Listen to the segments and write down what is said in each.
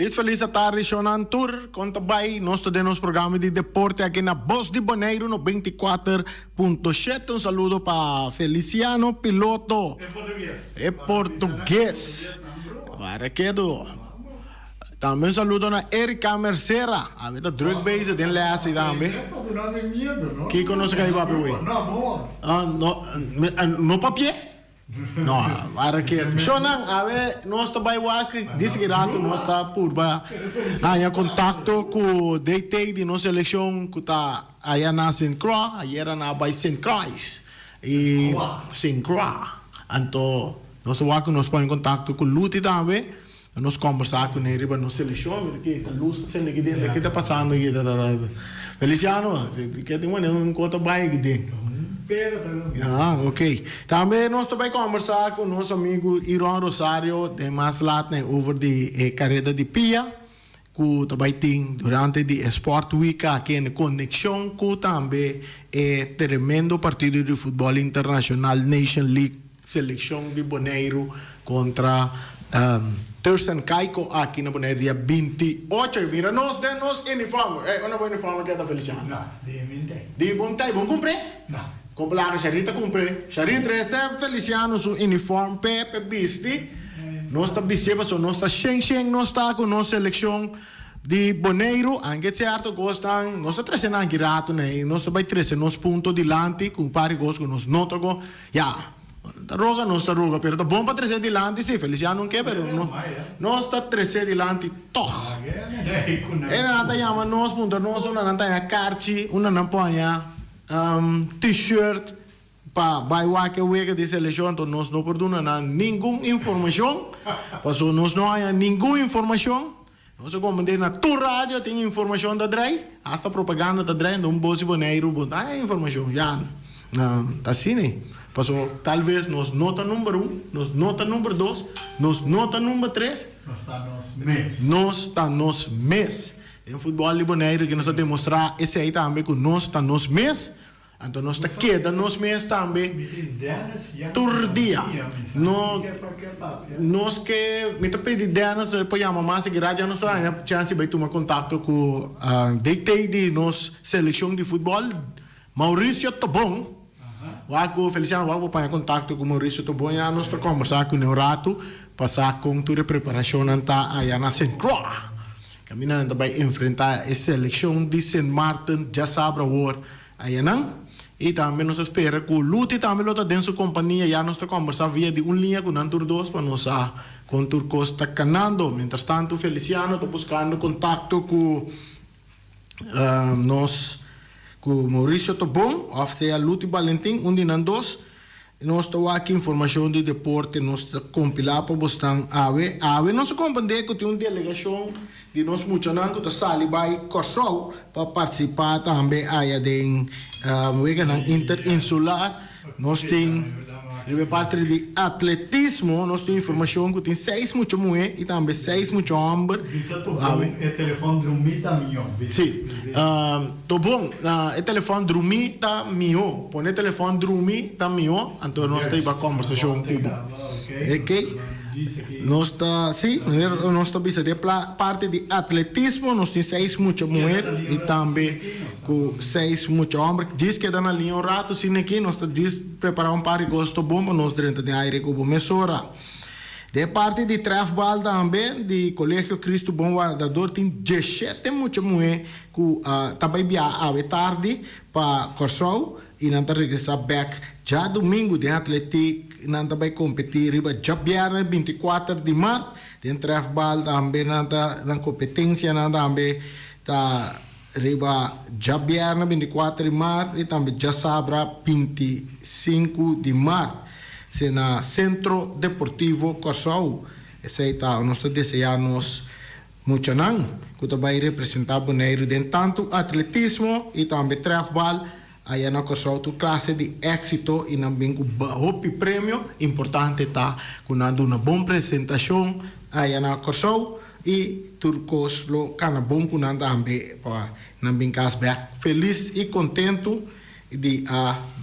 Felis felis atardi shownan tur kon ta bai nos ta den nos programa di deporte aki na Bos di Boneiru 94.7 un saludo pa Feliciano Piloto e portugues para kedo tambe un saludo na Erika Mercera awe ta druk bezig den lesi tambe kiko nos a kai papia hui no papia. No, ara ke shownan awe nos ta bai wak disi ki rato nos ta purba haña kontakto ku DT di nos selekshon ku ta aya na Sint Croix, ayera nan a bai Sint Croix i Sint Croix anto nos ta wak ku nos pone kontakto ku Luti tambe nos kombersá kuné riba nos selekshon mira ki ta lus ta sende aki den ke ta pasando aki Feliciano ke tin manera un kos ta bai aki den ah ok tambe nos ta bai kombersá ku nos amigu Iron Rosario den mas lat na over di e kareda di pia ku ta bai tin durante di e sport week aki en konekshon ku tambe e tremendo partido di futbòl internashonal Nation League Selekshon di Boneiru kontra Turks Caicos aki na Boneiru dia 28. Mira nos den nos uniforme. Ey, unda bo uniforme keda, Feliciano? No, di mi ntei. Di bo ntei. Bo kumpr'é? No. Kompra laga Sharita kumpr'é. Sharita trese Feliciano su uniform p'e p'e bisti. Nos ta bistié pasobra nos ta shen shen nos ta ku nos selekshon di Boneiru. Anke sierto kosnan nos ta trese nan aki rato nei. Nos ta bai trese nos punto dilanti ku un par di kos ku nos no ta go. Ya, ta roga nos ta roga, pero ta bon pa tres'é dilanti si, Feliciano no ke, pero no, nos ta tres'é dilanti tog. E nan ta yama nos, puntra nos unda nan ta haña karchi, unda nan por haña T-shirt pa bai wak e wega di selekshon, anto nos no por duna nan ningun informashon, pasobra nos no haña ningun informashon. Nos a komprendé na tur radio tin informashon ta drai, hasta propaganda ta drai, anto un bos di Boneiru bo ta haña informashon. Ya, ta asina ei. Paso tal bes nos no ta number un, nos no ta number dos, nos no ta number tres. Nos ta nos mes. Nos ta nos mes. Den futbòl di Boneiru ke nos a demostrá esei tambe ku nos ta nos mes. Anto nos ta keda nos mes tambe tur dia. No, nos ke, mi ta pidi Dennis no e por yama mas aki rato, ya nos ta haña chance di bai tuma kontakto ku DT di nos selekshon di futbòl, Mauricio Tobon. Wak ku Feliciano, wak bo paña kontakto ku Mauricio Tobon, ya nos ta kombersá kuné un ratu pa sa kon tur e preparashonnan ta aya na Sint Croix. Kaminda nan ta bai enfrentá e selekshon di Sint Maarten djasabra awor Ayanan. I tambe nos a spera ku Luti tambe lo ta den su kompania. Ya nos ta kombersá via di un liña ku nan tur dos pa nos sa kon tur kos ta kanando. Mientrastantu Feliciano ta buskando kontakto ku nos ku Mauricio Tobon òf sea Luti Balentin, un di nan dos. Nos ta wak informashon di deporte nos ta kompilá pa bosnan awe. Awe nos a komprendé ku tin un delegashon di nos muchanan ku ta sali bai Kòrsou pa partisipá tambe aya den weganan interinsular. Nos tin riba e parti di atletismo nos tin informashon ku tin seis mucha muhé i tambe seis mucha hòmber. Bisa Tobon e telefòn drumí ta mihó. Sí, Tobon e telefòn drumí ta mihó. Pone e telefòn drumi ta mihó, anto nos ta hiba kòmbersashon ku bo. Ok. Nos ta, sí, manera nos ta bisa den parti di atletismo nos tin seis mucha muher i tambe ku seis mucha hòmber. Djis keda na liña un ratu asina aki, nos ta djis prepará un par di kos tobon pa nos drenta den aire ku bo mesora. Den e parti di trèfbal tambe di Kolegio Cristo Bon Wardador tin dieshete mucha muhé ku ta bai biaha awe tardi pa Kòrsou i nan ta regresá bèk djadumingu. Den atletik nan ta bai kompetí riba djabièrnè 24 di mart. Den trèfbal tambe nan ta nan kompetensianan tambe ta riba djabièrnè 24 di mart i tambe djasabra 25 di mart. Se na Centro Deportivo Kòrsou. Esei ta nos ta deseá nos muchanan ku ta bai representá Boneiru den tantu atletismo i tambe trèfbal aya na Kòrsou tur klase di éksito i nan bin ku hopi premio. Importante ta ku nan duna bon presentashon aya na Kòrsou i tur kos lo kana bon ku nan tambe pa nan bin kas bèk felis i kontentu di a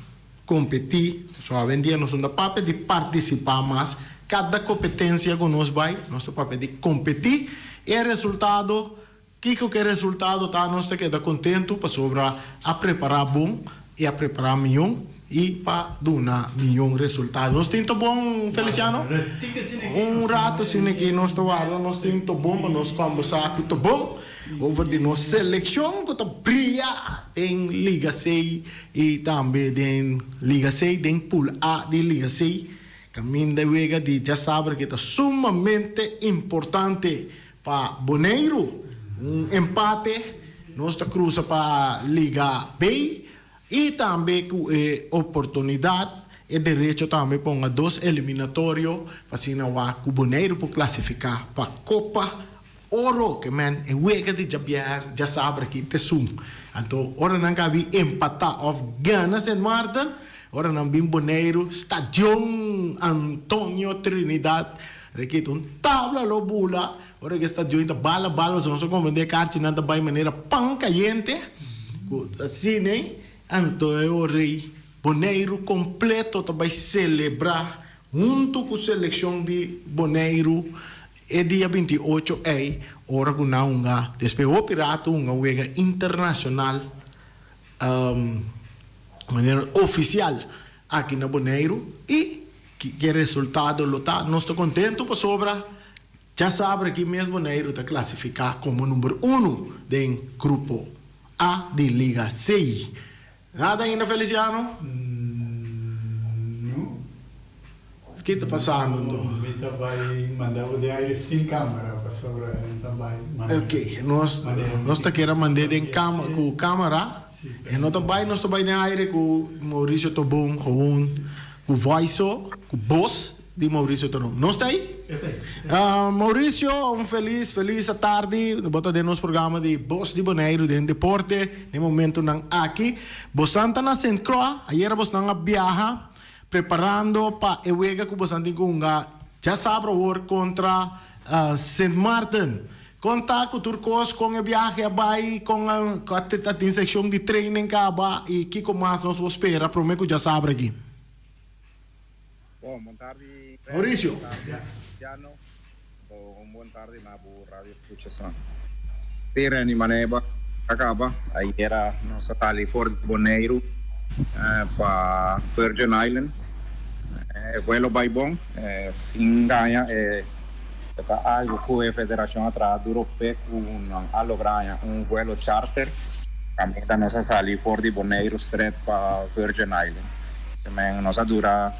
Competi, so awendia nos no ta papia di participa mas, cada competencia cu nos bay nos ta papia di competi. E resultado, kiko ku e resultado ta, nos ta keda kontentu pasobra a prepará bon i a prepará mihó i pa duna mihó resultado. Nos tin Tobon, Feliciano? Un rato asina aki nos ta warda, nos tin Tobon pa nos kòmbersá ku Tobon over di nos selekshon ku ta bria den Liga C i tambe den Liga C, den Pool A di Liga C. Kaminda e wega di djasabra ke ta sumamente importante pa Boneiru. Un empate nos ta krusa pa Liga B i tambe ku e oportunidat, e derecho tambe pa hunga dos eliminatorio pa asina wak ku Boneiru por klasifiká pa Kopa Oro. Ke men e wega di djabier djasabra aki ta esun. Anto ora nan ka bin empatá òf gana Sint Maarten, ora nan bin Boneiru, Stadion Antonio Trinidad rekita un tabla lo bula. Ora ku e stadion ta bala bala pasobra nos a komprendé e karchinan ta bai manera pan kayente ku asina ei. Anto e ora ei Boneiru kompleto ta bai selebrá huntu ku selekshon di Boneiru e dia 28 ei ora ku nan hunga despues hopi rato hunga un wega internashonal manera ofisial aki na Boneiru i ke resultado lo ta. Nos ta kontentu pasobra Djasabra aki mes Boneiru ta klasifiká komo number unu den grupo A di Liga C. Nada ainda Feliciano? No. Ki ta pasando anto? Mi ta bai manda bo den aire sin kamera pasobra mi ta bai manera. Ok, nos nos ta kere mand'é den kama ku kamera. E no ta bai, nos ta bai den aire ku Mauricio Tobon gewoon ku voice so, ku bos. Di Mauricio Tonon. Nos ta ei? E ta ei. Mauricio, un felis, felis atardi. Bo ta den nos programa di Bos di Boneiru den deporte den momentonan aki. Bosan ta na Sint Croix. Ayera bosnan a biaha preparando pa e wega ku bosan tin ku hunga djasabra awor kontra Sint Maarten. Kon ta ku tur kos? Kon e biahe a bai? Kon a tin sekshon di training kaba? I kiko mas nos por spera prome ku djasabra aki? Bon, bon tardi Fred, Mauricio. bon tardi Luciano, un bon tardi na bo radio escuchasnan. Sí Renny, manera a caba, ayera nos a sali for di Boneiru pa Virgin Island. E vuelo bay bon, sin gaña e ta algo cu e federacion a traha duro p'e cu nan a logra haña un vuelo charter. Caminda nos a sali for di Boneiru stret pa Virgin Island. Temen nos a dura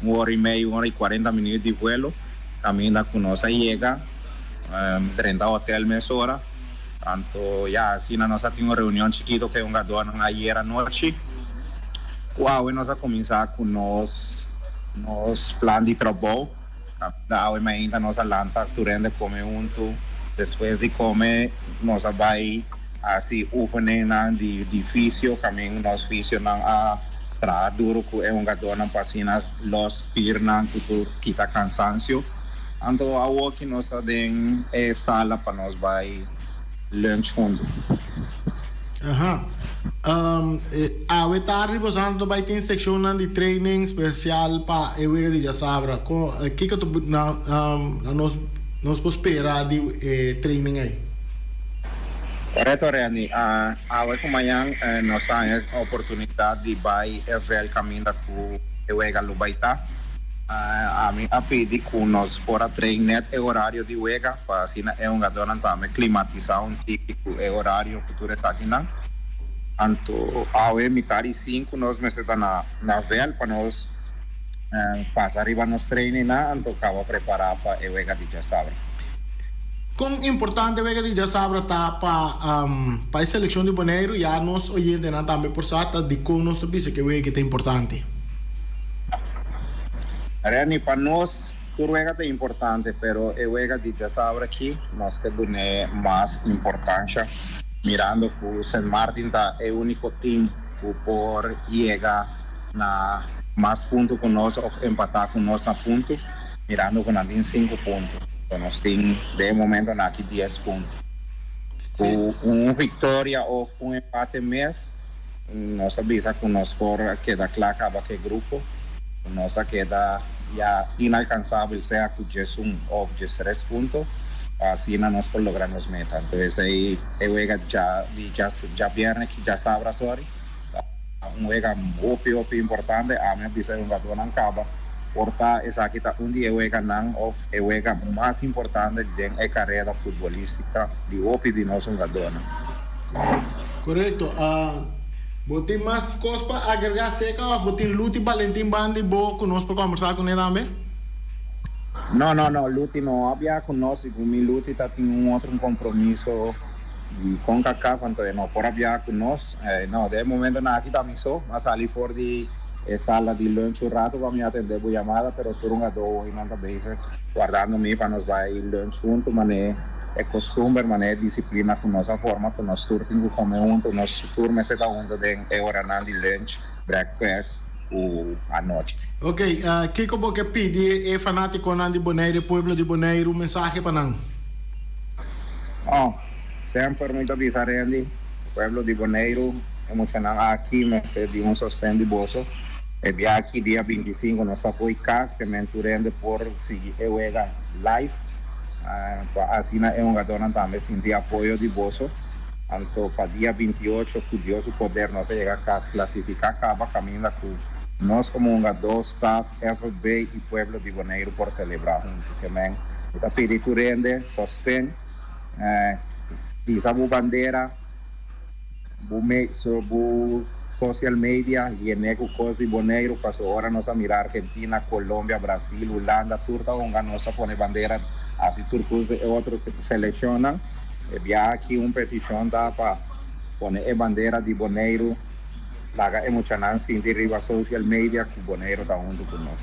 un ora y medio, un ora y cuarenta minuut di vuelo. Caminda cu nos a yega drenta hotel mesora. Anto ya asina nos a tin un reunion chikito cu e hungadornan ayer anochi. Cu awe nos a cuminsa cu nos nos plan di trabou. Caminda awe mainta nos a lanta tur hende come hunto. Despues di come nos a bay. Hasi oefeningnan di di fisio, kamin nos fisionan a traha duro ku e hungadónan pa asina los spiernan ku tur kita kansansio. Anto awoki nos ta den e sala pa nos bai lunch huntu. Aha. Awe tardi boso ta bai tin sekshonnan di training spesial pa e wega di djasabra. Kon, kiko ta na nos nos por spera di e training ei? Korekto Renny, awe ku mañan nos ta haña e oportunidat di bai e vèlt kaminda ku e wega lo bai ta. Ami a pidi ku nos por a train nèt e orario di wega pa asina e hungadónan tambe klimatisá un tiki ku e orario ku tur esakinan. Anto awe mitar i sinku nos mester ta na na vèlt pa nos pasa riba nos trainingnan anto kaba prepará pa e wega di djasabra. Kon importante wega di djasabra ta pa pa e selekshon di Boneiru? Ya nos oyentenan tambe por sa ta dikon nos ta bisa ku e wega ta importante. Renny, pa nos tur wega ta importante, pero e wega di djasabra aki nos ke dun'é mas importansha mirando ku Sint Maarten ta e úniko tim ku por yega na mas punto ku nos òf empatá ku nos na punto. Mirando ku nan tin sinku punto, so nos tin den e momentonan aki dies punto. Ku un viktoria òf un empate mes, nos a bisa ku nos por keda kla kaba ku e grupo. Nos a keda ya inalkansabel sea ku 11 òf 13 punto. Pa asina nos por logra nos meta. Anto esei e wega dja di djabièrnè ki djasabra sorry ta un wega hopi hopi importante. Ami a bisa e hungadónan kaba por ta esaki ta un di e weganan òf e wega mas importante den e karera futbolístika di hopi di nos hungadónan. Korekto. Bo tin mas kos pa agregá seka òf bo tin Luti Balentin banda di bo ku nos por kòmbersá kuné tambe? No, no, no, Luti no a bia ku nos, segun mi Luti ta tin un otro kompromiso di Concacaf, anto e no por a bia ku nos. No, den e momentonan aki ta mi so, mi a sali for di e sala di lunch un rato pa mi atendé bo yamada, pero tur un adobo hoy nan ta bezig wardando mi pa nos bai lunch huntu, manera e kostumber, manera e disiplina ku nos a forma ku nos tur tin ku kome huntu, nos tur mester ta huntu den e oranan di lunch, breakfast. Ku anochi. Ok, kiko bo ke pidi e fanatikonan di Boneiru, e pueblo di Boneiru, un mensahe pa nan? Oh, semper mi ta bisa Randy, e pueblo di Boneiru, e muchanan aki mester di un sosten di boso. E bia aki dia 25 nos ta poi kas, ke men tur hende por sigui e wega live, pa asina e hungadornan tambe sinti apoyo di boso. Anto pa dia 28 ku Dios su poder nos a yega kas klasifiká kaba kaminda ku nos komo hungadó, staf, FB i pueblo di Boneiru por selebrá huntu. Ke men mi ta pidi tur hende sosten, hisa bo bandera, bo bo social media yené ku kos di Boneiru paso ora nos a mira Argentina, Colombia, Brasil, Hulanda tur ta hunga nos a pone bandera hasi tur kos di e otro selekshonnan. E biaha aki un petishon ta pa pone e bandera di Boneiru, laga e muchanan sinti riba social media ku Boneiru ta huntu ku nos.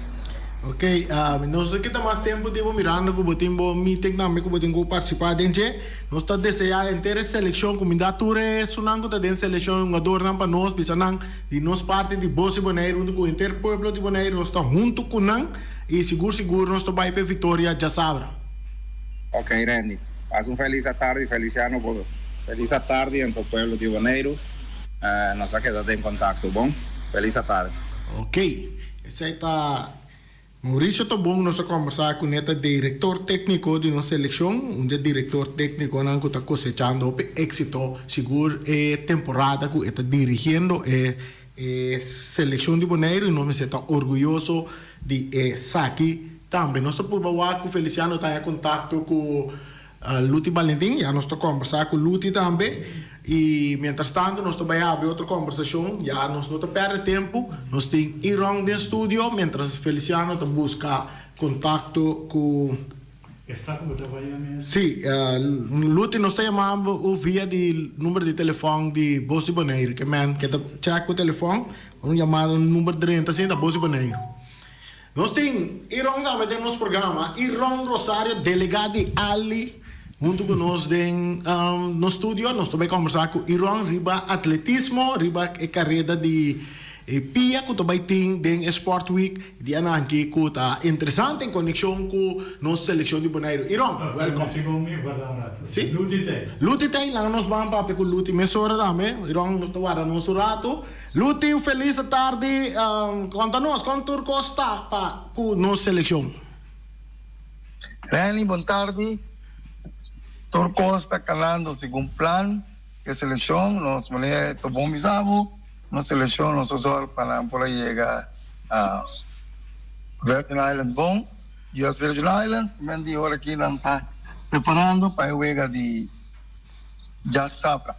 Ok, nos no kita mas tempu di bo mirando ku bo tin bo meeting tambe ku bo tin ku partisipá den dje. Nos ta deseá henter e selekshon kumindá tur e esunnan ku ta den selekshon e hungadornan pa nos bisa nan di nos parti di Bos di Boneiru huntu ku henter pueblo di Boneiru nos ta huntu ku nan i sigur sigur nos ta bai pa e viktoria djasabra. Ok Randy, pasa un felis atardi Feliciano bo felis atardi en to pueblo di Boneiru nos a keda den kontakto bon felis atardi. Ok, esei ta Mauricio Tobon nos a kombersá kuné ta direktor tékniko di nos selekshon, un di e direktor téknikonan ku ta kosechando hopi éksito sigur e temporada ku e ta dirigiendo e E selekshon di Boneiru i nos mester ta orguyoso di esaki tambe. Nos ta purba wak ku Feliciano ta haña kontakto ku Luti Balentin, ya nos ta kombersá ku Luti tambe i mientras tanto nos ta bai habri otro kombersashon, ya nos no ta pèrdè tempu, nos tin Iron den studio mientras Feliciano ta buska kontakto ku. E sa ku bo ta bai yama e? Sí, Luti nos ta yama bo via di number di telefòn di Bos di Boneiru. Ke men ke ta chèk bo telefòn, ora un yamada un number drenta asin ta Bos di Boneiru. Nos tin Iron tambe den nos programa, Iron Rosario, delegá di Ali, huntu ku nos den nos studio. Nos ta bai kòmbersá ku Iron riba atletismo, riba e kareda di E pia ku ta bai tin den e Sport Week di ananki ku ta interesante en konekshon ku nos selekshon di Boneiru. Iron, welkom. Segun mi, warda un ratu. Si? Luti tei. Luti tei, laga nos ban papia ku Luti mesora tambe. Iron nos ta warda nos un ratu. Luti, un felis atardi. Konta nos, kon tur kos ta pa ku nos selekshon? Renny, bon tardi. Tur kos ta kanando segun plan. E selekshon, nos manera ta bon bisa bo. Nos seleccion nos a zorg pa nan por a yega Virgin Island bon. US Virgin Island, men di ora aki nan ta preparando pa e wega di djasabra.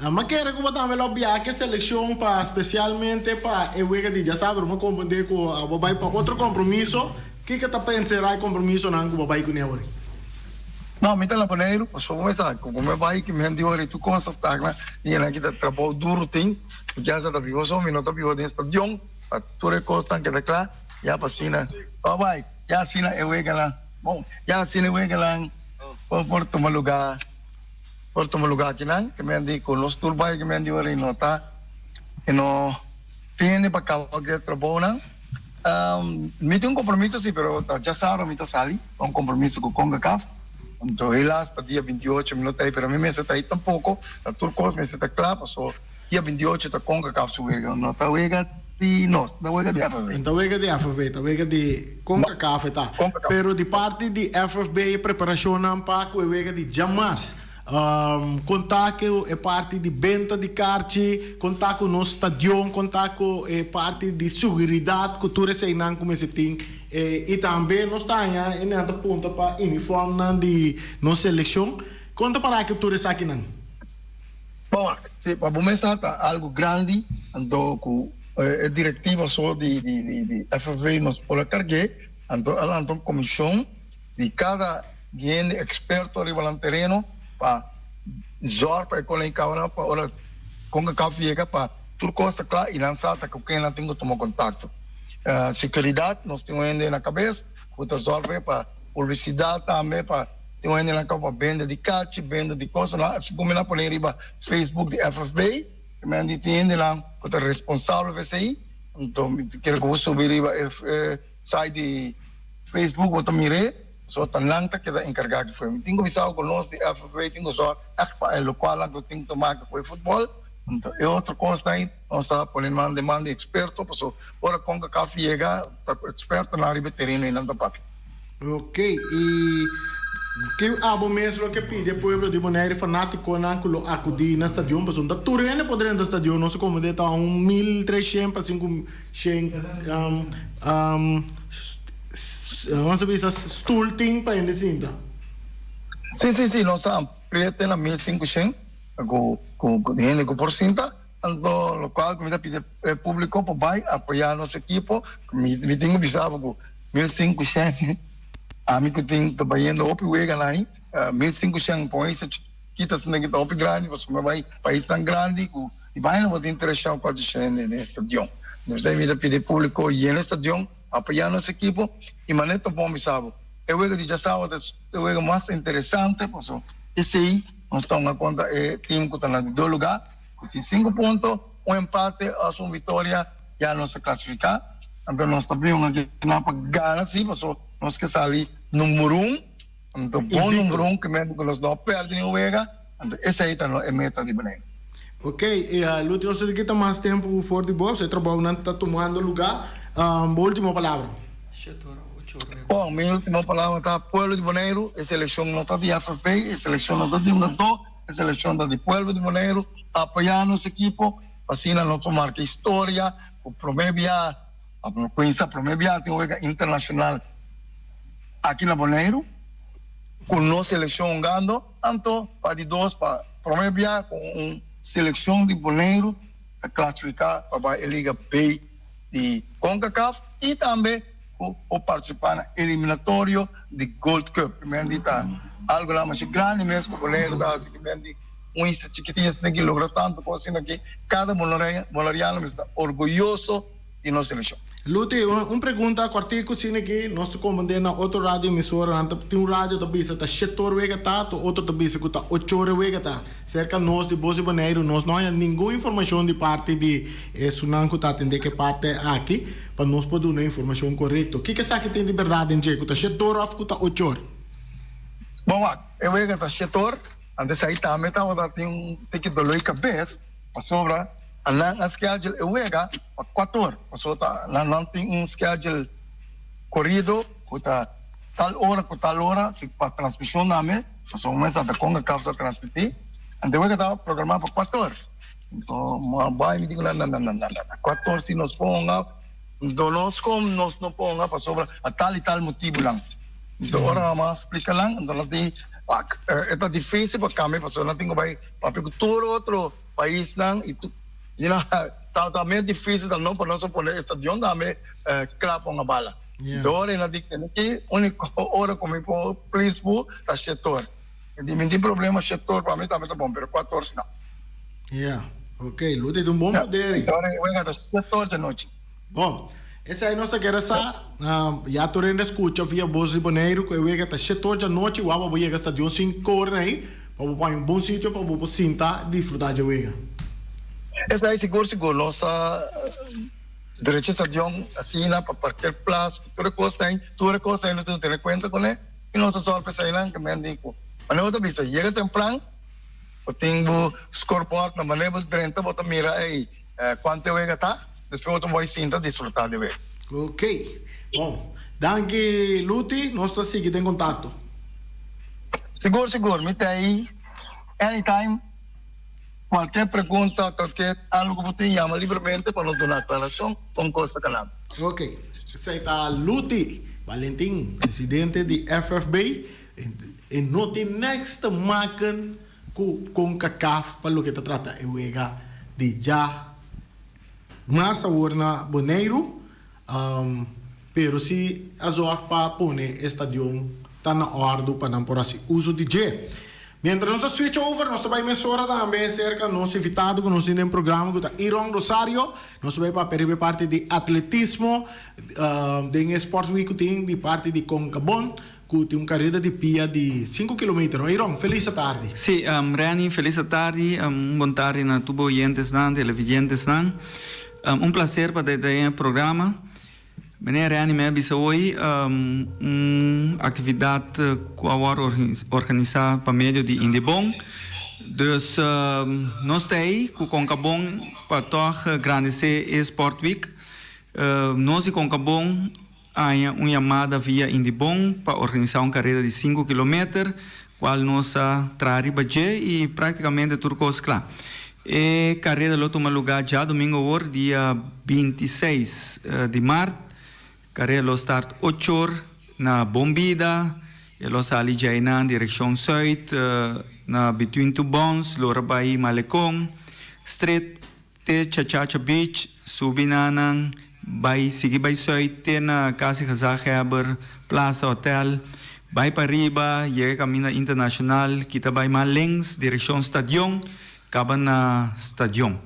Mi kere ku bo tambe lo bia ke seleccion pa specialmente pa e wega di djasabra. Mi a comprende ku bo bai pa otro compromiso. Kiko ta pensera e compromisonan ku bo bai kuné awor? No, mi ta na Boneiru, pasobra bo sa ku mi bai ki mi hende ora i tur kos ta stagna i esnan ki ta trabou duru tin, mi kier sa ta biba so, mi no ta biba den stadion, pa tur e kosnan keda kla, ya pa asina bo bai, ya asina e weganan, bon, ya asina e weganan por por tuma luga, por tuma luga akinan, ke mi hende ku nos tur bai ki mi hende ora i no ta, i no tin hende pa kaba ku e trabounan. Mi tin un compromiso si, pero ta djasabra mi ta sali pa un compromiso cu Concacaf. Anto helaas pa dia 28 mi no ta ei, pero mi mester ta ei tampoco. Ta tur cos mester ta cla paso dia 28 ta Concacaf su wega. No ta wega. di nos, ta wega di FFB. Ta wega di FFB, ta wega di Concacaf e ta. Pero di parti di FFB e preparashonnan pa ku e wega di djamars. Kon ta ku e parti di benta di karchi, kon ta ku nos stadion, kon ta ku e parti di seguridat ku tur eseinan ku mester tin. I tambe nos ta haña e nan ta punta pa uniformnan di nos selekshon. Kon ta para ku tur esakinan? Bon, si pa bo mes ta algu grandi, anto ku e direktiva so di FFV nos por a karg'é, anto a lanta un komishon di kada hende eksperto riba nan tereno pa zòrg pa e kolen kabanan pa ora Concacaf yega pa tur kos ta kla i nan sa ta ku ken nan tin ku tuma kontakto. Sekuridat nos tin un hende na kabes ku ta zòrg pa publisidat tambe pa Tin un hendenan kaba pa bende di kachi, bende di kosanan, asi ku mi na pone riba Facebook di FFB, mi a di tin hendenan ku ta responsabel pa esei, anto mi ta kere ku bo subi riba e site di Facebook bo ta mir'é, pasobra ta nan ta keda enkargá ku Mi tin ku bisa ku nos di FFB tin ku sòru ègt pa e lokualnan ku tin ku maka ku e futbòl, anto e otro kosnan ei nos ta pone nan den man di eksperto, pasobra ora Concacaf yega ta ku ekspertonan riba e tereno ei nan ta papia. Ok, y ke abo mes lo ke pidi e pueblo di Bonaire fanaticonan cu lo acudi na stadion? Pasobra ta tur hende por drenta stadion, nos a comprende ta un mil treshen pa sinku shen nos ta bisa stoel tin pa hende sinta. Si, si, si, nos a amplia te na 1500 cu hende cu por sinta, anto locual cu mi ta pidi e publico pa bay apoya nos ekipo, mi tin cu bisa bo cu 1500, ami ku tin ta bayendo hopi weganan ahi, 1500 pa un isla chikito asina ki ta hopi grandi, pasobra mi bai paisnan grandi ku di baina bo tin 300 o 400 hende den e stadion. Entonces mi ta pidi e publiko yena e stadion, apoya nos ekipo i manera ta bon bisa bo, e wega di djasabado ta e wega mas interesante pasobra esei nos ta hunga kontra e team ku ta na di dos luga ku tin sinku punto, un empate òf un vitoria ya nos ta klasifiká. Anto nos ta bin aki nan pa gana si, paso nos ke sali number un, anto bon number un ke men ku nos no a pèrdè nin wega, anto esei ta e meta di Boneiru. Ok, Luti nos ta kita mas tempu for di bo, e trabounan ta tumando lugá. Bo ultimo palabra. Bon, mi ultimo palabra ta pueblo di Boneiru, e selekshon no ta di FFP, e selekshon no ta di hungadó, e selekshon ta di pueblo di Boneiru, apoyá nos ekipo, Asina nos por marca historia cu prome bia, a cuminsa prome bia tin un wega internacional aki na Boneiru cu nos seleccion hungando, anto pa di dos pa prome bia cu un seleccion di Boneiru ta clasifica pa bai e liga B di Concacaf y tambe cu por participa na eliminatorio di Gold Cup. Primer di ta algo la masha grandi mes cu Boneiru ta haci, primer di Un isla chikitin asina ki logra tantu kos asina ki kada boneriano mester ta orguyoso di nos selekshon. Luti, un pregunta kòrtiku asina ki nos ta komprendé na otro radio emisora nan ta tin un radio ta bisa ta shetor wega ta to otro ta bisa ku ta ochor e wega ta. Serka nos di Bos di Boneiru nos no haña ningun informashon di parti di esunnan ku ta atendé ku e parti aki pa nos por duna informashon korekto. Kiko esaki tin di bèrdat den dje ku ta shetor òf ku ta ochor? Bon wak, e wega ta shetor. Antes ei tambe tabata tin un tiki dolor di kabes pasobra nan a schedule e wega pa kuator, pasobra ta nan nan tin un schedule korido ku ta tal ora ku tal ora si pa transmishon tambe pasobra mester ta Concacaf ta transmití anto e wega tabata programá pa kuator anto mi bai mi di ku nan nan nan nan kuator si nos ponga anto nos kom nos no ponga pasobra pa tal i tal motibunan. Anto ora mama a splika nan, anto nan tin, wak, e ta dificil pa cambia pasobra nan tin cu bay papia cu tur otro paisnan y tur, you know, ta ta medio dificil ta no pa nos a pone e stadion tambe cla pa un bala. Anto ora nan di tene ki unico ora cu mi por please bo ta shetor. Mi di mi tin problema shetor pa mi tambe ta bon pero cuator si no. Yeah, ok, lo tin un bon poder. Anto ora e wega ta shetor dje nochi. Bon, esei nos ta kere sa. Ya tur hende a skucha via Bos di Boneiru ku e wega ta shetor djanochi. Wou bo yega stadion sin kore na ei pa bo paña un bon sitio pa bo por sinta disfrutá dje wega. Esei sigur sigur. Nos a drecha stadion asina pa parkeerplaats ku tur e kos ei. Tur e kos ei nos tin ku tene kuenta kuné i nos a sòru pa eseinan ke men di ku manera bo ta bisa yega tempran bo tin bo scoreboard na manera bo drenta bo ta mira ei kuantu e wega ta. Despues bo ta bai sinta disfruta di wega. Ok. Bon. Danki Luti, nos ta sigui den kontakto. Sigur sigur, mi ta ei anytime. Kualker pregunta, kualker algu ku bo tin, yama libremente pa nos duna aklarashon kon kos ta kanando. Ok. Esei ta Luti Valentin, presidente di FFB. E no tin niks te maken ku Concacaf pa loke ta trata e wega di dja mars awor na Boneiru. Pero si a zorg pa pone e stadion ta na ordu pa nan por hasi uso di dje. Mientras nos ta switch over nos ta bai mesora tambe serka nos invitado ku nos tin den programa ku ta Iron Rosario. Nos ta bai papia riba e parti di atletismo den e Sports Week ku tin di parti di Concabon ku tin un kareda di pia di sinku kilometer. Iron, felis atardi. Si, Renny, felis atardi. Un bon tardi na tur bo oyentesnan, televidentesnan. Un placer pa ta den e programa. Meneer Renny mi a bisa hoy un actividad cu a worde organisa pa medio di Indebon. Dus nos ta ey cu Concabon pa toch grandece e Sport Week. Nos di Concabon haña un yamada via Indebon pa organisa un careda di sinku kilometer Cual nos a traha riba dje y practicamente tur cos cla. E careda lo tuma lugar djadomingo awor, dia 26 di maart. Careda lo start ocho or na Bon Bida, e lo sali djainan direccion zuid na Between Two Bonds, lo bay Malecon, Street. Te Chachacha Beach, subi na nan, bai sigui bai zuid te na Casi Gezaghebber, Plaza Hotel, bai pa riba, yega caminda internacional, kita bai mas links, direccion stadion, caba na stadion.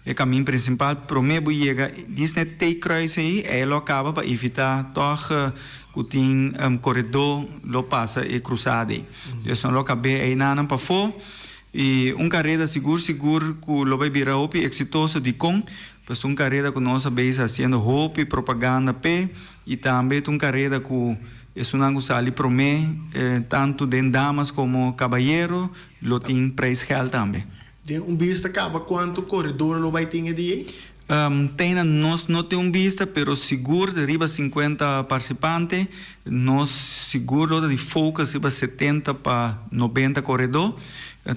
E camin principal prome bo yega Disney T-kruis ei, ei lo caba pa evita toch cu tin coredo lo pasa e cruzada ei. Dus nan lo cabe einan pafo. I un kareda sigur sigur ku lo bai bira hopi eksitoso. Dikon? Pasobra un kareda ku nos a bezig hasiendo hopi propaganda p'e i tambe ta un kareda ku esunnan ku sali promé tantu den damas komo kabayero lo tin prijsgeld tambe. Den un bista kaba kuantu koredor lo bai tin e dia ei? Teina nos no tin un bista pero sigur di riba 50 participante. Nos sigur lo ta di focus riba 70 pa 90 koredó,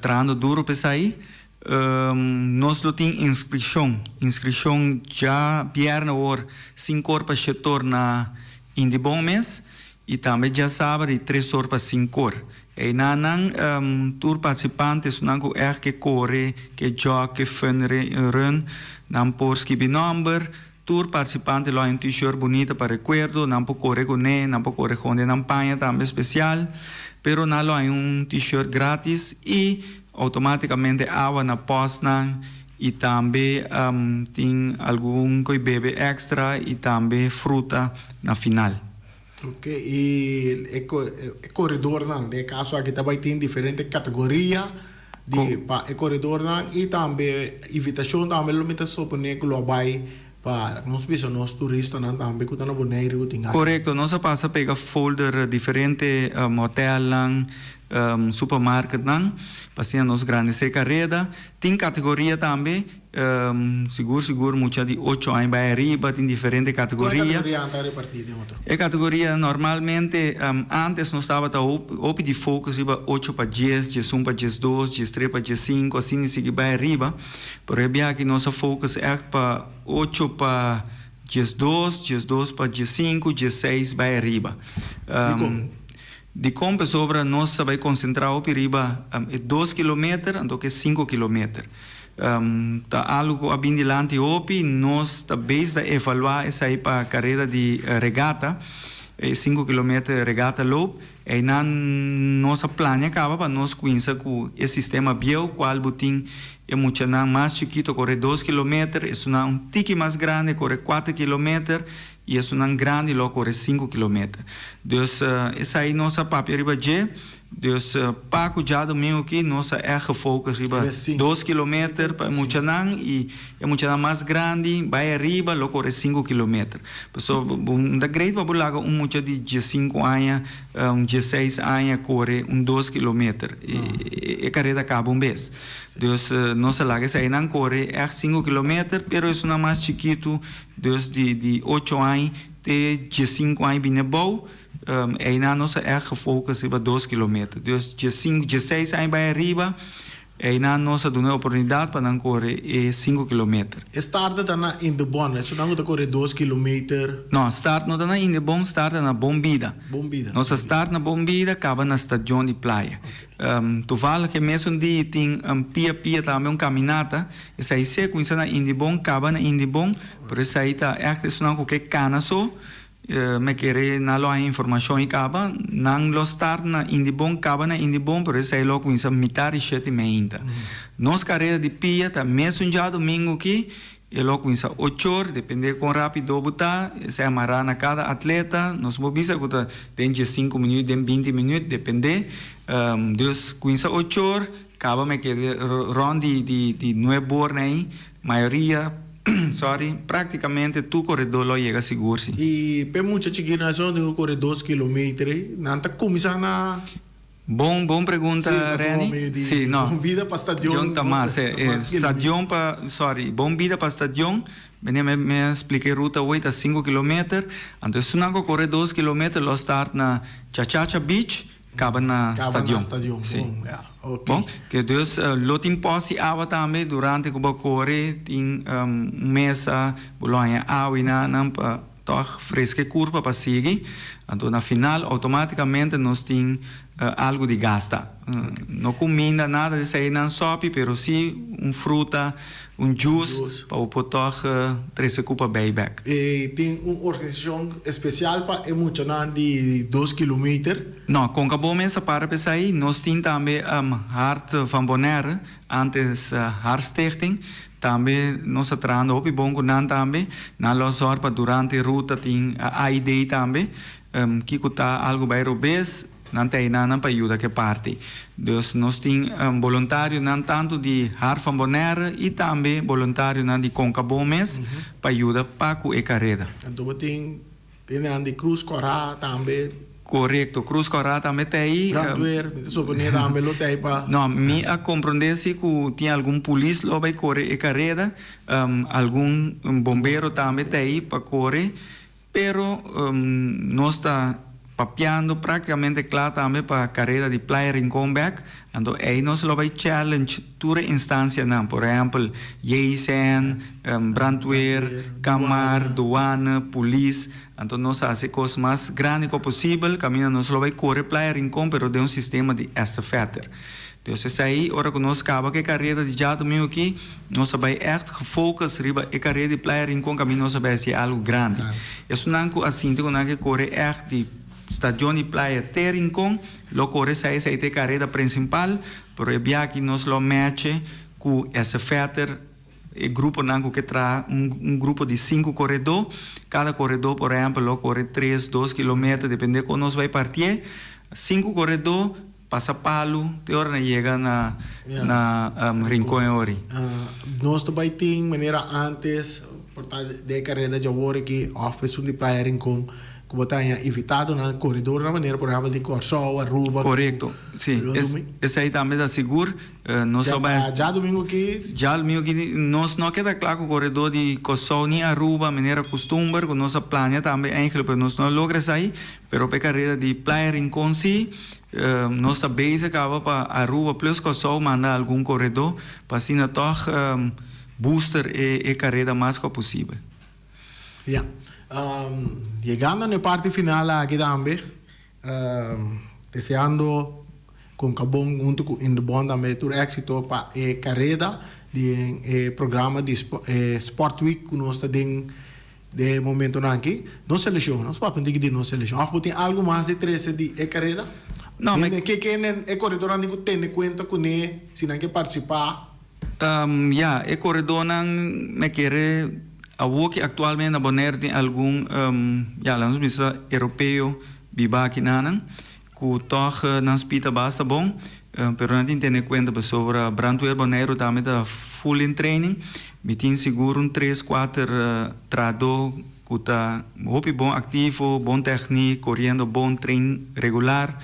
trahando duro pa esai. Nos lo tin inscripcion, inscripcion djabièrnè awor sinku or pa shete or na Indibon mes y tambe djasabra di tres or pa sinku or. Einan nan tur participante esunnan cu echt ke core, ke jog, ke fun run, nan por skibi nomber. Tur participante lo hay un t-shirt bunita pa recuerdo, nan por core cune, nan por core con den nan paña tambe especial, pero nan lo hay un t-shirt gratis y automaticamente awa na postnan y tambe tin algun coy bebe extra y tambe fruta na final. Ok, y e corredornan, den e caso aki ta bay tin diferente categoria di pa e corredornan y tambe invitacion tambe lo mi ta supone cu lo a bay pa nos bisa nos turistanan tambe cu ta na Boneiru cu tin aki. Corecto, nos a pasa pega folder diferente hotelnan, supermarketnan pa asina nos grandece careda. Tin categoria tambe. Sigur sigur mucha di ocho aña bai ariba tin diferente categoria. Cual categoria ta reparti den otro? E categoria normalmente antes nos tabata hopi di focus riba ocho pa dies, diesun pa diesdos, diestres pa diescinco asina y sigui bai ariba. Pero e biaha aki nos a focus echt pa ocho pa diesdos, diesdos pa diescinco, diesseis bai ariba. Dicon? Dicon? Pasobra nos ta bai concentra hopi riba e dos kilometer anto ke cinco kilometer. Ta algo cu a bin dilanti hopi, nos ta bezig ta evalua esai pa careda di regata, e sinku kilometer regata loop, eynan nos a plania caba pa nos cuinsa cu e sistema bieu cual bo tin e muchanan mas chikito core dos kilometer, esunnan un tiki mas grandi core cuater kilometer y esunnan grandi lo core sinku kilometer. Dus esai nos a papia riba dje. Dus pa ku djadomingo aki nos a ègt gefocus riba dos kilometer pa e muchanan i e muchanan mas grandi bai ariba lo kore sinku kilometer. Pasobra bo no ta great pa bo laga un mucha di diesinku aña, un diesseis aña kore un dos kilometer. E kareda kaba un bes. Dus nos a laga eseinan kore ègt sinku kilometer pero esunnan mas chikitu dus di ocho aña te diesinku aña bini abou. Einan nos a ègt gefocus riba dos kilometer. Dus diesinku, diesseis aña bai ariba, einan nos a duna e oportunidat pa nan kore e sinku kilometer. E start ta na Indebon, esunnan ku ta kore dos kilometer? No, start no ta na Indebon, start ta na Bon Bida. Bon Bida. Nos a start na Bon Bida, kaba na Stadion di Playa. Toevallig e mesun dia tin pia pia tambe un kaminata, esei se kuminsá na Indebon, kaba na Indebon, pero esei ta ègt esunnan ku ke kana so. Me kere nan lo haña informashon i kaba. Nan lo start na Indibon, kaba na Indibon, pero esei lo kuminsá mitar di shete meinta. Nos kareda di pia ta mesun djadumingu ki, e lo kuminsá ochor, depende kon rápido bo ta, esei a mará na kada atleta. Nos por bisa ku ta den diesinku minüt, den binti minüt, depende. Dus kuminsá ochor, kaba me kere rònt di nuebor na ei, mayoria. Sorry, práktikamente tur koredó lo yega sigur si. I p'e mucha chikito nan esei tin ku kore dos kilometer ei, nan ta kuminsá na. Bon, bon pregunta Renny. Si, no. Bon bida pa stadion. Ta mas, e stadion pa, sorry, bon bida pa stadion, mi mi a splika e ruta awor ta sinku kilometer, anto esunnan ku kore dos kilometer lo start na Chachacha Beach, Kaba na Kaba stadion. na stadion. Sí. Bon, ja. Ok. Bon, ke dus lo tin pos di awa tambe durante ku bo kore tin un mesa bo lo haña awa i nan nan pa tòg freska e kurpa pa sigui. Anto na final outomátikamente nos tin algu di gasta. No kuminda nada di esei nan sòpi pero sí un fruta, un juice pa bo por tòg trese kupa bei bèk. E tin un organisashon espesial pa e muchanan di dos kilometer? No, kon ka bo mes a para pa esei. Nos tin tambe Hart van Bonaire, antes Hartstichting. Tambe nos ta trahando hopi bon ku nan tambe. Nan lo zòrg pa durante e ruta tin AID tambe. Kiko ta algu bai robes, nan ta einan pa yuda ku e parti. Dus nos tin boluntarionan tantu di Hart van Bonaire i tambe boluntarionan di Concabon mes pa yuda pa ku e kareda. Anto bo tin hendenan di Cruz Kòrá tambe? Korekto, Cruz Kòrá tambe ta ei. Brandweer, mi ta suponé tambe lo ta ei pa. No, mi a komprondé si ku tin algun polis lo bai kore e kareda, algun bombero tambe ta ei pa kore. Pero nos ta papiando práktikamente kla tambe pa kareda di Playa Rincon bèk, anto ei nos lo bai challenge tur e instansianan, por ehèmpel JSN, brandweer, Kamar, Douane, Polis, anto nos a hasi kos mas grandi ku posibel kaminda nos lo bai kore Playa Rincon pero den un sistema di estafèter. Dus esei, ora ku nos kaba ku e kareda di djadumingu aki, nos a bai ègt gefocus riba e kareda di Playa Rincon kaminda nos a bai hasi algu grandi. Esunnan ku a sinti ku nan ke kore ègt di Stadion di Playa te Rincon, lo kore esei, esei ta e kareda prinsimpal, pero e bia aki nos lo mèche ku estafèter, e gruponan ku ke traha un un grupo di sinku koredó. Kada koredó por ehèmpel lo kore tres, dos kilometer, depende kon nos bai partié. Sinku koredó. Pasa palu te ora na yega na na Rincon e ori. Nos ta bai tin manera antes por ta den e kareda djawor aki of esun di Playa Rincon ku bo ta haña invitadonan koredornan manera por ehempel di Kòrsou, Aruba. Korekto, si. Esei tambe ta sigur. Nos lo bai. Djadumingu aki. Djadumingu aki nos no a keda kla ku koredor di Kòrsou ni Aruba manera kustumber ku nos a plania tambe eigenlijk pero nos no a logra esei. Pero pa e kareda di Playa Rincon si. Nos ta bezig caba pa Aruba plus Kòrsou manda algun koredó pa asina tòg booster e kareda mas ku a posibel. Ya. Yegando na e parti final aki tambe, deseando Concabon hunto ku Indebon tambe tur éxito pa e kareda di e programa di Sport Week ku nos ta den. Den e momentonan aki, nos selekshon, nos papia un tiki di nos selekshon. Òf bo tin algu mas di trese di e kareda? No, mi. Ke ke e koredornan tin ku tene kuenta kuné si nan ke partisipá? Ya, e koredornan mi kere awor ki aktualmente na Bonaire tin algun, ya, laga nos bisa europeo biba aki nanan. Ku tòg nan speed ta basta bon, pero nan tin tene kuenta pasobra Brandweer Boneiru tambe ta full in training. Mi tin sigur un tres kuater trahadó ku ta hopi bon aktivo, bon tèknik, koriendo bon, train regular.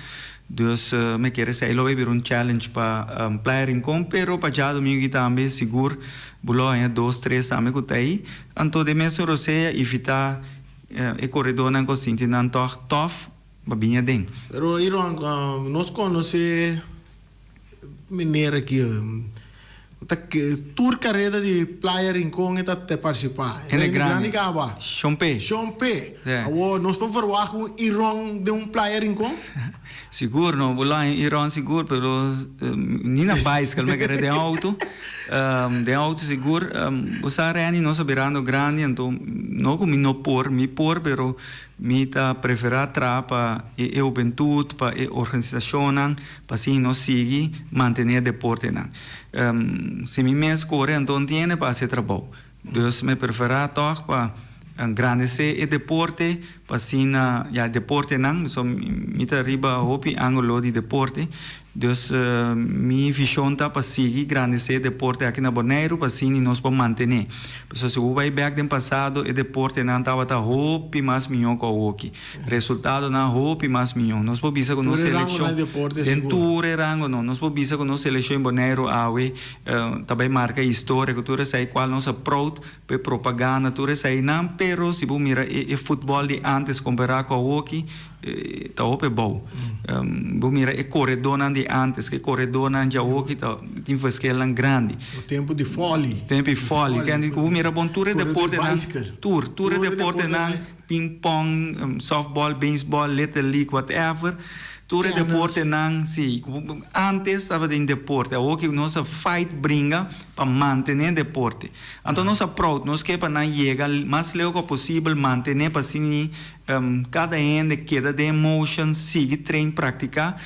Dus mi kere esei lo bay bira un challenge pa Playa Rincon, pero pa djadumingu aki tambe sigur bo lo haña dos tres tambe ku ta ei. Anto den mesun rosea evitá e koredónan ku a sinti nan tòg tòf. Ba bini aden. Pero Iron, nos conoce meneer aki ta tur careda di Playa Rincon e ta te participa. Hende grandi. Grandi caba. Shon P. Shon P. Awor nos por verwagt un Iron den un Playa Rincon? Sigur no bo laña Iron sigur pero ni na bicycle mi a kere den auto. Den auto sigur. Bo sa Renny nos a birando grandi anto no cu mi no por, mi por pero Mi ta preferá traha pa e e hubentut, pa e organisashonnan, pa asina nos sigui mantené e deportenan. Si mi mes kore anto no tiene pa hasi e trabou. Dus mi preferá tòg pa grandesé e deporte pa asina, ya, deportenan, so mi ta riba hopi ángulo di deporte. Dus mi vishon ta pa sigui grandesé e deporte aki na Boneiru pa asina nos por mantené. Pasobra si bo bai bèk den pasado e deportenan tabata hopi mas mihó ku awoki. Resultadonan hopi mas mihó. Nos por bisa ku nos Tur e rangonan selekshon di deporte den sigur. tur e rangonan. Nos por bisa ku nos selekshon in Boneiru awe ta bai marka historia ku tur esei kual nos a proud pa e propaganda tur eseinan. Pero si bo mira e e futbòl di ántes kompará ku awoki Ta hopi bou. Bo mira e koredónan di ántes ku e koredónan djawoki ta tin verschilnan grandi. O tempu di fòli. Tempu di fòli. Kende ku bo mira bon tur e deportenan, tur, tur e deportenan, ping pong, softball, baseball, little league, whatever, tur e deportenan, si. Ántes tabatin deporte, awoki nos a fight bringa pa mantené deporte. Anto nos a proud, nos ke pa nan yega mas leu ku posibel, mantené pa asina Kada hende keda den motion, sigui train, praktiká.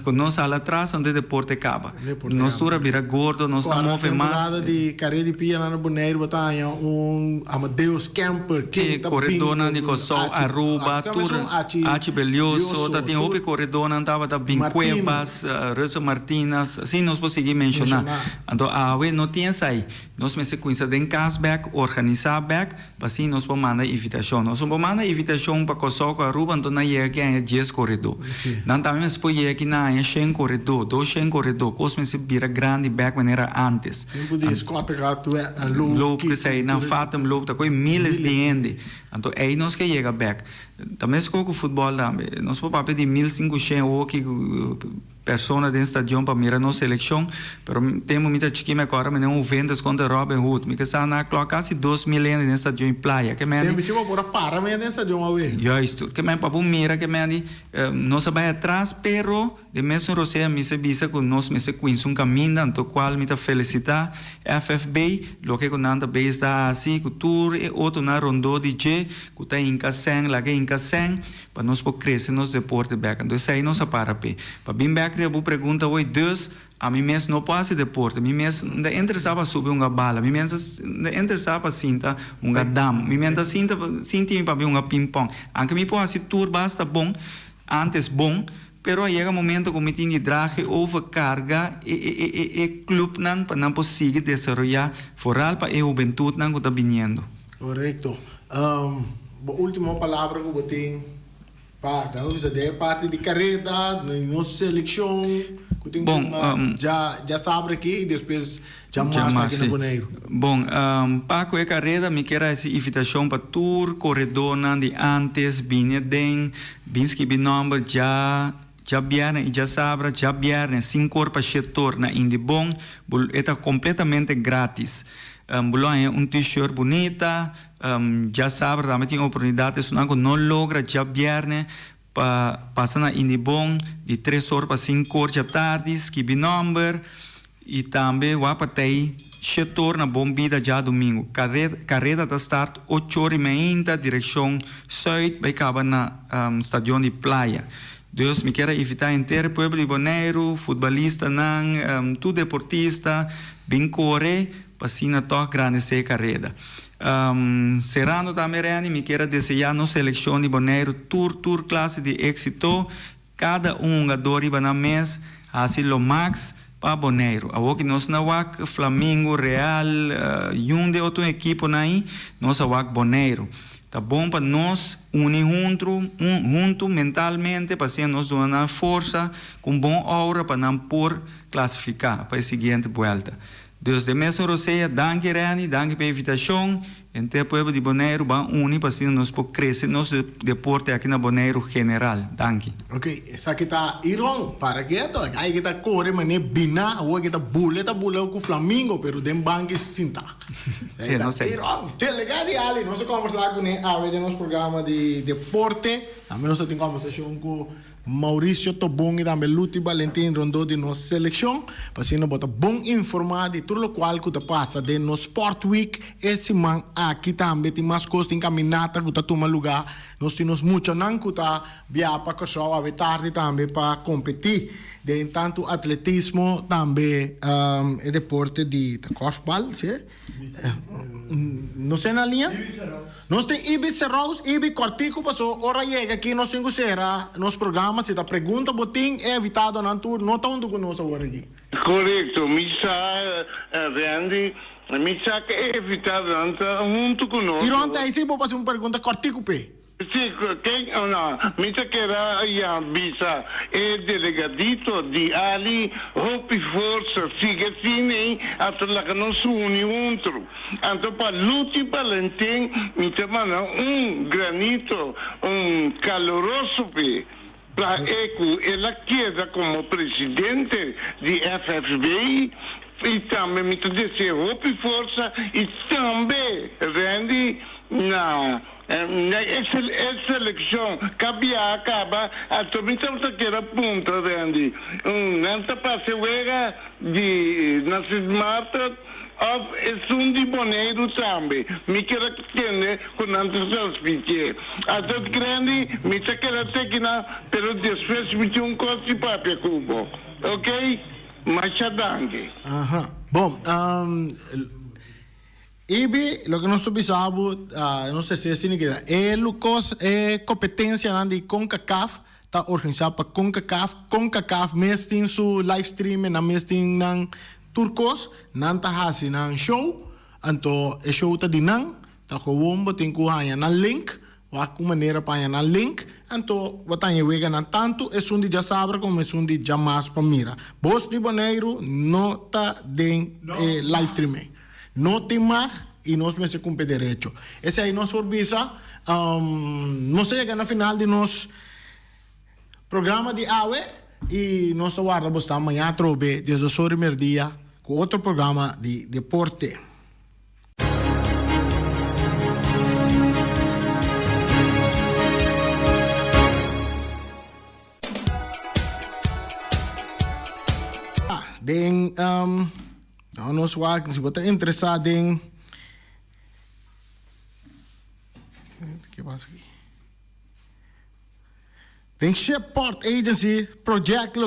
Ku nos hala atras anto e deporte kaba. Nos tur a bira gordo, nos ta move mas. Temporada di kare di pia na Boneiru bo ta haña un Amadeus Kemper ken ta bin. Koredónan di Kòrsou, Aruba, tur Achi Belioso, ta tin hopi koredónan tabata bin Cuevas, Russel Martinas, asina nos por sigui menshoná. Anto awe no tin esei. Nos mester kuminsá den kas bèk, organisá bèk. Pa asina nos por manda invitashon. Nos no por manda invitashon pa Kòrsou ku Aruba, anto nan yega aki haña dies koredó. Nan tambe mester por yega aki nan haña shen koredó, dos shen koredó. Kos mester bira grandi bèk manera ántes. Tempu di Schottegat, Loop, Loop, esei, nan Fatum Loop, ta koe miles di hende. Anto ei nos ke yega bèk. Ta meskos ku futbòl tambe. Nos por papia di 1500 hoki. Persona den stadion pa mira nos seleccion, pero tempo mi ta chiki mi a corda mene un Juventus contra Robin Hood, mi ke sa na clock casi 2000 hende den stadion y playa, ke mende. Tempo si bo por a para mene den stadion awe. Juist, ke mende pa bo mira ke mende nos a bay atras, pero den mesun rosea mi sa bisa cu nos mester cuinsa un caminda, anto cual mi ta felicita FFB loke cu nan ta bezig ta haci cu tur e otronan rondó di dje cu ta hinca cen laga hinca cen. Pa nos por crece nos deporte bek. Anto esey nos a para p'e. Pa bin bek riba bo pregunta hoy, dus ami mes no por haci deporte. Mi mes no ta interesa pa subi hunga bala. Mi mes no ta interesa pa sinta hunga dam. Mi mes ta sinta sinti mi pa bin hunga ping pong. Anke mi por haci tur basta bon, antes bon, pero a yega momento cu mi tin di draag e overcarga e e e e clubnan pa nan por sigui desaroya, vooral pa e hubentudnan cu ta biniendo. Correcto. Bo ultimo palabra cu bo tin pa nan bisa den e parti di careda, den nos seleccion cu tin Bon, cu dja dja sabra aki y despues dja mars aki na Boneiru. Bon, pa cu e careda mi kier a haci invitacion pa tur coredornan di antes bini aden, bin skibi nomber dja dja bierne y dja sabra, dja bierne sincor pa shetor na Indibon, bo e ta completamente gratis. Bo lo haña un t-shirt bunita. Djasabra tambe tin oportunidat esunnan ku no logra djabièrnè pa pasa na Indibon di tres or pa sinkor djatardi, skibi nòmber i tambe wak pa tei shetor na Bon Bida djadumingu. Kareda ta start ochor i meinta direkshon sùit bai kaba na stadion di Playa. Dus mi kier a invitá henter e pueblo di Boneiru, futbalistanan, tur deportista bin kore. Pa asina tòg grandesé e kareda. Serando tambe Renny, mi kier a deseá nos selekshon di Boneiru tur tur klase di éksito. Kada un hungadó riba nan mes hasi lo max pa Boneiru. Awor ki nos na wak Flamingo, Real, yun de otro ekiponan ahi, nos a wak Boneiru. Ta bon pa nos uni huntru, huntu mentalmente pa asina nos duna nan forsa ku un bon aura pa nan por klasifiká pa e siguiente buelta. Dus den mesun rosea, danki Renny, danki pa e invitashon. Henter pueblo di Boneiru ban uni pa asina nos por crece nos deporte aki na Boneiru general. Danki. Ok, esaki ta Iron, para keto, ai ki ta core mane bina, awor ki ta bula, ta bula cu flamingo, pero den banki sinta. Sí, no sé. Iron, delega di Ali, nos a conversa cune awe den nos programa di deporte, tambe nos a tin conversacion cu Mauricio Tobon y tambe Luti Balentin rondó di nos seleccion pa asina bo ta bon informa di tur locual cu ta pasa den nos Sport Week e siman aki. Tambe tin mas cos, tin caminata cu ta tuma luga. Nos tin nos muchanan cu ta bia pa Curaçao awe tardi tambe pa competi den tanto atletismo tambe e deporte di korfbal, si? Nos tin na liña? Nos tin Ibi Serous, Ibi kòrtiku paso ora yega aki nos tin ku sera nos programa. Si ta pregunta bo tin, e invitadonan tur no ta huntu ku nos awor aki. Korekto, mi sa Randy, mi sa ku e invitadonan ta huntu ku nos. I rònt ei si bo por hasi un pregunta kòrtiku p'e. Si, ken o no, mi ta keda ya bisa e delegadito di Ali hopi forsa, sigui asina ei hasta laga nos uni untro. Anto pa Luti Balentin mi ta manda un granito, un caluroso p'e, pa e cu el a keda como presidente di FFB y tambe mi ta desea hopi forsa y tambe Randy na Na e seleccion ca biaha caba, anto mi tabata kier a puntra Randy, nan ta pasa e wega di na Sint Maarten of esun di Boneiru tambe? Mi kier a tende cu nan ta transmitié. Anto Randy, mi ta keda teki nan, pero despues mi tin un cos di papia cu bo. Ok? Masha danki. Aha. Bon, Ibi, loke nos ta bisa bo, nos ta esei asina keda. E kos, e kompetensianan di Concacaf ta organisá pa Concacaf. Concacaf mes tin su live streaming, nan mes tin nan tur kos. Nan ta hasi nan show, anto e show ta di nan. Ta gewoon bo tin ku haña nan link, wak un manera pa haña nan link, anto bo ta haña e weganan tantu esun di djasabra komo esun di djamars pa mira. Bos di Boneiru no ta den e live streaming. No tin mag y nos mester cumpli derecho. Esey nos por bisa. Nos a yega na final di nos programa di awe y nos ta warda bo sta maña atrobe diesdos ora y merdia cu otro programa di deporte. Den. Nou nos wak si bo ta interesá den ke pasa aki den Shipport Agency Project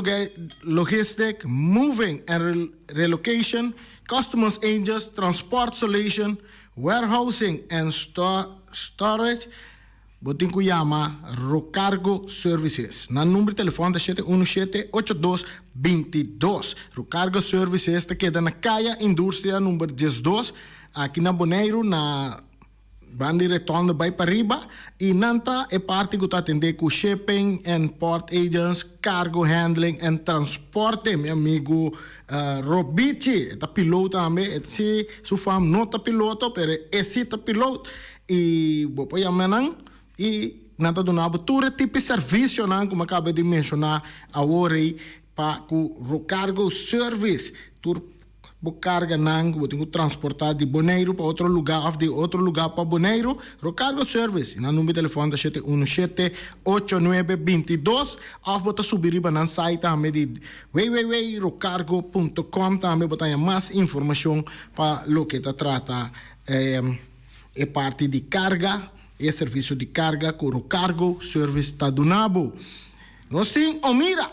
Logistic Moving and Relocation Customers Angels Transport Solution Warehousing and Storage. Bo tin ku yama Rocargo Services. Nan number di telefòn ta shete unu shete ocho dos binti dos. Rocargo Services ta keda na Kaya Industria number diesdos, aki na Boneiru na banda di Retonde bai pariba i nan ta e parti ku ta atendé ku shipping and port agents, cargo handling and transporte. Mi amigu Robichi e ta piloot tambe, e si su fam no ta piloto pero e si ta piloot. I bo por yama nan i nan ta duna bo tur e tipo di servisionan ku mi a kaba di menshoná awor ei pa ku Rocargo Service. Tur bo karganan ku bo tin ku transportá di Boneiru pa otro lugá òf di otro lugá pa Boneiru, Rocargo Service. Nan number di telefòn ta shete unu shete ocho nuebe binti dos òf bo ta subi riba nan site tambe di www rocargo punto com tambe bo ta haña mas informashon pa loke ta trata E parti di karga, e servisio di karga ku Rocargo Service ta duna bo. Nos tin Omira!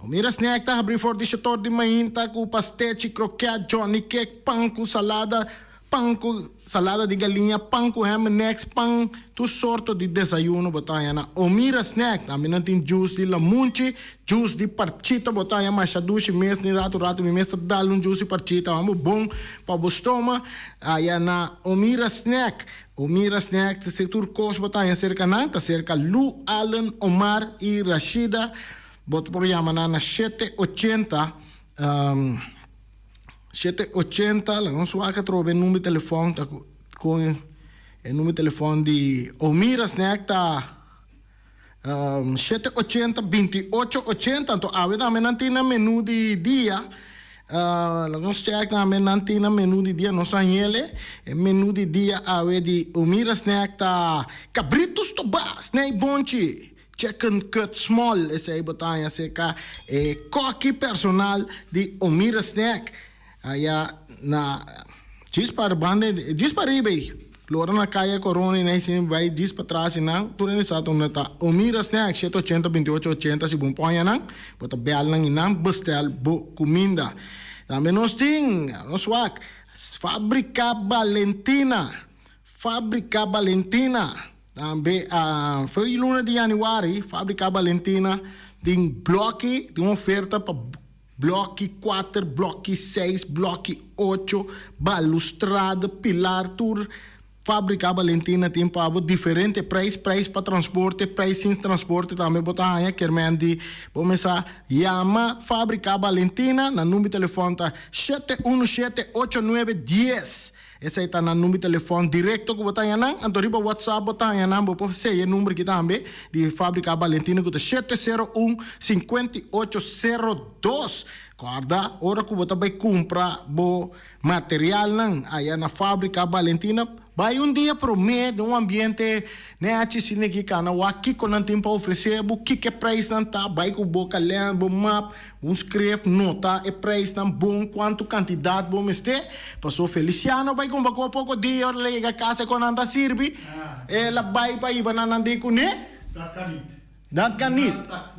Omira Snack ta habri for di shetor di mainta ku pastechi, kroket, johnny cake, pan ku salada, pan ku salada di galiña, pan ku ham and eggs, pan tur sorto di desayuno bo ta haña na Omira Snack. Tambe nan tin juice di lamunchi, juice di parchita bo ta haña masha dushi mes ni ratu ratu mi mes ta dal un juice di parchita wan bo bon pa bo stoma aya na Omira Snack. Omira Snack ta ser tur kos bo ta haña serka nan ta serka Lu, Allen, Omar y Rashida. Bo ta por yama nan na shete ochenta. Shete ochenta, laga nos wak atrobe e number di telefòn ta kon e number di telefòn di Omira Snack ta shete ochenta binti ocho ochenta anto awe tambe nan tin nan menu di dia laga nos chèk tambe nan tin nan menu di dia nos hañ'el e menu di dia awe di Omira Snack ta kabritu stobá snei bonchi. Chicken cut small, esei bo ta haña serka e kòki personal di Omira Snack aya na djis pa banda djis pa riba ei. Lora na Kaya Corona i nan esei bai djis pa tras i nan tur hende sa unda ta Omira Snack shete ochenta binti ocho ochenta si bo por haña nan bo ta bèl nan i nan bestèl bo kuminda. Tambe nos tin nos wak Fabrica Balentina Fabrica Balentina. Tambe for di luna di yanüari Fabrica Balentina tin blòki, tin un oferta pa blòki kuater, blòki seis, blòki ocho, balustrada, pilar, tur Fabrica Balentina tin pa bo diferente preis, preis pa transporte, preis sin transporte tambe bo ta haña kermen di bo mesa yama Fabrica Balentina nan number di telefòn ta shete unu shete ocho nuebe dies. Esei ta nan number di telefòn direkto ku bo ta haña nan. Anto riba WhatsApp bo ta haña nan. Bo por seya e number aki tambe di Fabrika Valentino ku ta 701 5802. Kòrda ora ku bo ta bai kumpra bo materialnan aya na Fabrika Valentina, bai un dia promé den un ambiente Nechi asina aki kana wak kiko nan tin pa ofresé bo, kiko e preisnan ta, bai ku bo kalèn, bo map, Un skref nota e preisnan bon kuantu kantidat bo mester. Paso Feliciano bai kumpa ku poko dia ora el a yega kas e kon nan ta sirbi el a bai pa hiba nan nan di kuné. Dat kan niet. Dat kan niet.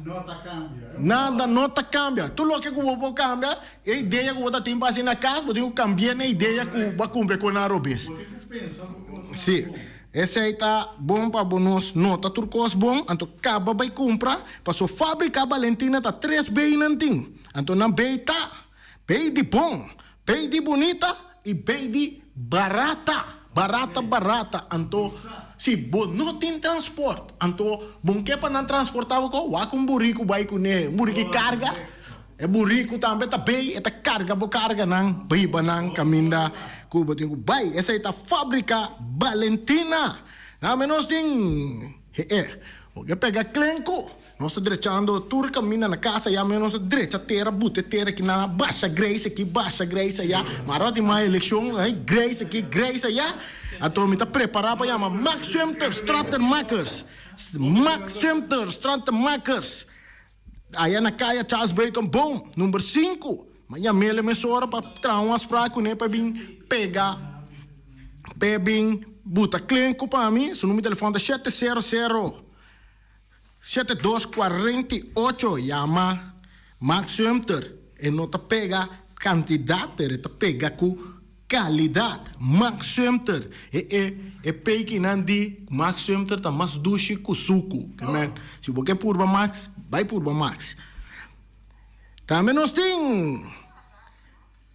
No ta kambia. Nada no ta kambia. Tur loke ku bo por kambia e idea ku bo ta tin pa hasi na kas bo tin ku kambia na e idea ku bo a kumpra e kon nan robes. Bo tin ku pensa bo kosnan Si. bon. Esei ta bon pa bo nos nota tur kos bon, anto kaba bai kumpra, paso Fabrika Balentina ta tres bei nan tin, anto nan bei ta, bei di bon, bei di bunita i bei di barata, barata barata, anto si bo no tin transport, anto bon ke pa nan transporta bo ko, wak un buriku bai kuné, un buriki karga. E buriku tambe ta bay, e ta karga bo karganan, biba nan kaminda ku bo tin ku bay. Esei ta Fabrika Balentina. Na menos tin he-e. Bo ke pega klenku. Nos ta drechando tur kaminda na kas aya, menos nos ta drecha tera, buta e tera aki nan, basha greis aki, basha greis aya. Ma ora tin mas elekshon, greis aki, greis aya. Anto mi ta prepara pa yama Max Sumter Stratenmakers. Max Sumter Stratenmakers. Aya na kaya Charles Bacon Boom, number sinku. Mi a yam'el e mesora pa traha un afspraak kuné pa e bin pega, pa e bin buta klenku pa mi. Su number di telefòn ta shete sero sero, shete dos kuarenta i ocho. Yama Max Sumter. E no ta pega kantidat, pero e ta pega ku Calidad, Max Sumter, e e e peikinan di Max Sumter ta mas dushi ku suku. Ke men, si bo ke purba Max, bai purba Max. Tambe nos tin,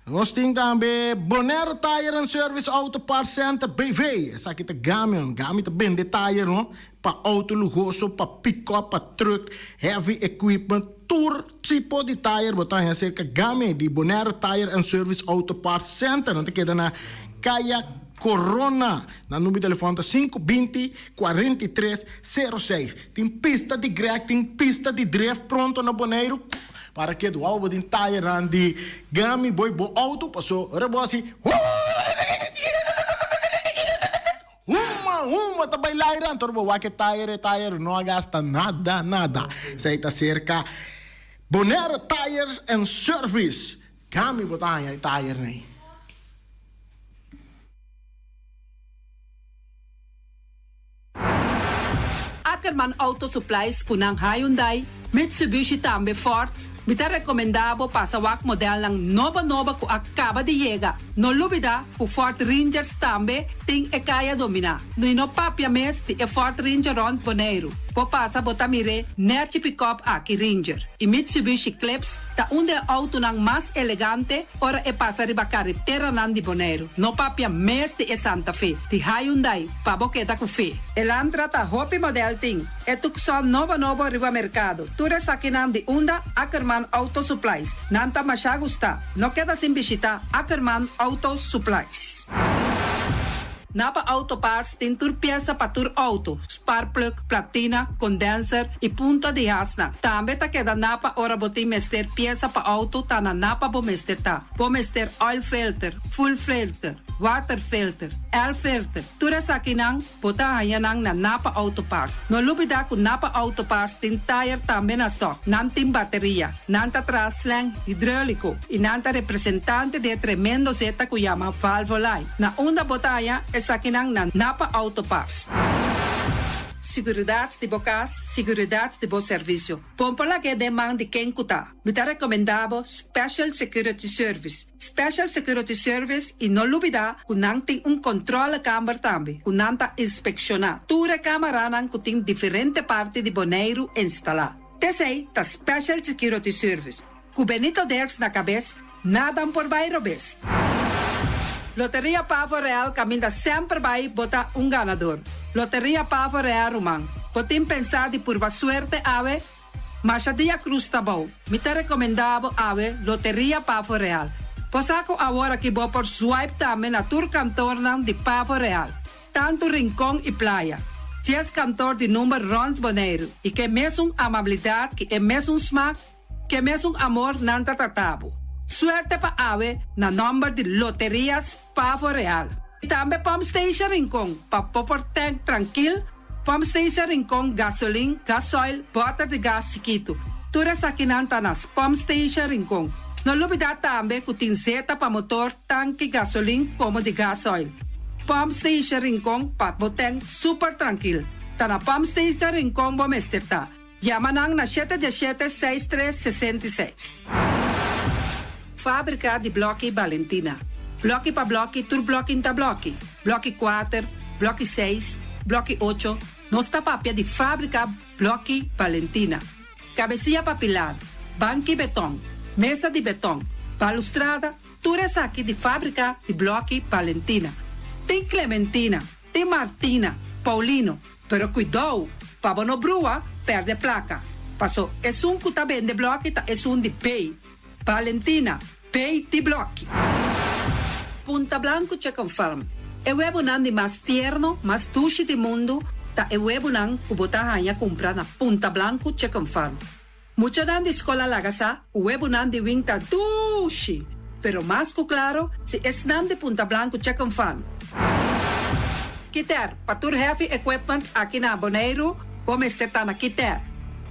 nos tin tambe Bonaire Tire and Service Auto Parts Center BV. Esaki ta Gami, Gami ta bende tire no, pa auto luhoso, pa pick-up, pa truck, heavy equipment, tur. Tipo di tayer bo ta haña serka Game di Bonaire Tire and Service Auto Parts Center. Nan ta keda na Kaya Corona. Nan number di telefòn ta sinku binti, kuarenta i tres, sero seis. Tin pista di greg, tin pista di dref pronto na Boneiru. Para ke duau bo tin tayernan di Game bo i bo auto paso ora bo hasi Huma, huma ta bai laira, anto bo wak e tayer, e tayer no a gasta nada, nada. Esei ta serka Bonaire Tires and Service. Kami bo ta haña e tayernan ei. Ackerman Auto Supplies ku nan Hyundai, Mitsubishi tambe Ford. Mi ta rekomendá bo pasa wak modelnan nobo nobo ku a kaba di yega. No lubidá ku Ford Rangers tambe tin e kaya dominá. I no papia mes di e Ford Ranger rònt Boneiru. Bo pasa bo ta mir'é nèchi pikòp aki Ranger. I Mitsubishi Eclipse ta un di e outonan mas elegante ora e pasa riba kareteranan di Boneiru. No papia mes di e Santa Fe di Hyundai pa bo keda ku fe. Elantra ta hopi modèl tin. E Tucson nobo nobo riba merkado. Tur esakinan di unda Ackerman Auto Supplies. Nan ta masha gusta. No keda sin bishita Ackerman Auto Supplies. Napa Auto Parts tin tur piesa pa tur auto, sparkplug, platina, condenser y punta di hasnan. Tambe ta keda Napa ora bo tin mester piesa pa auto ta na Napa bo mester ta. Bo mester oil filter, fuel filter, water filter, air filter, tur esakinan. Bo ta haña nan na Napa Auto Parts. No lubidá ku Napa Auto Parts tin tayer tambe na stòk. Nan tin bateria, nan ta traha slang hidróliko i nan ta representante di e tremendo zeta ku yama Valvoline. Na unda bo ta haña esakinan na Napa Auto Parts. Siguridat di bo kas, siguridat di bo servisio. Pompa lag'é den man di ken ku ta. Mi ta rekomendá bo Special Security Service. Special Security Service y no lubida cu nan tin un controlekamer tambe cu nan ta inspecciona tur e camaranan cu tin diferente parti di Boneiru instala. T'esey ta Special Security Service. Cu Benito Dirks na cabes, nada por bay robes. Loteria Pavo Real caminda semper bay bo ta un ganador. Loteria Pavo Real ruman, bo tin pensa di purba suerte awe? Masha dia cruz ta bou. Mi ta recomenda bo awe Loteria Pavo Real. Bo sa cu awor aki bo por swipe tambe na tur kantoornan di Pavo Real, tanto Rincon y Playa. Dies kantoor di number rond Boneiru y ke mesun amabilidad ki e mesun smaak, ke mesun amor nan ta trata bo. Suerte pa awe na nomber di Loterias Pavo Real. Y tambe Pump Station Rincon pa bo por tank trankil, Pump Station Rincon gasolin, gasoil, boter di gas chikitu. Tur esakinan ta na Pump Station Rincon. No lubida tambe cu tin zeta pa motor, tanki gasolin como di gasoil. Pump Station Rincon pa bo tank super trankil. Ta na Pump Station Rincon bo mester ta. Yama nan na shete diesshete seis tres 66. Fábrika di Blòki Balentina. Blòki pa blòki tur blòki n'ta blòki. Blòki kuater, blòki seis, blòki ocho, nos ta papia di Fábrika Blòki Balentina. Kabesia pa pilar, banki betòn, mesa di betòn, balustrada, tur esaki di Fábrika di Blòki Balentina. Tin Clementina, tin Martina, Paulino, Pero kuidou, pa bo no brua, pèrdè plaka. Paso esun ku ta bende blòki ta esun di bei. Valentina, bei di blòki. Punta Blanco Chicken Farm, E webunan di mas tierno, mas dushi di mundu ta e webunan ku bo ta haña kumpra na Punta Blanco Chicken Farm. Muchanan di skol a laga sa ku webunan di wing ta dushi, pero mas ku klaro si esnan di Punta Blanco Chicken Farm. Kiter, pa tur heavy equipment aki na Boneiru, bo mester ta na Kiter.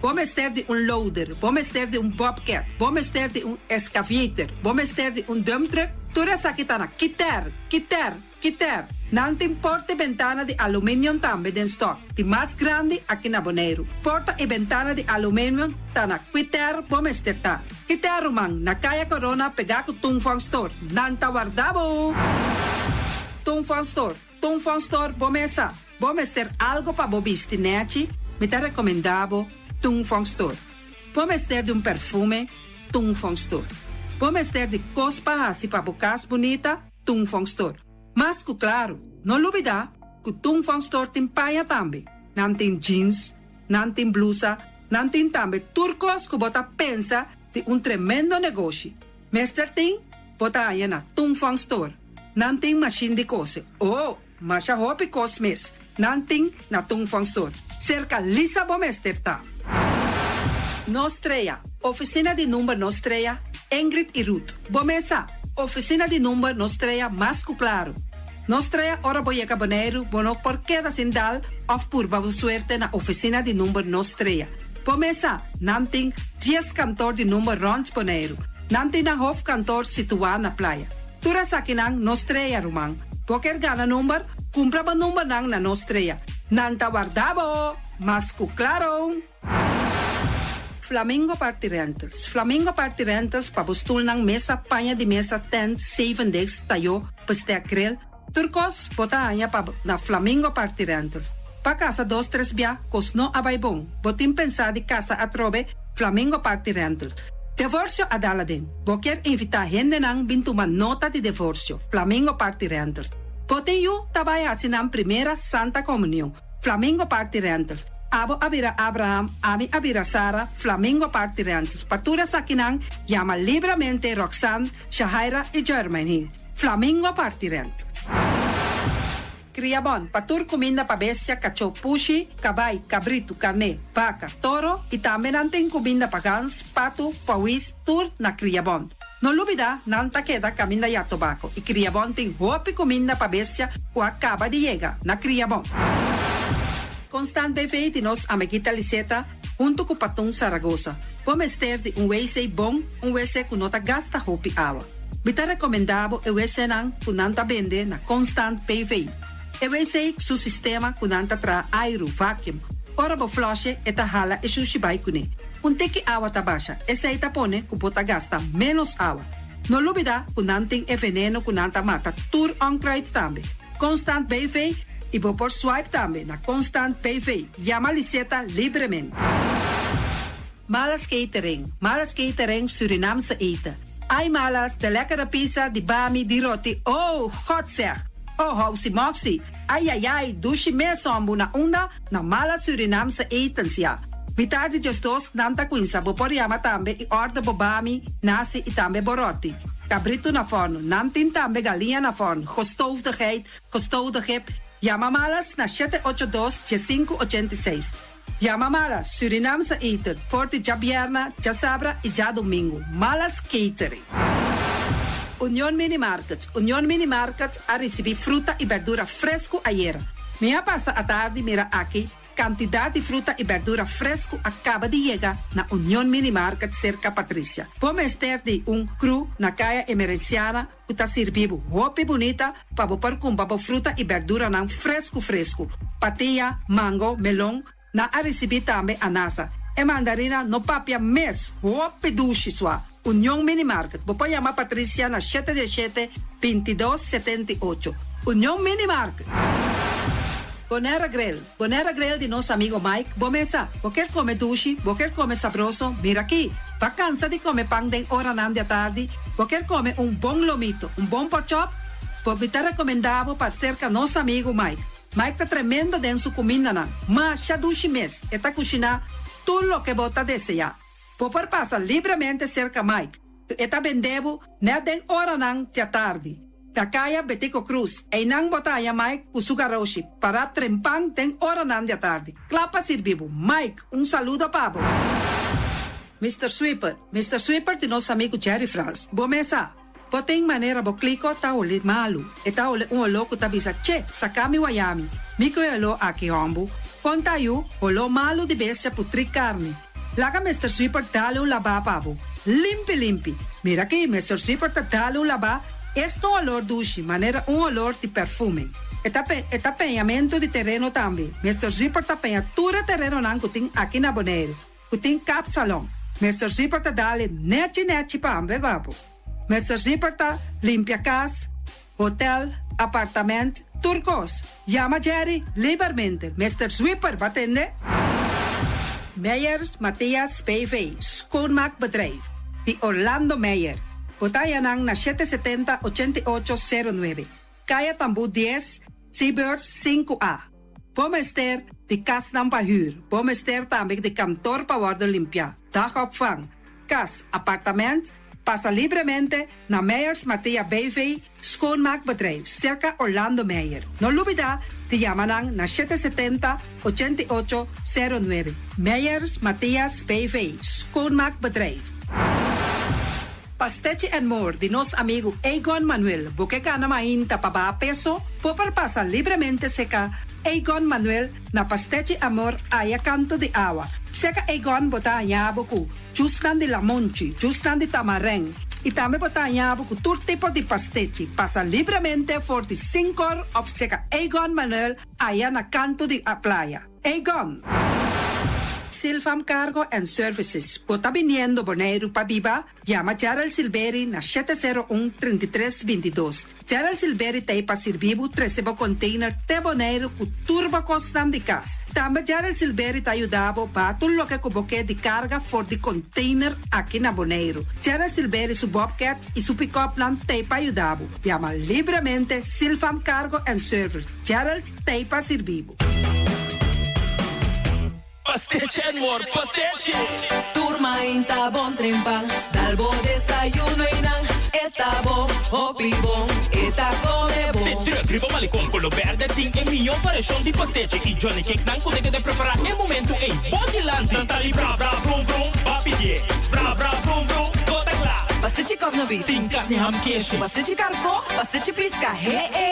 Bo mester di un loader, bo mester di un bobcat, bo mester di un excavator, bo mester di un dump truck, tur esaki ta na Kiter, Kiter, Kiter. Nan tin porta i bentana di aluminium tambe den stock, di mas grandi aki na Boneiru. Porta i bentana di aluminium ta na Kiter bo mester ta. Kiter ruman, na Kaya Corona pegá ku Tung Fong Store. Nan ta warda bo! Tung Fong Store, Tung Fong Store bo mesa. Bo mester algo pa bo bisti nechi? Mi ta recomenda bo Tung Fong Store. Bo mester di un perfume? Tung Fong Store. Bo mester di cos pa haci pa bo cas bunita? Tung Fong Store. Mas cu claro, no lubida cu Tung Fong Store tin paña tambe. Nan tin jeans, nan tin blusa, nan tin tambe tur cos cu bo ta pensa di un tremendo negoshi. Mester tin, bo ta haña na Tung Fong Store. Nan tin mashin di kose. Oh, masha hopi kos mes. Nan tin na Tung Fong Store. Serka Lisa bo mester ta. Nos Strea, Ofisina di number Nos Strea, Ingrid i Ruth. Bo mes sa, ofisina di number Nos Strea mas ku klaru. Nos Strea ora bo yega Boneiru bo no por keda sin dal òf purba bo suerte na ofisina di number Nos Strea. Bo mes sa, nan tin dies kantor di number rònt Boneiru. Nan tin nan hofkantor situá na Playa. Tur esakinan no strea, ruman. Bo kier gana number? Kumpra bo numbernan na no strea. Nan ta warda bo! Mas ku klaro! Flamingo Party Rentals Flamingo Party Rentals pa bo stulnan, mesa, paña di mesa, tent, zevendegs, tayó, bestek, grill, tur kos bo ta haña pa na Flamingo Party Rentals. Pa kasa dos tres bia, kos no a bai bon. Bo tin pensá di kasa atrobe? Flamingo Party Rentals. Devorsio a dal aden. Bo kier invitá hendenan bin tuma nota di devorsio? Flamingo Party Rentals. Bo tin yu ta bai hasi nan primera Santa Komunion? Flamingo Party Rentals. Abo a bira Abraham, ami a bira Sara, Flamingo Party Rentals. Pa tur esakinan, yama libramente Roxanne, Shahaira i Jermaine. Flamingo Party Rentals. Kriabon, pa tur kuminda pa bestia, kachó, pushi, kabai, kabritu, karné, baka, toro i tambe nan tin kuminda pa gans, patu, pawis, tur na Kriabon. No lubida, nan ta keda kaminda ya tobako i Kriabon tin hopi kuminda pa bestia ku a kaba di yega na Kriabon. Constant BV di nos amiguita Liseta huntu ku Patun Saragosa. Bo mester di un wc bon, un wc ku no ta gasta hopi awa. Mi ta rekomendá bo e wcnan ku nan ta bende na Constant BV. E wc su sistema ku nan ta traha airu, vacuum. Ora bo flush'e e ta hala e shushi bai kuné. Un tiki awa ta basha, esei ta pone ku bo ta gasta ménos awa. No lubidá ku nan tin e veneno ku nan ta mata tur onkruid tambe. Constant BV i bo por swipe tambe na Constant BV. Yama Liseta libremente. Malas Catering, Malas Catering Surinaamse eten. Ai Malas, de lekkere pizza, di bami, di roti, oh, God zeg! Oh, housi moxi, ai ai ai, dushi mes hombu na unda? Na Malas Surinaamse etens, ya. Mitar di djesdos nan ta cuinsa, bo por yama tambe y order bo bami, nasi y tambe bo roti. Cabrito na forno, nan tin tambe galiña na forno, gestoofde geit, gestoofde gip. Yama Malas na 782 1586. Yama Malas Surinaamse eten for di djabierna, djasabra y djadomingo. Malas Catering. Union Mini Market Union Mini Market a ricibi fruta y berdura fresco ayera. Mi a pasa atardi mira aki cantidad di fruta y berdura fresco a caba di yega na Union Mini Market cerca Patricia. Bo mester di un crew na Caya Emerenciana ku ta sirbi bo hopi bunita pa bo por kumpra bo fruta i berduranan fresku fresku. Patia, mango, melon, nan a risibí tambe anasa. E mandarina no papia mes, hopi dushi sua. Union Mini Market, bo por yama Patricia na shete diesshete, bintidos, 78. Union Mini Market! Bonera Grill, Bonera Grill di nos amigo Mike, bo mesa, bo kier come dushi, bo kier come sabroso, mira aki! Ba cansa di come pan den oranan di atardi, bo kier come un bon lomito, un bon porkchop? Bo mi ta recomenda bo pa cerca nos amigo Mike. Mike ta tremendo den su cumindanan, masha dushi mes, e ta cushina tur loke bo ta desea. Bo por pasa libremente cerca Mike, cu e ta bende bo net den oranan di atardi. Na Kaya Betico Cruz, einan bo ta haña Mike cu su garoshi para trempan den oranan di atardi, cla pa sirbi bo. Mike, un saludo pa bo. Mister Sweeper, Mister Sweeper di nos amigo Jerry Frans. Bo mesa, bo tin manera bo clico ta holi malu. E ta holi un oló cu ta bisa, Che, saca mi wayami. Mi cu e oló aki, hombu. Con ta yu, holó malu di bestia putri carni. Laga Mister Sweeper dale un labá pa bo. Limpi limpi. Mira aki, Mister Sweeper ta dale un labá, es ta un olor dushi, manera un olor di perfume. E ta pe, e ta peñamentu di tereno tambe. Mister Sweeper ta peña tur e terenonan ku tin aki na Boneiru, ku tin kapsalon. Mister Sweeper ta dale nechi nechi pa bo pa bo. Mister Sweeper ta limpia kas, hotel, apartament, tur kos. Yama Jerry libermente. Mister Sweeper, bo a tende? Meyers Mathias BV, Schoonmaakbedrijf, di Orlando Meyer. Bo ta haña nan na 770 8809, Kaya Tambú 10, Seabirds 5A. Bo mester di kasnan pa hür. Bo mester tambe di kantor pa wòrdu limpiá, dagopvang, kas, apartament. Pasa libremente na Meyers Mathea BV, Schoonmaakbedrijf, serka Orlando Meyer. No lubida di yama nan na 770 8809. Meyers Mathias BV, Schoonmaakbedrijf. Pastechi and More di nos amigu Egon Manuel. Bo ke gana mainta pa baha peso? Bo por pasa libremente seka Egon Manuel na Pastechi Amor aya kanto di awa. Seka Egon bo ta haña bo ku jusnan di lamonchi, jusnan di tamarèn i tambe bo ta haña bo ku tur tipo di pastechi. Pasa libremente for di sinkor òf seka Egon Manuel aya na kanto di a playa. Egon! Silvam Cargo and Services. Bo ta biniendo Boneiru pa biba? Yama Gerald Silberi na 701 33 22. Gerald Silberi ta ei pa sirbi bo trese bo container te Boneiru ku tur bo kosnan di kas. Tambe Gerald Silberi ta yuda bo baha tur loke ku bo ke di karga for di container aki na Boneiru. Gerald Silberi su bobcat i su pick-upnan ta ei pa yuda bo. Yama libremente Silvam Cargo and Service. Gerald ta ei pa sirbi bo. Pastechi and more, pastechi! Tur mainta bon trempan, dal bo desayuno y nan e ta bon, hopi bon, e ta come bon. De truck riba Malecon Colo Berde tin e miyo variacion di pastechi y Johnny Cake nan cu ta keda prepara e momento ey bo dilanti. Nan ta di bra bra vrum vrum, ba pidie, bra bra vrum vrum, bo ta cla. Pastechi cosno beef. Tin carni ham keshi. Pastechi carco, pastechi pisca, he e.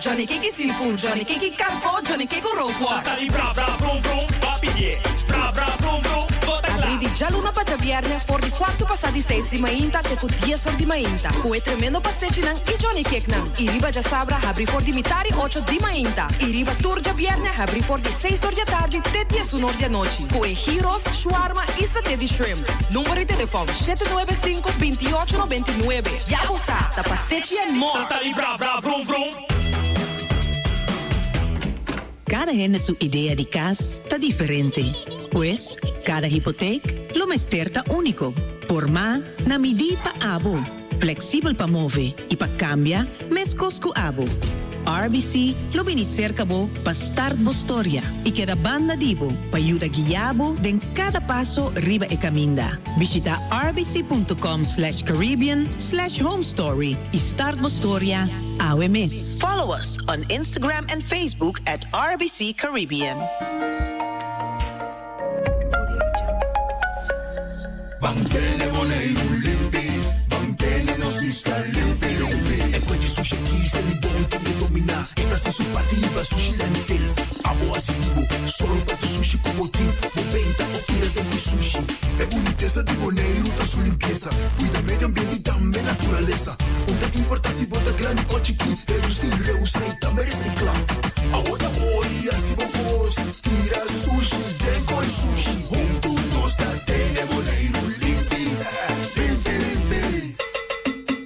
Johnny Cake seafood, Johnny Cake karko, Johnny Cake rookworst. Ta di bra bra vrum vrum, ba pidié. Bra bra vrum vrum, bo ta kla. Abrí di djaluna pa djabièrnè for di kuartu pasá di seis di mainta te ku dies or di mainta ku e tremendo pastechinan i Johnny Cakenan. I riba djasabra habrí for di mitá di ocho di mainta i riba tur djabièrnè habrí for di seis or di atardi te diesun or di anochi ku e gyros, shwarma i saté di shrimp. Number di telefòn, 795 28 99. Ya bo sa, ta pastechi and more! Ta di bra bra vrum vrum. Kada hende su idea di kas ta diferente. Pues, kada hipotek lo mester ta úniko, formá na midí pa abo, fleksibel pa move i pa kambia meskos ku abo. RBC lo bini serka bo pa start bo storia i keda banda di bo pa yuda guia bo den kada paso riba e kaminda. Bishita rbc.com slash caribbean slash homestory i start bo storia awe mes. Follow us on Instagram and Facebook at RBC Caribbean. Ban tene Boneiru limpi, ban tene nos isla limpi limpi. E kue di sushi aki se mi bon tin e dominá. E ta hasi su parti riba sushi landfill. Abo hasi di bo, solo pa tu sushi ku bo tin. Bo benta o tira den di sushi. E bunitesa di Boneiru ta su limpiesa. Kuida medio ambiente i tambe naturalesa. Un ta importá si bo ta grandi o chikí. Redusí, reusá i tambe resiklá. Abo ta ori hasi bo kos. Tira sushi den koi sushi. Huntu nos ta tene Boneiru limpi, limpi, limpi.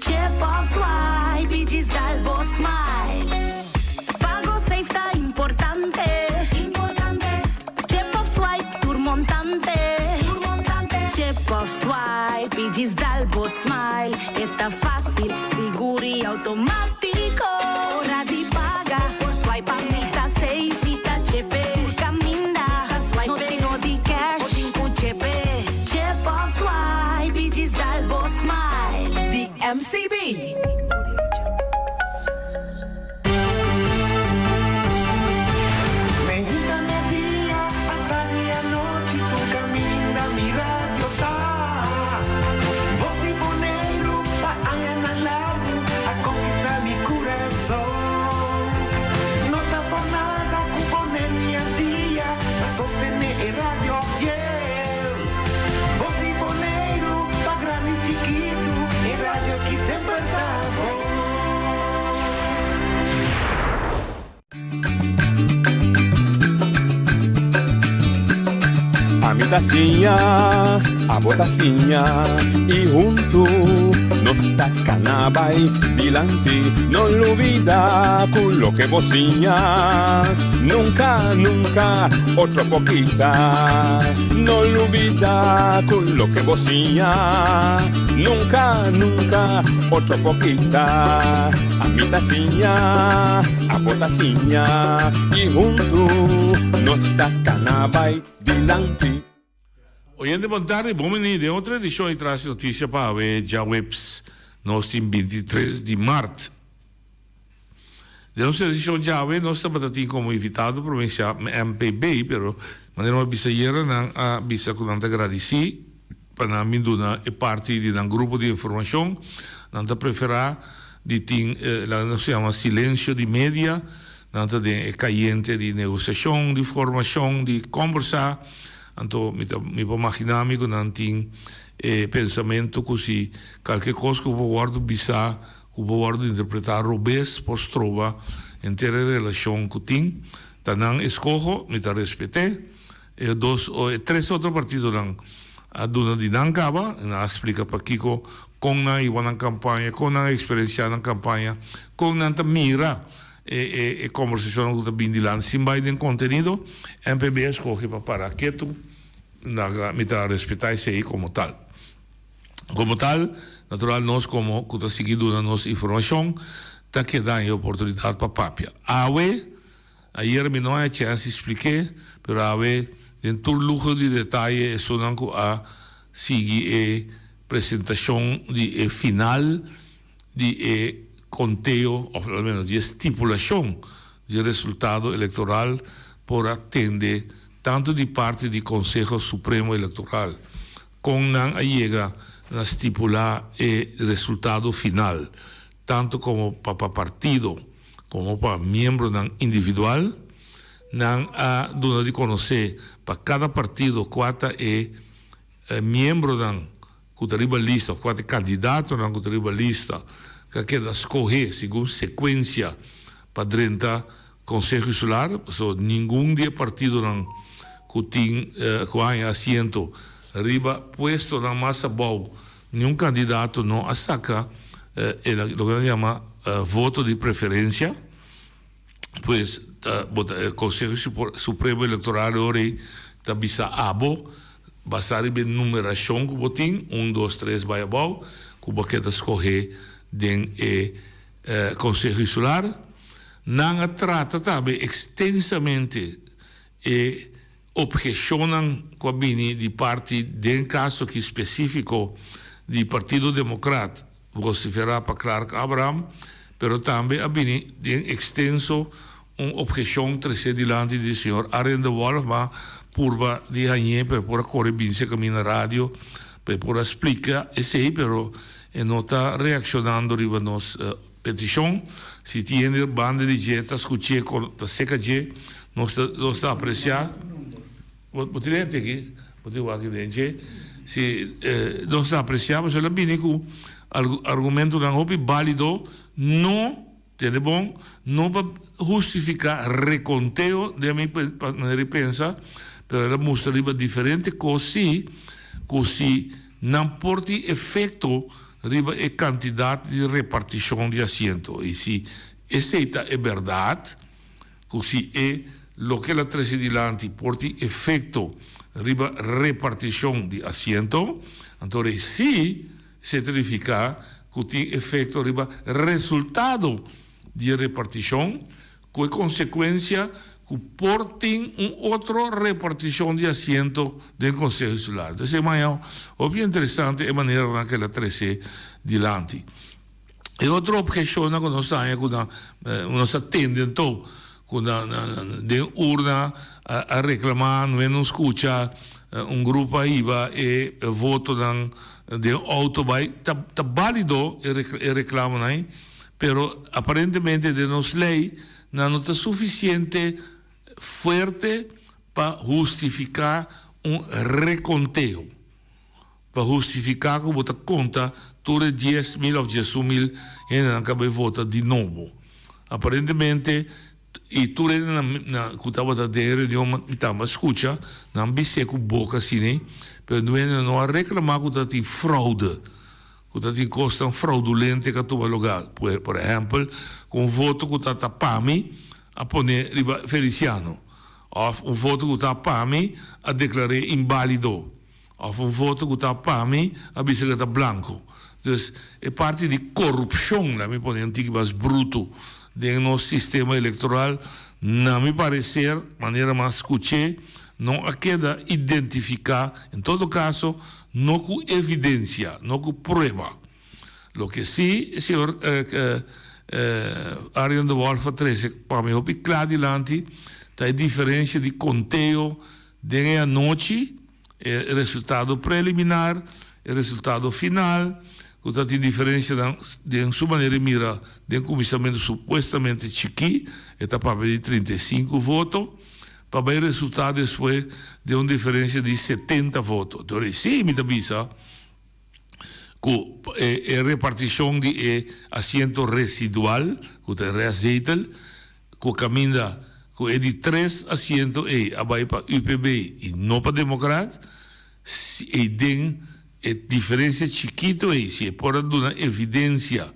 Chip of swipe i djis dal bo smile. Pago safe ta importante. Chip of swipe tur montante. Chip of swipe i djis dal bo smile. E ta fácil, sigur i automático. Ora di paga, por swipe pa mi ta safe i ta chepe. Tur caminda, swipe no tin no di cash, bo tin cu chepe. Chip of swipe i djis dal bo smile. Di MCB. Meinta media, atardi anochi, tur caminda mi radio ta. Bos di Boneiru pa añanan largu a conquista mi curason. No ta por nada cu Boneiru y Antia ta sostene e radio fiel. Bos di Boneiru pa grandi y chikitu, e radio ki semper ta bon. Ami ta siña, abo ta siña y huntu nos ta cana bay dilanti. No lubida cu loke bo siña nunca, nunca otro por kita. No lubida cu loke bo siña nunca, nunca otro por kita. Ami ta siña, abo ta siña y huntu nos ta cana bay dilanti. Oyente bon tardi, bon bini den otro edicion di Tras di Noticia pa awe djaweps nos tin 23 di mart. Den nos edicion djawe nos tabata tin como invitado provincia MPB pero manera mi a bisa ayera nan a bisa cu nan ta gradici pa nan bin duna e parti di nan grupo di informacion nan ta prefera di tin loke nos yama silencio di media nan ta den e cayente di negociacion di formacion di combersa anto mi ta mi por magina mi cu nan tin e pensamento cu si calke cos cu por wordo bisa cu por wordo interpreta robes por stroba henter e relacion cu tin ta nan escoho mi ta respete. E dos o e tres otro partidonan a duna di nan kaba, nan a splika pakiko, kon nan a hiba nan kampaña, kon nan a eksperensiá nan kampaña, kon nan ta mira e e e kombersashonnan ku ta bin dilanti. Sin bai den kontenido, MPB a skohe pa para ketu, nan mi ta respetá esei komo tal. Komo tal, natural nos komo ku ta sigui duna nos informashon ta keda e oportunidat pa papia. Awe. Ayer mi no a chèns di splik'é, pero awe den tur luho di detaye esunnan ku a sigui e presentashon di e final di e konteo òf al menos di e stipulashon di e resultado elektoral por a tende tantu di parti di Konseho Supremo Elektoral kon nan a yega na stipulá e resultado final tantu komo pa pa partido. Komo pa miembronan individual, nan a duna di konosé pa kada partido kua ta e miembronan ku ta riba lista òf kua ta e kandidatonan ku ta riba lista ku a keda skohé segun sekuensia pa drenta Konseho Insular. Pasobra ningun di e partidonan ku tin ku a haña asiento riba puestonan mas abou Niun kandidato no a saka e loke nan yama voto di preferensia, pues ta bo ta e Konseho Supremo Elektoral e ora ei ta bisa abo basá riba e numerashon ku bo tin, un, dos, tres bai abou, ku bo ke ta skohé den e Konseho Insular. Nan a trata tambe ekstensamente e Obheshonnan ku a bini di parti den kaso aki spesífiko di Partido Demokrat, vosiferá pa Clark Abraham, pero tambe a bini den ekstenso un obheshon tresé dilanti di señor Arjen de Wolff, ma purba di hañ'é pa e por a kore binse kaminda radio pa e por a splika esei, pero e no ta reakshonando riba nos. Petishon, Si tin hende banda di dje ta skuch'é kon ta seka dje, nos ta nos ta apresiá. Bo bo tin hende aki? Bo tin wak den dje? Si nos ta apresiá pasobra el a bini ku argumentonan hopi bálido, no, tende bon, no pa hustifiká rekonteo den mi manera di pensa, pero el a mustra riba diferente kos sí ku si nan por tin efekto riba e kantidat di repartishon di asiento i si esei ta e bèrdat, ku si e loke el a trese dilanti por tin efekto riba repartishon di asiento, anto rei si esei ta nifiká ku tin efekto riba resultado di e repartishon, ku e konsekuensia ku por tin un otro repartishon di asiento den Konseho Insular. Entonces e maña hopi interesante e maneranan ku el a trese dilanti. E otro obheshonnan ku nos haña ku nan nos a tende anto ku nan den urna a reklamá no hende no skucha un grupo a hiba e votonan den outo bai ta bálido e reklamonan ei. Pero aparentemente den nos ley nan no ta suficiente fuerte pa hustifica un reconteo, pa hustifica cu bo ta conta tur e 10,000 of 11,000 hendenan cu a bay vota di nobo. Aparentemente y tur hendenan cu tabata den e reunion mi tamba scucha nan bis'é cu boca asina, pero nuende no a reclama cu ta tin fraude. Ku ta tin kosnan fraudulente ka tuma lugá. Por ehèmpel, ku un voto ku ta ta pa mi a pone riba Feliciano, òf un voto ku ta pa mi a deklar'é inbálido, òf un voto ku ta pa mi a bisa ku e ta blanko. Dus, e parti di korupshon, laat mi pone un tiki mas brutu, den nos sistema elektoral, na mi pareser, manera mas skuch'é, no a keda identifiká, en todo kaso, No ku evidensia, no ku prueba. Loke si señor Arjen de Wolff a trese pa mi hopi kla dilanti ta e diferensia di konteo den e anochi, e resultado preliminar, e resultado final, ku ta tin diferensianan den su manera di mira den kuminsamentu supuestamente chikí, e ta papia di 35 voto. Pa bai resultá despues den un diferencia di 70 voto. Dor esei mi ta bisa cu e reparticion di e asiento residual, cu ta e restzetel, cu caminda. ku e di tres asiento ei a bai pa UPB i no pa Demokrat, si ei den e diferensia chikito ei, si e por a duna evidensia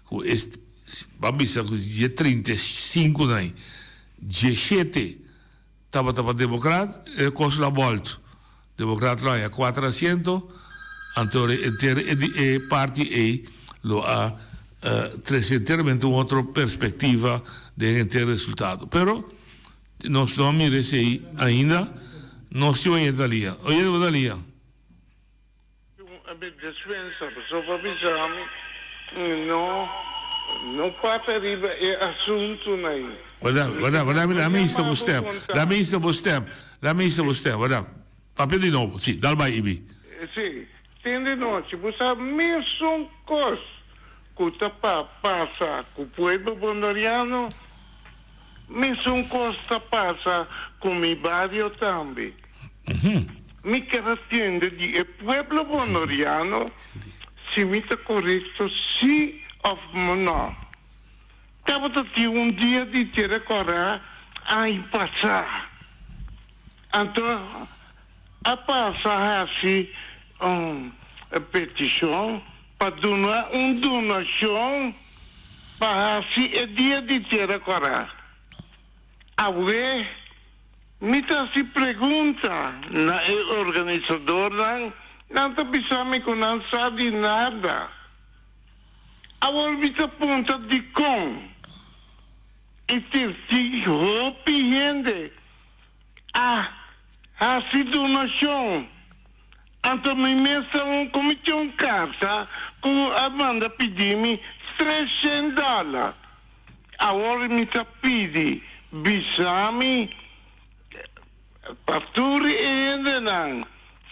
ku e, ban bisa ku dje 35 nan ei, dje shete Tabata pa Demokrat, e kos lo a bòltu. Demokrat lo haña kuater asiento, anto henter e di e parti ei lo a trese enteramente un otro perspektiva den henter resultado. Pero nos no a mira esei ainda. Nos tin oyente na liña. Oyente bo ta na liña? Despensa pasobra pa bisa mi no no papia riba e asuntunan ei. Wada, wada, wada, mi lami hisa bo stem, lami hisa bo stem, lami hisa bo stem, wada. Papia di nobo, si, dal bai Ibi. Si, tende nochi, bo sa mesun kos ku ta pa pasa ku pueblo bondoriano, mesun kos ta pasa ku mi bario tambe. Mi ker a tende di e pueblo bonoriano si mi ta korekto si òf no. Tabata tin un dia di tera kòrá aña pasá. Anto a pasa hasi un petishon pa duna un donashon pa hasi e dia di tera kòrá. Awe mi ta hasi pregunta na e organisadornan, nan ta bisa mi ku nan sa di nada. Awor mi ta punta dikon i tin hopi hende a hasi donashon. Anto mi mes ta un ku mi tin un karta ku a manda pidi mi treshen dòler. Awor mi ta pidi, bisa mi pa tur e hendenan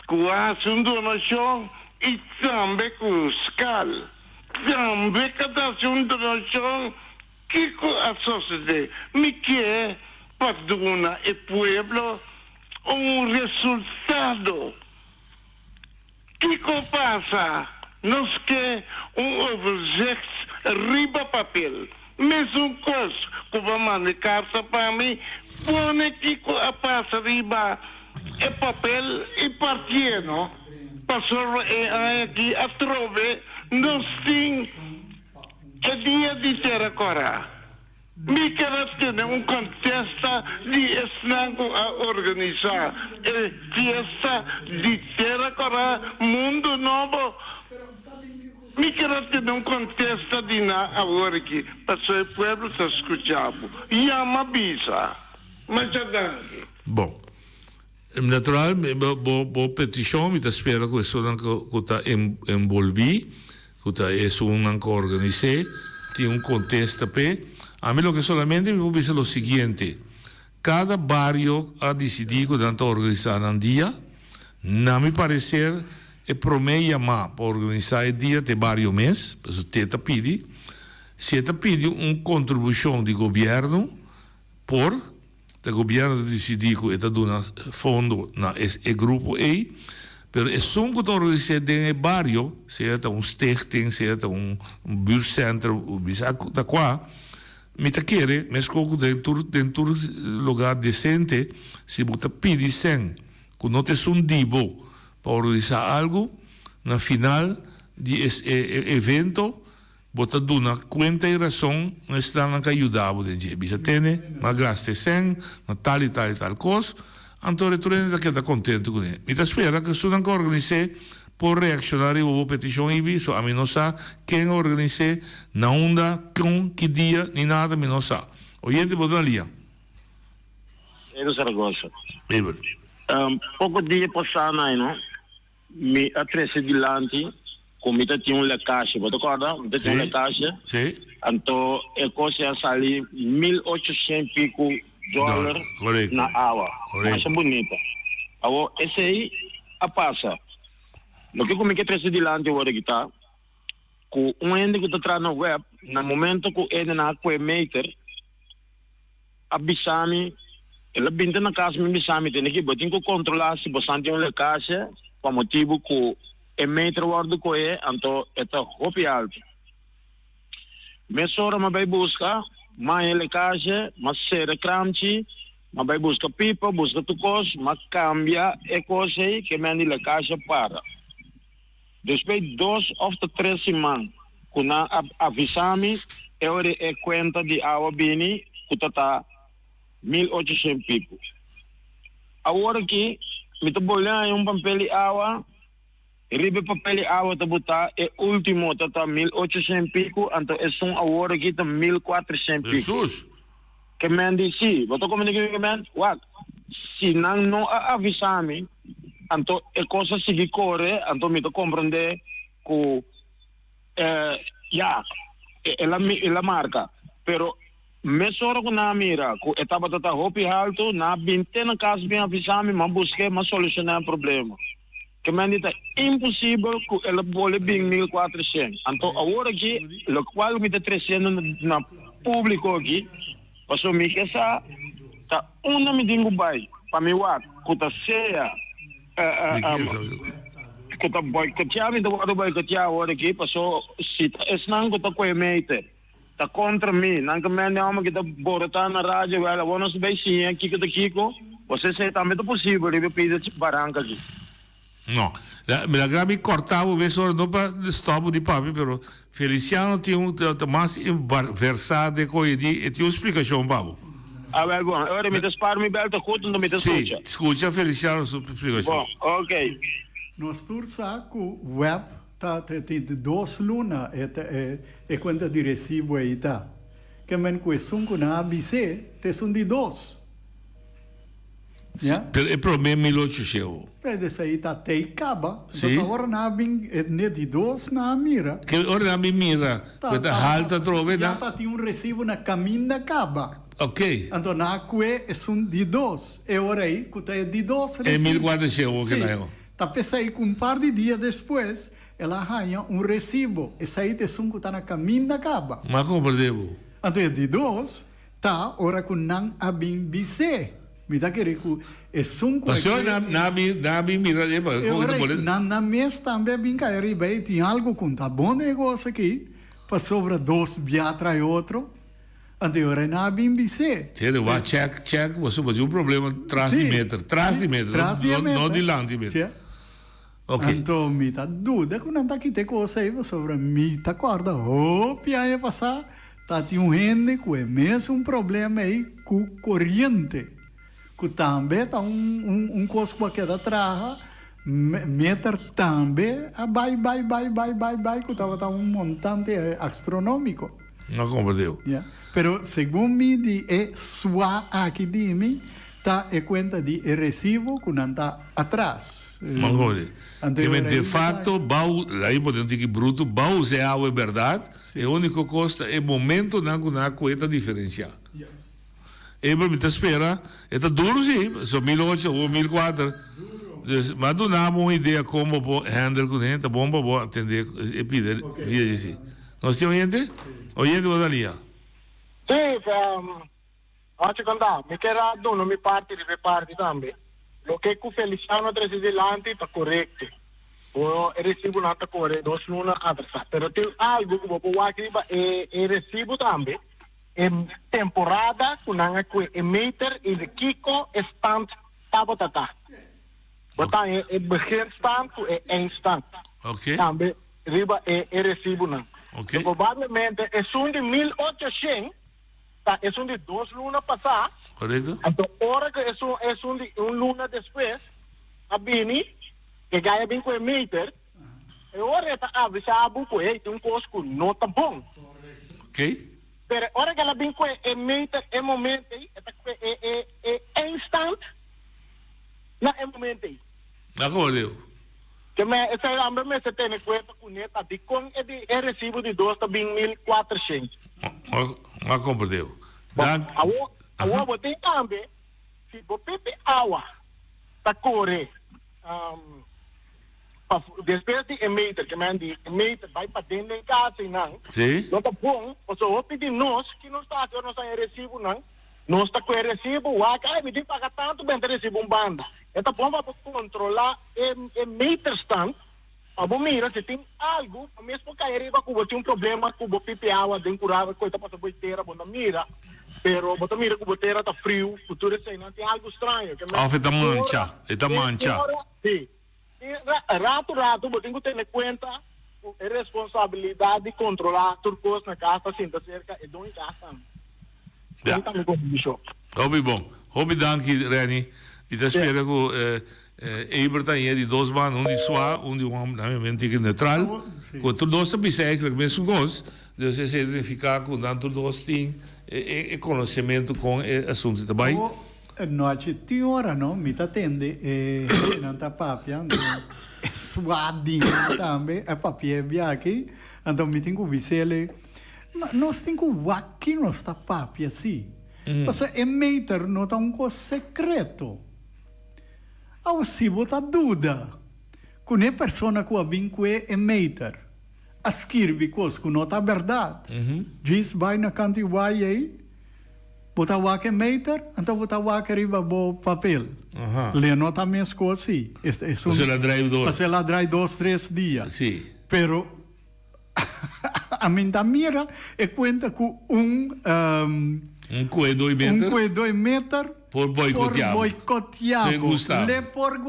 ku a hasi un donashon i tambe ku skal tambe ka ta hasi un donashon, kiko a sosodé? Mi ke pa duna e pueblo un resultado. Kiko pasa? Nos ke un overzicht riba papel. Mesun kos ku bo manda e karta pa mi, pone kiko a pasa riba e papel i partié no. Pasobra e aña aki atrobe nos tin e dia di Tera Kòrá. Mi ker a tene un kontesta di esnan ku a organisá e fiesta di Tera Kòrá Mundu Nobo. Mi ker a tene un kontesta di nan awor aki, pasobra e pueblo ta skucha bo. Yama bisa. Masha danki. Bon. Natural, bo bo petishon mi ta spera ku esunnan ku ta enbolbí, ku ta esunnan ku organis'é, tin un kontesta p'e. Ami loke solamente mi por bisa lo siguiente, kada bario a disidí ku nan ta organisá nan dia. Na mi pareser e promé yamá pa organisá e dia ta e bario mes, pasobra te ta pidi. Si e ta pidi un kontribushon di gobièrnu, por. Ta gobierno ta dicidi cu e ta duna fondo na e grupo ey, pero esun cu ta organise den e bario, sea ta un stichting, sea ta un buurtcentrum, bisa ta cua, mi ta kere, mescos cu den tur den tur lugar decente, si bo ta pidi cen cu no ta esun di bo pa organisa algo, na final di e evento, Bo ta duna kuenta i rason na esnan ku a yuda bo den dje. Bisa tene, m'a gasta e sèn na tal i tal i tal kos, anto returende ta keda kontentu kuné. Mi ta spera ku esunnan ku a organis'é por reakshoná riba bo petishon ibi, so ami no sa ken a organis'é, na unda, kon, ki dia, ni nada mi no sa. Oyente bo ta na lia. Edu Zaragoza. Eber. Poko dia pasá na no. Mi a trece dilanti cu mi ta tin un lekasje. Bo ta corda? Mi ta tin un lekasje. Sí. Anto e cos a sali 1800 pico dollar na awa. Masha bunita. Awor esey a pasa. Loke cu mi ke trece dilanti awor aki ta cu un hende cu ta traha na web, na momento cu e na cue meter, a bisa mi, el a binta na kas mi bisa mi, tene ki bo tin ku kontrolá si bo san tin un lekasje pa motibu ku e meter wòrdu kohe, anto e ta hopi altu. Mesora mi a bai buska, M'a haña lekashe, m'a sera kramchi, m'a bai buska pipa, buska tur kos, m'a kambia e kos ei ke men di lekashe para. Despues dos òf ta tres siman ku nan a avisá mi, e ora e kuenta di awa bini ku ta ta 1800 piku. Awor aki mi ta bolbe haña un pampel di awa. Riba e papel di awa ta botá e último ta ta 1800 piku, anto esun awor aki ta 1400 piku. Hesus! Ke men di, Sí, bo ta komunika mi ku men? Wak, si nan no a avisá mi, anto e kos a sigui kore, anto mi ta komprendé ku, ya, el a el a marka. Pero Mesora ku nan a mira ku e tabata ta hopi haltu, nan a bin te na kas bin avisá mi, m'a busk'é, m'a solushoná e problema. Ke men di ta imposibel ku el a bole bin 1400. Anto awor aki, lokual mi ta tresiendo na públiko aki, pasobra mi ke sa ta unda mi tin ku bai pa mi wak ku ta sea ku ta boikoteá, mi ta wòrdu boikoteá awor aki, pasobra si ta esnan ku ta kohe meter. Ta kontra mi. Nan ke mende hòmber ki ta borotá na radio, wèl, awor nos ta bai siña kiko ta kiko. Bo esei tambe ta posibel riba e pida baranka aki. No. Mi la gra mi kòrtá bo mesora, no pa stòp bo di papia, pero Feliciano tin un, ta mas versá den koe di, e tin un splikashon pa bo. A wèl, bon. E ora mi ta spar mi bèl ta goed, anto mi ta skucha. Sí, skucha Feliciano su splikashon. Bon, oké. Nos tur sa ku web Ta tin dos luna e ta e cuenta di recibo ei ta. Ke men cu esun cu nan a bis'é ta esun di dos. Ya. Pero e prome mil ocho sheu. Pero esei ta tei caba. Si. Enton ta ora nan a bin e ne di dos nan a mira. Ke ora nan a bin mira cu e ta halto atrobe Ya nan. ta tin un recibo na caminda caba. Ok. Anto nan a cue esun di dos. E ora ei cu ta e di dos E recibo. 1400 sheu Si. ke nan yo. Ta p'esei ku un par di dia despues el a haña un resibo. Esei ta esun ku ta na kaminda kaba. M'a komprendé bo. Anto e di dos ta ora ku nan a bin bis'é. Mi ta kere ku esun ku a Pasó kere. nan a bin nan a bin mira e pa E kon ora ta bole. nan nan mes tambe a bin kai riba ei tin algu ku ta bon den e kos aki, pasobra dos bia trae otro. Anto e ora nan a bin bis'é. Tene wak check check boso bo tin un problema tras di meter tras di meter Tras di e no meter. dilanti meter. Sí. Ok. Anto mi ta duda ku nan ta kita e kos ei pasobra mi ta kòrda hopi aña pasá ta tin un hende ku e mesun problema ei ku koriente ku tambe ta un un un kos ku a keda traha meter tambe a bai bai bai bai bai bai ku tabata un montante astronómiko. No comprendeu. Ya. Pero segun mi di e swa aki di mi ta e cuenta di e recibo cu nan ta atras. No comprendeu. Anto Ke e men ora de ei facto bou, la'i pone un tiki bruto, bou usa e awa e berdad, e unico cos ta e momentonan cu nan a cuenta diferencia. Eber mi ta spera, e ta duro si, so 1008 awor 1004. Dus mi a duna bo un idea kon bo por handle kuné, ta bon pa bo atendé e pida via dje si. Nos tin oyente? Oyente bo ta lia. Sí, Ochi konta, mi ker a duna mi parti riba e parti tambe. Loke ku Feliciano a trese dilanti ta korekto. Bo e resibunan ta kore dos luna atrasá. Pero tin algu ku bo por wak riba e e resibu tambe. E temporada ku nan a kue e meter i di kiko e stand tabata ta. Bo ta haña e beginstand ku e eindstand. Tambe riba e e resibunan. So probablemente esun di 1800 ta esun di dos luna pasá. Anto ora ku esun esun di un luna despues a bini, e gai a bin ku e meter. E ora e ta avisá bo ku hey tin un kos ku no ta bon. Pero e ora ku el a bin kue e meter e momento ei, e ta kue e e e eindstand na e momento ei. Na komo leu? Ke me esei tambe mester tene kuenta kuné ta dikon e di e resibo di dos ta bin 1400. Ma komprendé bo. Bon, awor awor bo tin tambe si bo pipi awa ta kore. Pa despues di e meter, ke men di e meter bai paden den kas einan, no ta bon, pasobra hopi di nos, ki nos ta hasi ora nos haña e resibunan? Nos ta kue resibu, wak, ai mi tin paga tantu, benta resibu un banda. E ta bon pa bo kontrolá e e meterstand. Pa bo mira si tin algu, bo mes por kai ariba ku bo tin un problema ku bo pipi awa den kuraba ku e ta pasa bo e tera, bo no mira, pero bo ta mira ku bo tera ta friu, ku tur eseinan tin algu straño. Ke Of e ta mancha, e ta mancha. Si. Tin ratu ratu bo tin ku tene kuenta ku e responsabilidat di kontrolá tur kos na kas ta sinta serka e doño kas tambe. Ja. Esei ta mi kontribushon. Hopi bon. Hopi danki Renny. Mi ta spera ku Eber ta haña di dos banda, un di swa, un di un na mi mente ki neutral. Ku tur dos ta bisa eigenlijk mesun kos. Dus esei ta nifiká ku nan tur dos tin e konosementu kon e asuntu ta bai. Nochi tin ora no mi ta tende e hendenan ta papia anto e swa dinan tambe a papia e biaha anto mi tin ku bis'ele nos tin ku wak ki nos ta papia si pasobra e meter no ta un kos sekreto awo si bo ta duda ku ne persona ku a bin kue e meter a skirbi kos ku no ta bèrdat djis bai na kanti wai ei. Bo ta wak e meter, anto bo ta wak riba bo papel. Le no ta meskos si. Pasobra el a drai dos. Pasobra el a drai dos, tres dia. Si. Pero ami ta mira e kuenta ku un. Un kue doi meter. Un kue doi meter. Por boikoteá bo. Por boikoteá bo. Le por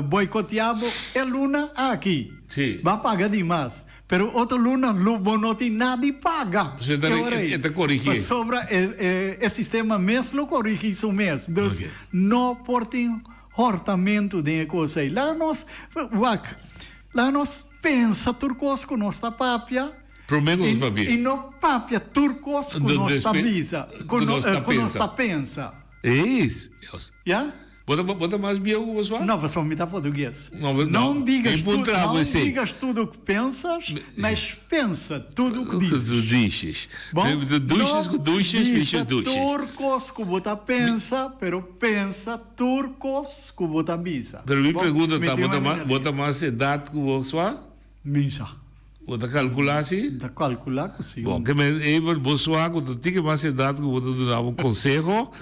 boikoteá bo e luna aki. Si. Bo a paga di mas. Pero otro luna lo bo no tin nada di paga. Pasobra e ta E ora ei. e ta korigí. Pasobra e e e sistema mes lo korigí su mes. Dus Oké. no por tin hòrtamentu den e kos ei. Laga nos wak, laga nos pensa tur kos ku nos ta papia Promé ku i nos papia. i no papia tur kos ku Do nos ta despe bisa, ku ku no nos ta ku nos pensa. ta pensa. Eis. Dios. Ya? Bo ta bo ta mas bieu ku bo swa? No, pasobra mi ta portugues. No, no, Não digas mi tu, puntra bo não esei. digas tudo o que pensas, mas pensa tudo o que dizes. Tu dizes. Bom, Tu duches no ku duches, bisa bichos duches. tur kos ku bo ta pensa, pero pensa tur kos ku bo ta bisa. Pero mi Bom, pregunta mi ta, tin bo ta un mas, amiga bo ta mas edat ku bo swa? Mi sa. Bo ta kalkulá si? Mi ta kalkulá ku si. Bon, ke men Eber, bo swa ku ta tiki mas edat ku bo ta duna bo konseho,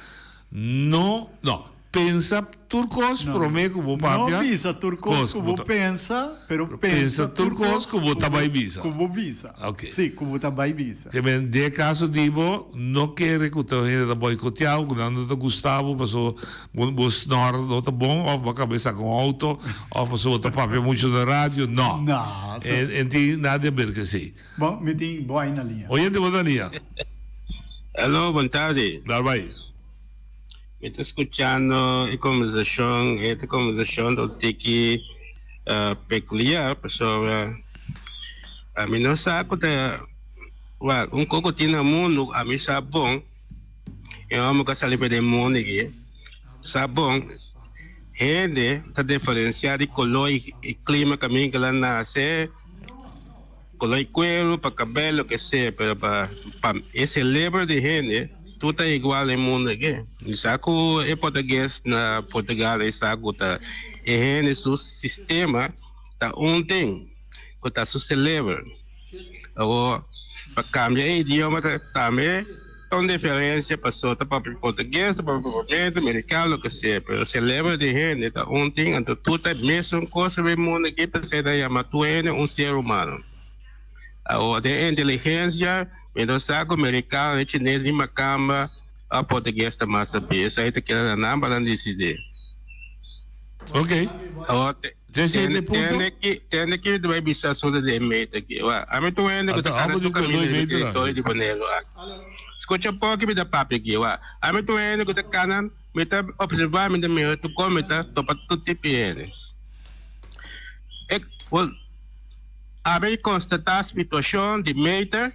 no, no, pensa tur kos promé ku bo papia. No bisa tur kos ku bo pensa, pero pensa tur kos ku bo ta bai bisa. Ku bo bisa. Ok. Si, ku bo ta bai bisa. Ke men den e kaso di bo, no kere ku ta hende ta boikoteá bo, ku nan no ta gusta bo, pasobra Bo bo snor no ta bon of bo a kaba di saka un auto of pasobra bo ta papia mucho na radio. No. No. E e tin nada di haber ku esei. Bon, mi tin boy na liña. Oyente bo na liña. Hello, bon tardi. Dar bai. Mi ta skuchando e kombersashon, e ta kombersashon ta un tiki pekuliar pasobra ami no sa ku ta, wak, un koko tin na mundu ami sa bon. E hòmber ku a sali pa den mundu aki sa bon, hende ta diferensiá di koló i klima kaminda ku el a nase, koló di kueru, pa kabel, loke sea, pero pa pa e selebro di hende tur ta igual den mundu aki. Mi sa ku e portugues na Portugal e sa ku ta e hende su sistema ta un tin ku ta su selebro. Awor pa kambia e idioma ta tambe. Ta un diferencia paso ta papia portugues, ta papia papiamento, mericano, loke sea, pero celebro di hende ta un tin, anto tur ta e mesun cos riba e mundo aki, p'esey ta yama tur hende un ser humano. Awor den inteligencia mi no sa cu mericano ni chines ni macamba of portugues ta mas sabí, esey ta keda na nan pa nan dicidi. Ok. Awor te. Tende punto. Tende ki mi ta bai bisa asuntu di e meta aki. Wak, ami ta un hende ku ta kana tur kaminda riba e teritorio di Boneiru aki. Skucha poko ki mi ta papia aki. Wak, ami ta un hende ku ta kana, mi ta opservá, mi ta mira tur kon, mi ta topa tur tipo di hende. E, wel, ami konstatá situashon di meta,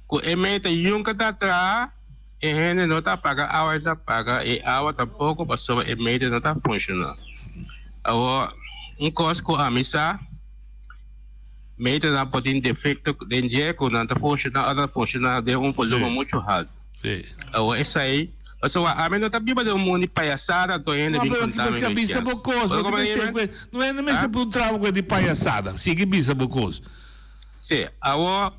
ku e meta yunka ta traha, E hende no ta paga awa e ta paga e awa tampoko pasobra e meter no ta funshoná. Awor un kos ku ami sa meternan por tin defekto den dje ku nan ta funshoná òf ta funshoná den un volumen muchu haltu. Awor esei pasobra ami no ta biba den un mundu di payasada anto hende bin konta mi mi Bisa bo kos, bo ta bisa ku no hende mester puntra bo ku e di payasada, sigui bisa bo kos. Si, awor.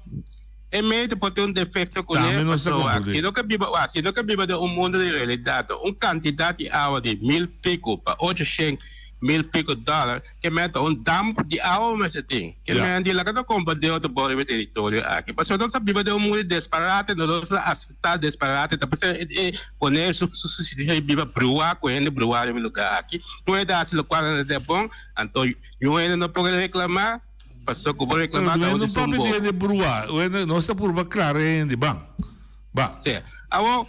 E mente por tin un defecto cu ne, pasobra si no ke biba, wak, si no ke biba den un mundo di realidad, un cantidad di awa di mil pico pa ocho shen Mil pico dollar, ke men ta un dam di awa mester tin. Ke men di laga no compra den otro bor riba e territorio aki. Pasobra nos ta biba den un mundo di disparate, nos ta acepta disparate, ta p'esei e pone su su situacion di biba bruha cu hende bruha riba e lugar aki. Un hende ta haci locual nan ta bon, anto un hende no por reclama, pasobra cu bo reclama ta un un bobo. Hende bruha, nos ta purba clara hende, ban, ban. Si, awor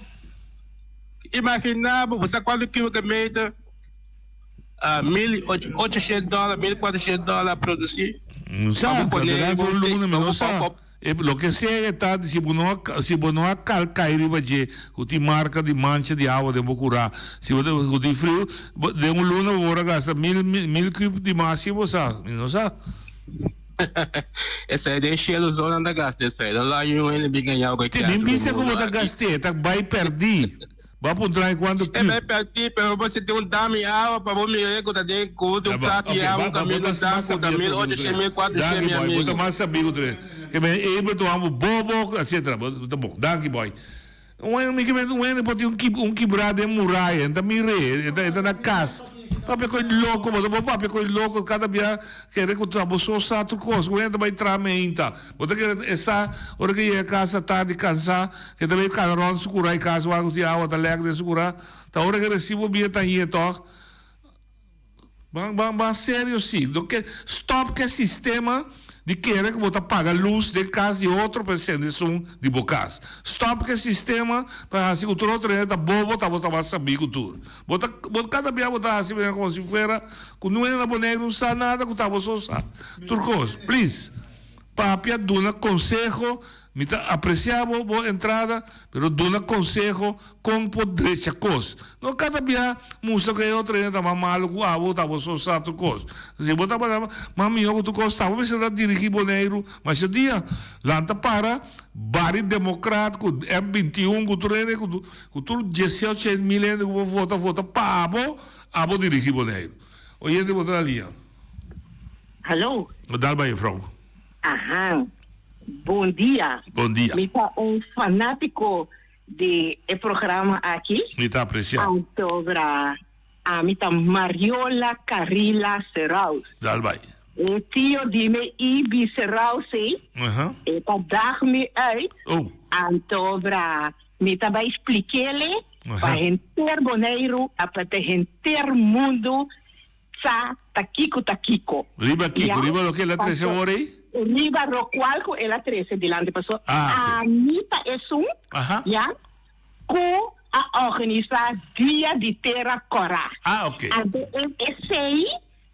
imagina bo, bo sa cuanto cubico meter? 1800 dòler, 1400 dòler a produsí. No sa, ta durante un luna mi no sa. E loke sea e ta, si bo no a, si bo no a kal kai riba dje ku tin marka di mancha di awa den bo kurá, si bo ta ku tin friu, bo den un luna bo por a gasta mil, mil kub di mas si bo sa, mi no sa. Esei den shelu so nan ta gasta esei, no laga un hende bin gaña bo ku e Ti, mi bisa ku bo ta gast'é, ta bai pèrdí. Bo a puntra e cuanto E bai perdi, pero bo si tin un dam i awa pa bo mira cu ta den cu un plaats i awa un caminda un dam cu ta 1800, 1400 mi amigo. Bo ta mas sabi cu tres. Ke men Abel ta wou bobo, etcetera. Bo ta bon. Danki boy. Un mi ke men un hende por tin un kibra den muraya, e ta mir'é, e ta na cas. Papia koe loko, bo ta bo papia koe loko kada bia kere ku ta bo so sa tur kos. Un hende ta bai traha meinta. Bo ta kere e sa ora ke yega kas ta tardi kansa ke ta bai kana rònt su kura i kas wak ku si awa ta lèk den su kura. Ta ora ke resibo bia ta hie tòg. Ban ban ban serio si. No ke stòp ke sistema di kere ku bo ta paga lus den kas di otro pa e sende esun di bo kas. Stòp ke sistema pa hasi ku tur otro hende ta bobo ta bo ta mas sabí ku tur. Bo ta bo kada bia bo ta hasi manera komo si fuera ku niun hende na Boneiru no sa nada ku ta bo so sa tur kos. Please papia duna konseho mi ta apresia bo bo entrada pero duna konseho kon por drecha kos. No kada bia mustra ku e otro hende ta mas malu ku abo ta bo so sa tur kos. Si bo tabata mas mihó ku tur kos ta bo mester ta dirigí Boneiru masha dia. Lanta para bari demokrat ku M 21 ku tur hende ku Ku tur diesiocho mil hende ku bo vota, vota pa abo, abo dirigí Boneiru. Oyente bo ta na liña. Hallo. Dal bai juffrouw. Ahan. Bon dia. Bon dia. Mi ta un fanátiko di e programa aki. Mi ta apresiá. Anto bra ami ta Mariola Carila Seraus. Dal bai. E tio di mi Ibi Seraus ei. E ta dag mi uit. Oh. Anto bra Mi ta bai splik'ele pa henter Boneiru a pa te henter mundu sa ta kiko ta kiko. Riba kiko? Riba loke el a trese awor ei? Riba rokual ku el a trese dilanti paso ami ta esun ya ku a organisá Dia di Tera Kòrá. Anto esei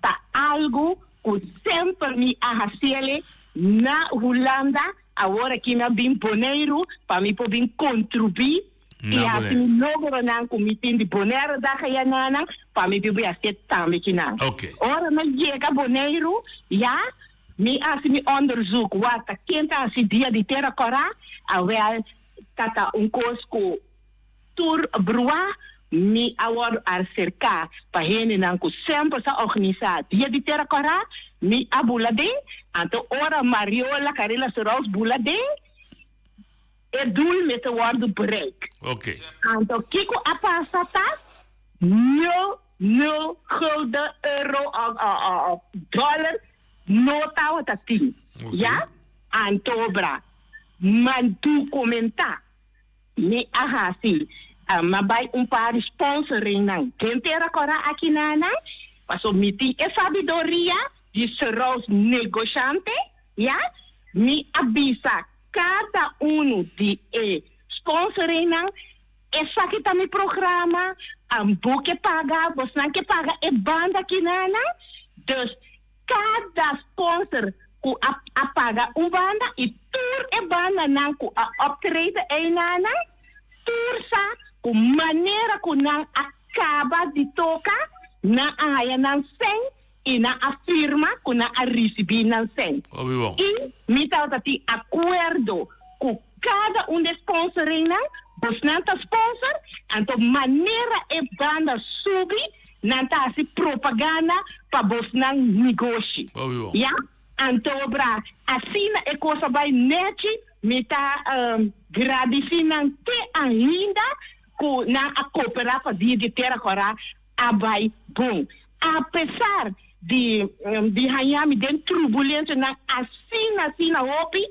ta algu ku semper mi a hasiele na Hulanda, awor aki mi a bin Boneiru pa mi por bin kontribuí i hasi mi logronan ku mi tin di Bonaire dag ayananan pa mi bin hasié tambe kinan. Ora mi a yega Boneiru ya mi a hasi mi onderzoek wak ta ken ta hasi Dia di Tera Kòrá, awèl ta ta un kos ku Tur brua mi a wòrdu arserká pa hendenan ku semper sa organisá Dia di Tera Kòrá, mi a bula den, anto ora Mariola Carela Seraus bula den, e doel mester wòrdu bereik. Anto kiko a pasa ta nul, nul gulden, euro òf dòler no tabata tin, ya? Anto bra, man dokumentá. Mi a hasi m'a bai un par di sponsoringnan den Tera Kòrá aki nanan, paso mi tin e sabidoria di Seraus negoshante, ya. Mi a bisa kada unu di e sponsoringnan, esaki ta mi programa, bo ke paga, bosnan ke paga e banda aki nanan, dus Kada sponsor ku a a paga un banda i tur e bandanan ku a optrede einanan, tur sa ku manera ku nan a kaba di toka, nan a haya nan sèn i nan a firma ku nan a risibí nan sèn. I mi tabata tin akuerdo ku kada un di e sponsoringnan, bosnan ta sponsor, anto manera e banda subi, Nan ta hasi propaganda pa bosnan negoshi. Ya? Anto bra, asina e kos a bai nechi, mi ta gradisí nan te ainda ku nan a koperá pa Dia di Tera Kòrá a bai bon. Apesar di di haña mi den trubulensianan asina asina hopi,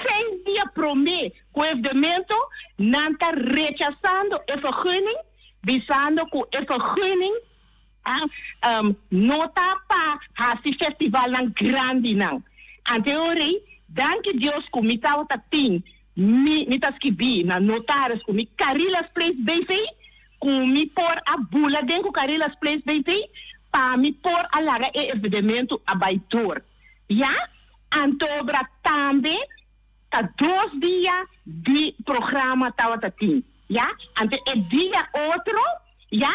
seis dia promé ku e evdemento nan ta rechasando e vergunning, bisando ku e vergunning no ta pa hasi festivalnan grandinan. Ante ora ei, danki Dios ku mi tabata tin mi mi ta skibí na notaris ku mi Carilas Place BV. Ku mi por a bula den ku Carilas Place BV pa mi por a laga e evenemento a bai door. Ya, antobra tambe ta dos dia di programa tawata tin. Ya, anto e dia otro, ya,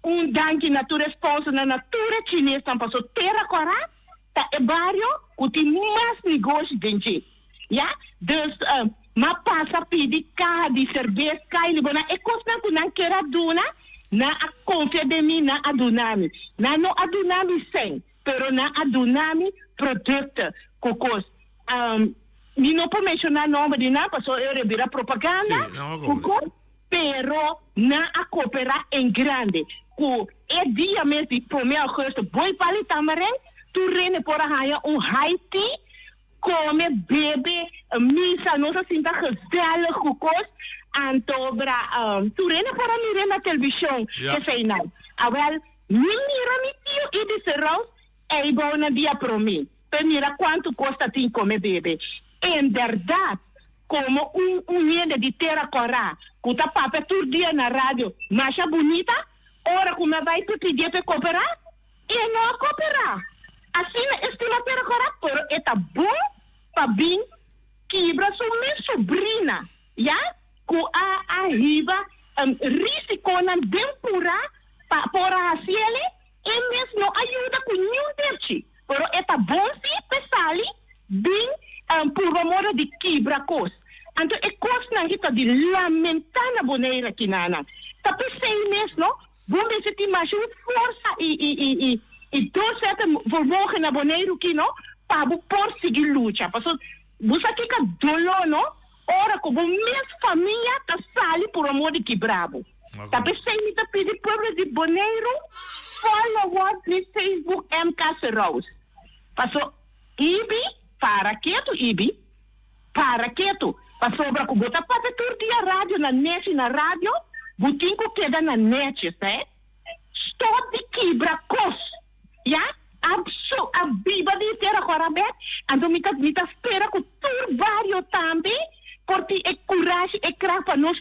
un danki na tur e sponsornan, na tur e chinesnan paso Tera Kora ta e bario ku tin mas negoshi den dje. Ya, dus m'a pasa pidi kaha di serbes, kaili, bo nan e kosnan ku nan ker a duna, nan a konfia den mi, nan a duna mi. Nan no a duna mi sèn, pero nan a duna mi produkto ku kos. Mi no por menshoná nòmber di nan pasobra e ora e bira propaganda ku kos, pero nan a koperá en grande. Ku e dia mes di promé augùstùs, Boi Pali Tamaren, tur rende por a haña un high tea Come, bebe, misa, nos a sinta gezellig cu cos, anto bra tur hende por a mira na televishon eseinan. Awel, mi mira mi tio Ibi Serraus ei bou na dia prome p'e mira cuantu cos ta tin come, bebe. En berdad, como un un hende di tera cora cu ta papia tur dia na radio masha bunita, ora cu mi a bay p'e pidié p'e cooperá, E no a cooperá. Asina e stima tera cora, pero e ta bon pa bin kibra su mes sobrina, ya cu a a hiba risiconan den pura pa por a haciele, e mes no a yuda cu niun terchi, pero e ta bon si p'e sali bin purba moda di kibra cos. Anto e cosnan aki ta di lamenta na Bonaire aki nanan. Ta p'esey mes no Bo mester tin masha un forsa i i i i i doorzettingsvermogen na Boneiru ki no pa bo por sigui lucha. Paso bo sa kiko doló no ora ku bo mes famia ta sali por amor di kibra bo. Ta p'esei mi ta pidi pueblo di Boneiru follow up mi Facebook MK Serous. Paso Ibi para ketu Ibi. Para ketu, pasobra ku bo ta papia tur dia radio na nechi na radio, bo tin ku keda na nechi, se. Stop di kibra kos, ya. A su a biba di tera kora bek, anto mi ta mi ta spera ku tur bario tambe por tin e kurashi, e kracht pa nos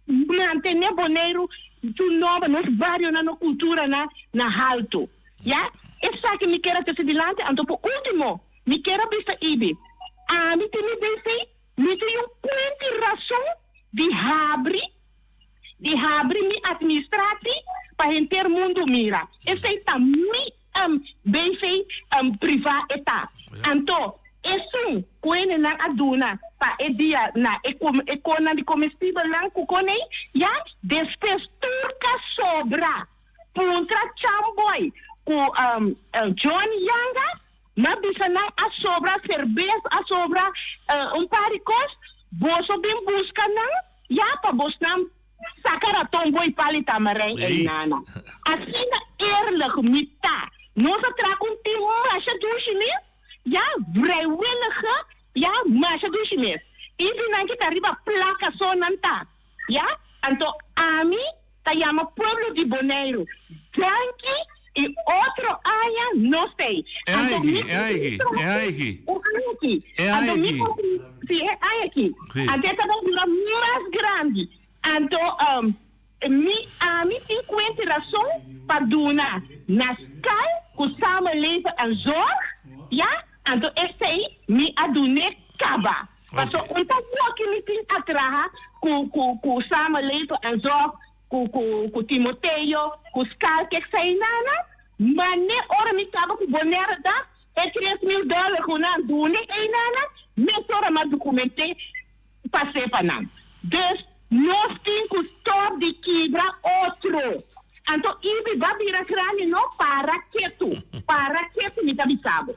Mantené Boneiru su nomber, nos barionan, nos kulturanan na haltu. Ya, esaki mi kier a trese dilanti. Anto por último, mi kier a bisa Ibi, ami tin mi BC, mi tin un kuenti rason di habri, di habri mi administratie pa henter mundu mira. Esei ta mi BV priva e ta. Anto esun ku hendenan a duna pa e dia na e e konan di komestibelnan ku konei ya despues tur ka sobra puntra Chamboy ku John Yanga nan bisa nan a sobra serbes a sobra un par di kos boso bin buska nan ya pa bosnan Saca raton boy pali tamarijn ey nana. Asina eerlijk mi ta. Nos a traha cu un team masha dushi mes, ya, vrijwillige, ya, masha dushi mes. Ibi nan ki ta riba placa so nan ta, ya. Anto ami ta yama pueblo di Boneiru, danki y otro aña nos t'ey. E Anto aña aki, mi e aña aki, e aña aki. E aña aki. E Anto aña mi aki. por si e aña aki. Sí. Anto e ta bai dura mas grandi. Anto um, mi ami tin kuenti rason pa duna na skal ku samenleven en zorg, ya, anto esei mi a dun'é kaba. Paso un ta woki mi tin a traha ku ku ku samenleven en zorg ku ku ku Timoteo, ku skal kek sainana, ma ne ora mi kaba ku Bonaire dag, e 3000 dollar ku nan dune einana, mesora m'a dokumenté pas'é pa nan. Dus nos tin ku stòp di kibra otro. Anto Ibi ba bira grandi no, para ketu, para ketu mi ta bisa bo.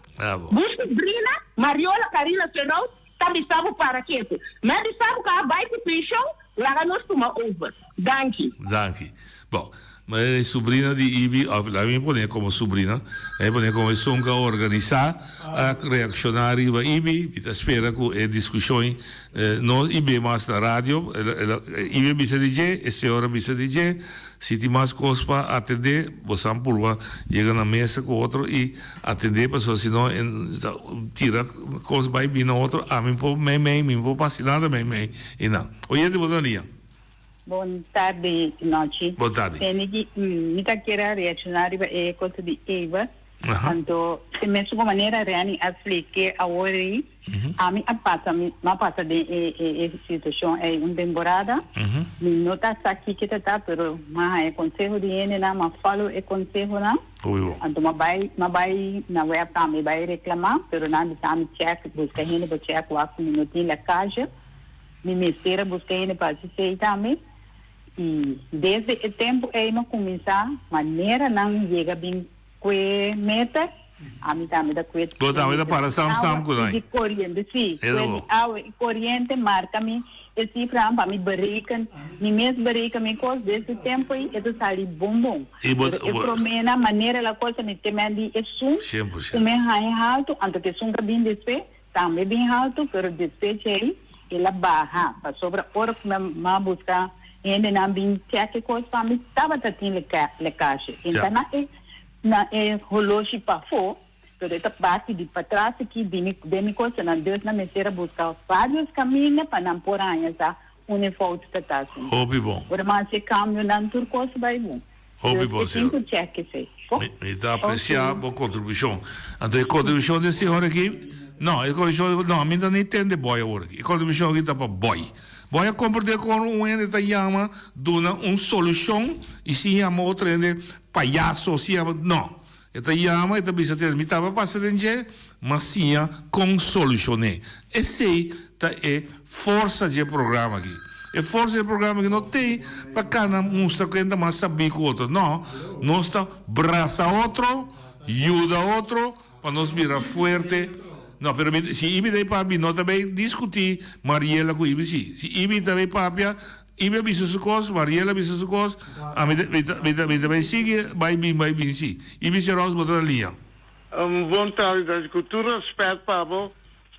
Buski Brina, Mariola Carila Serraus ta bisa bo para ketu. Mi a bisa bo ku a bai ku penshon, laga nos tuma over. Danki. Danki. Bon, ma e subrina di Ibi, of laat mi pone como subrina, laat mi pone como esun cu a organisa, a reacciona riba Ibi, mi ta spera cu e discusion no Ibi mas na radio, Ibi a bisa di dje, e señor a bisa di dje, si tin mas cos pa atende, bosan purba yega na mesa cu otro y atende, pasobra si no tira cos bay bin na otro, ami por mei mei, mi por pasa nada mei mei y nan. Oyente bo ta na liña. Bon tardi nochi. Bon tardi. Tene mi ta kier a reacciona riba e cosa di Eva. Anto e mesun manera Renny a splique awor ei, ami a pasa mi a pasa den e e situacion ei un temporada. Mi no ta sa kiko ta ta pero m'a haña conseho di hendenan, m'a follow e consehonan. Anto m'a bai m'a bai na web tambe bai reclama pero nan a bisa mi check busca hende pa check wak ku mi no tin lekkage. Mi mester a buska hende pa hasi esei tambe. I desde e tempu ei mi a kuminsá manera nan yega bin kue meter, ami tambe ta kue Bo tambe ta para sam sam ku nan. Di koriente, si. Kue di awa i koriente marka mi e sifranan pa mi bereken, mi mes bereken mi kos. Desde e tempu ei e ta sali bon bon. Pero e proménan manera la kos mi te men di esun ku mi haña haltu, anto ku esun ka bin despues. Tambe bin haltu, pero despecha ei el a baha, pasobra ora ku mi a buska hendenan bin chèk e kos pa mi, tabata tin lekashe. E ta na e na e holoshi pafó, pero e ta parti di patras aki di mi den mi kosanan. Dus nan mester a buska vários kaminda pa nan por haña sa un e fout ta ta asina. Hopi bon. Ora mi a hasi e kambionan tur kos bai bon. Hopi bon, señor. Tin cu check esey. Mi, mi ta aprecia bo contribucion. Anto e contribucion di e señor aki, no, e contribucion, no, mi no ta ni tende boy awor aki. E contribucion aki ta pa boy. Boy a comprende con un hende ta yama duna un solucion y sin yama otro hende payaso, sin yama, no. E ta yama, e ta bisa tene, mi tabata pasa den dje, m'a siña kon solushon'é. Esei ta e forsa dje programa aki. E forsa dje programa aki no t'ei pa kana mustra ken ta mas sabí ku otro. No, nos ta brasa otro, yuda otro pa nos bira fuerte. No, pero mi, si Ibi ta ei papia, mi no ta bay diskutí Mariela ku Ibi si. Si Ibi ta bay papia, Ibi a bisa su kos, Mariela a bisa su kos, ami ta, mi ta, mi ta, mi ta bay sigui bay bin, bay bin si. Ibi Seros bo ta na liña. Un bon tardi Dashi, ku tur rèspèt pa bo,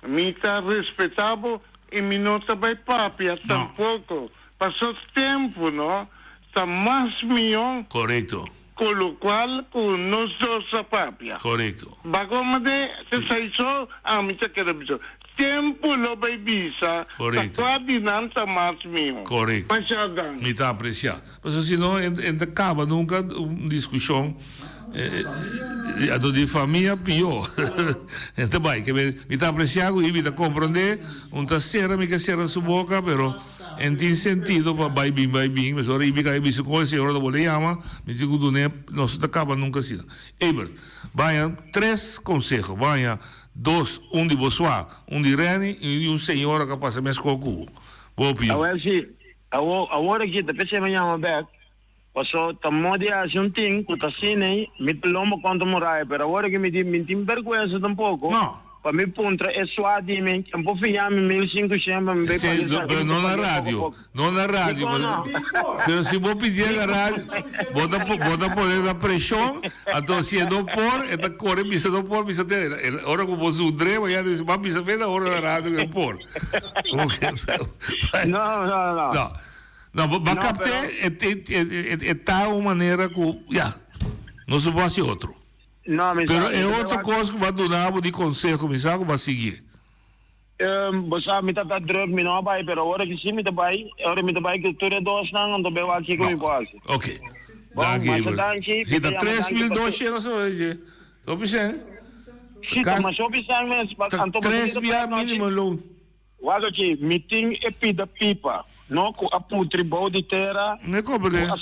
mi ta respetá bo i mi no ta bai papia tampoko, paso tempu no ta mas mihó. Korekto. Ku lokual ku nos dos a papia. Korekto. Bakoma de esei so ami ta keda bisa. Tempu lo bai bisa ta kua di nan ta mas mihó. Korekto. Masha danki. Mi ta apresiá. Pasobra si no e ta kaba nunka un diskushon anto di famia pió e ta bai. Mi ta apresiá ku mi ta komprondé un ta sera mi ke sera su boka pero en tin sentido pa bai bin bai bin pasobra ora mi kai bisa kon e señora ta bolbe yama mi tin ku dun'é nos no ta kaba nunka asina. Ebert, baña tres konseho, baña dos, un di bo swa, un di Renny i un di un señora ku a pasa meskos ku bo. Bo opinion. Awel si, awor awor aki ta p'esei mi yama bek, paso ta modi hasi un tin ku ta asina ei, mi ta lomba kontra muraya, pero awor aki mi di mi tin bergwensa tampoko. No. Pa mi puntra e swa di mi, ken por fiha mi mil sinkushen pa mi bai paga esaki, Pero mi no ta na pag'é poko radio, poko. no na radio, Dikon no? pero si bo pidié na radio, bo ta bo ta pone na preshon, anto si e no por, e ta kore bisa no por, bisa te, ora ku bo zundr'é, bo ya ta bisa, bo a bisa fe na ora na radio ku e por. No, no, no. No, no, bo No, kapt'é, pero. e e e ta un manera ku, ya, nos no por hasi otro. No, mi Pero sa, e mi ta otro wak. kos ku bo a duna bo di konseho, mi sa ku bo a sigui. Bo sa, mi ta ta druk, mi no a bai, pero ora ki si mi ta bai, ora mi ta bai ku tur e dosnan, anto be wak kiko mi por hasi. Ok. Bon, Danki, masha Ibert. danki, Si mi ta ta yama tres danki mil pa tur. doscientos, no sa dje. Hopi sen? Si, ta masha hopi sen mes, pa, Ta anto bo tres sa ki ta bia pasa anochi? minimum loan. Wak aki, mi tin e pida pipa, no, ku a putri bou di tera, Mi ku a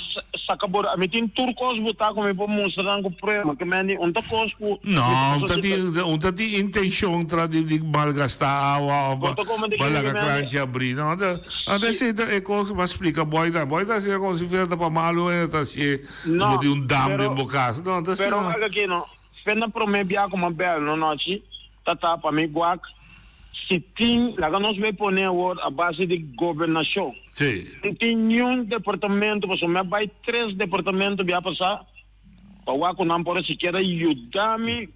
saka bor, mi tin tur kos botá ku mi por mustra nan ku prueba, ke men di un ta kos ku No, mi ta un pasa ta si tin, un ta tin intencion tras di di malgastá awa of Bo ta komende ba kende laga ke men di kranchi abrí. No, ta, ta si. esei ta e kos ku bo a splika boy ta. Boy ta hasié komo si fuera ta pa malu e ta hasié No, como tin un dam den pero, bo kas. No, ta pero asina. wak aki no, fe na promé bia ku mi a bèl no nochi, ta tapa mi guak. Si tin, laga nos bay pone awor a base di gobernacion. Sí. No tin niun departamento, pasobra mi a bay tres departamento bia pasa pa wak cu nan por a sikiera yuda mi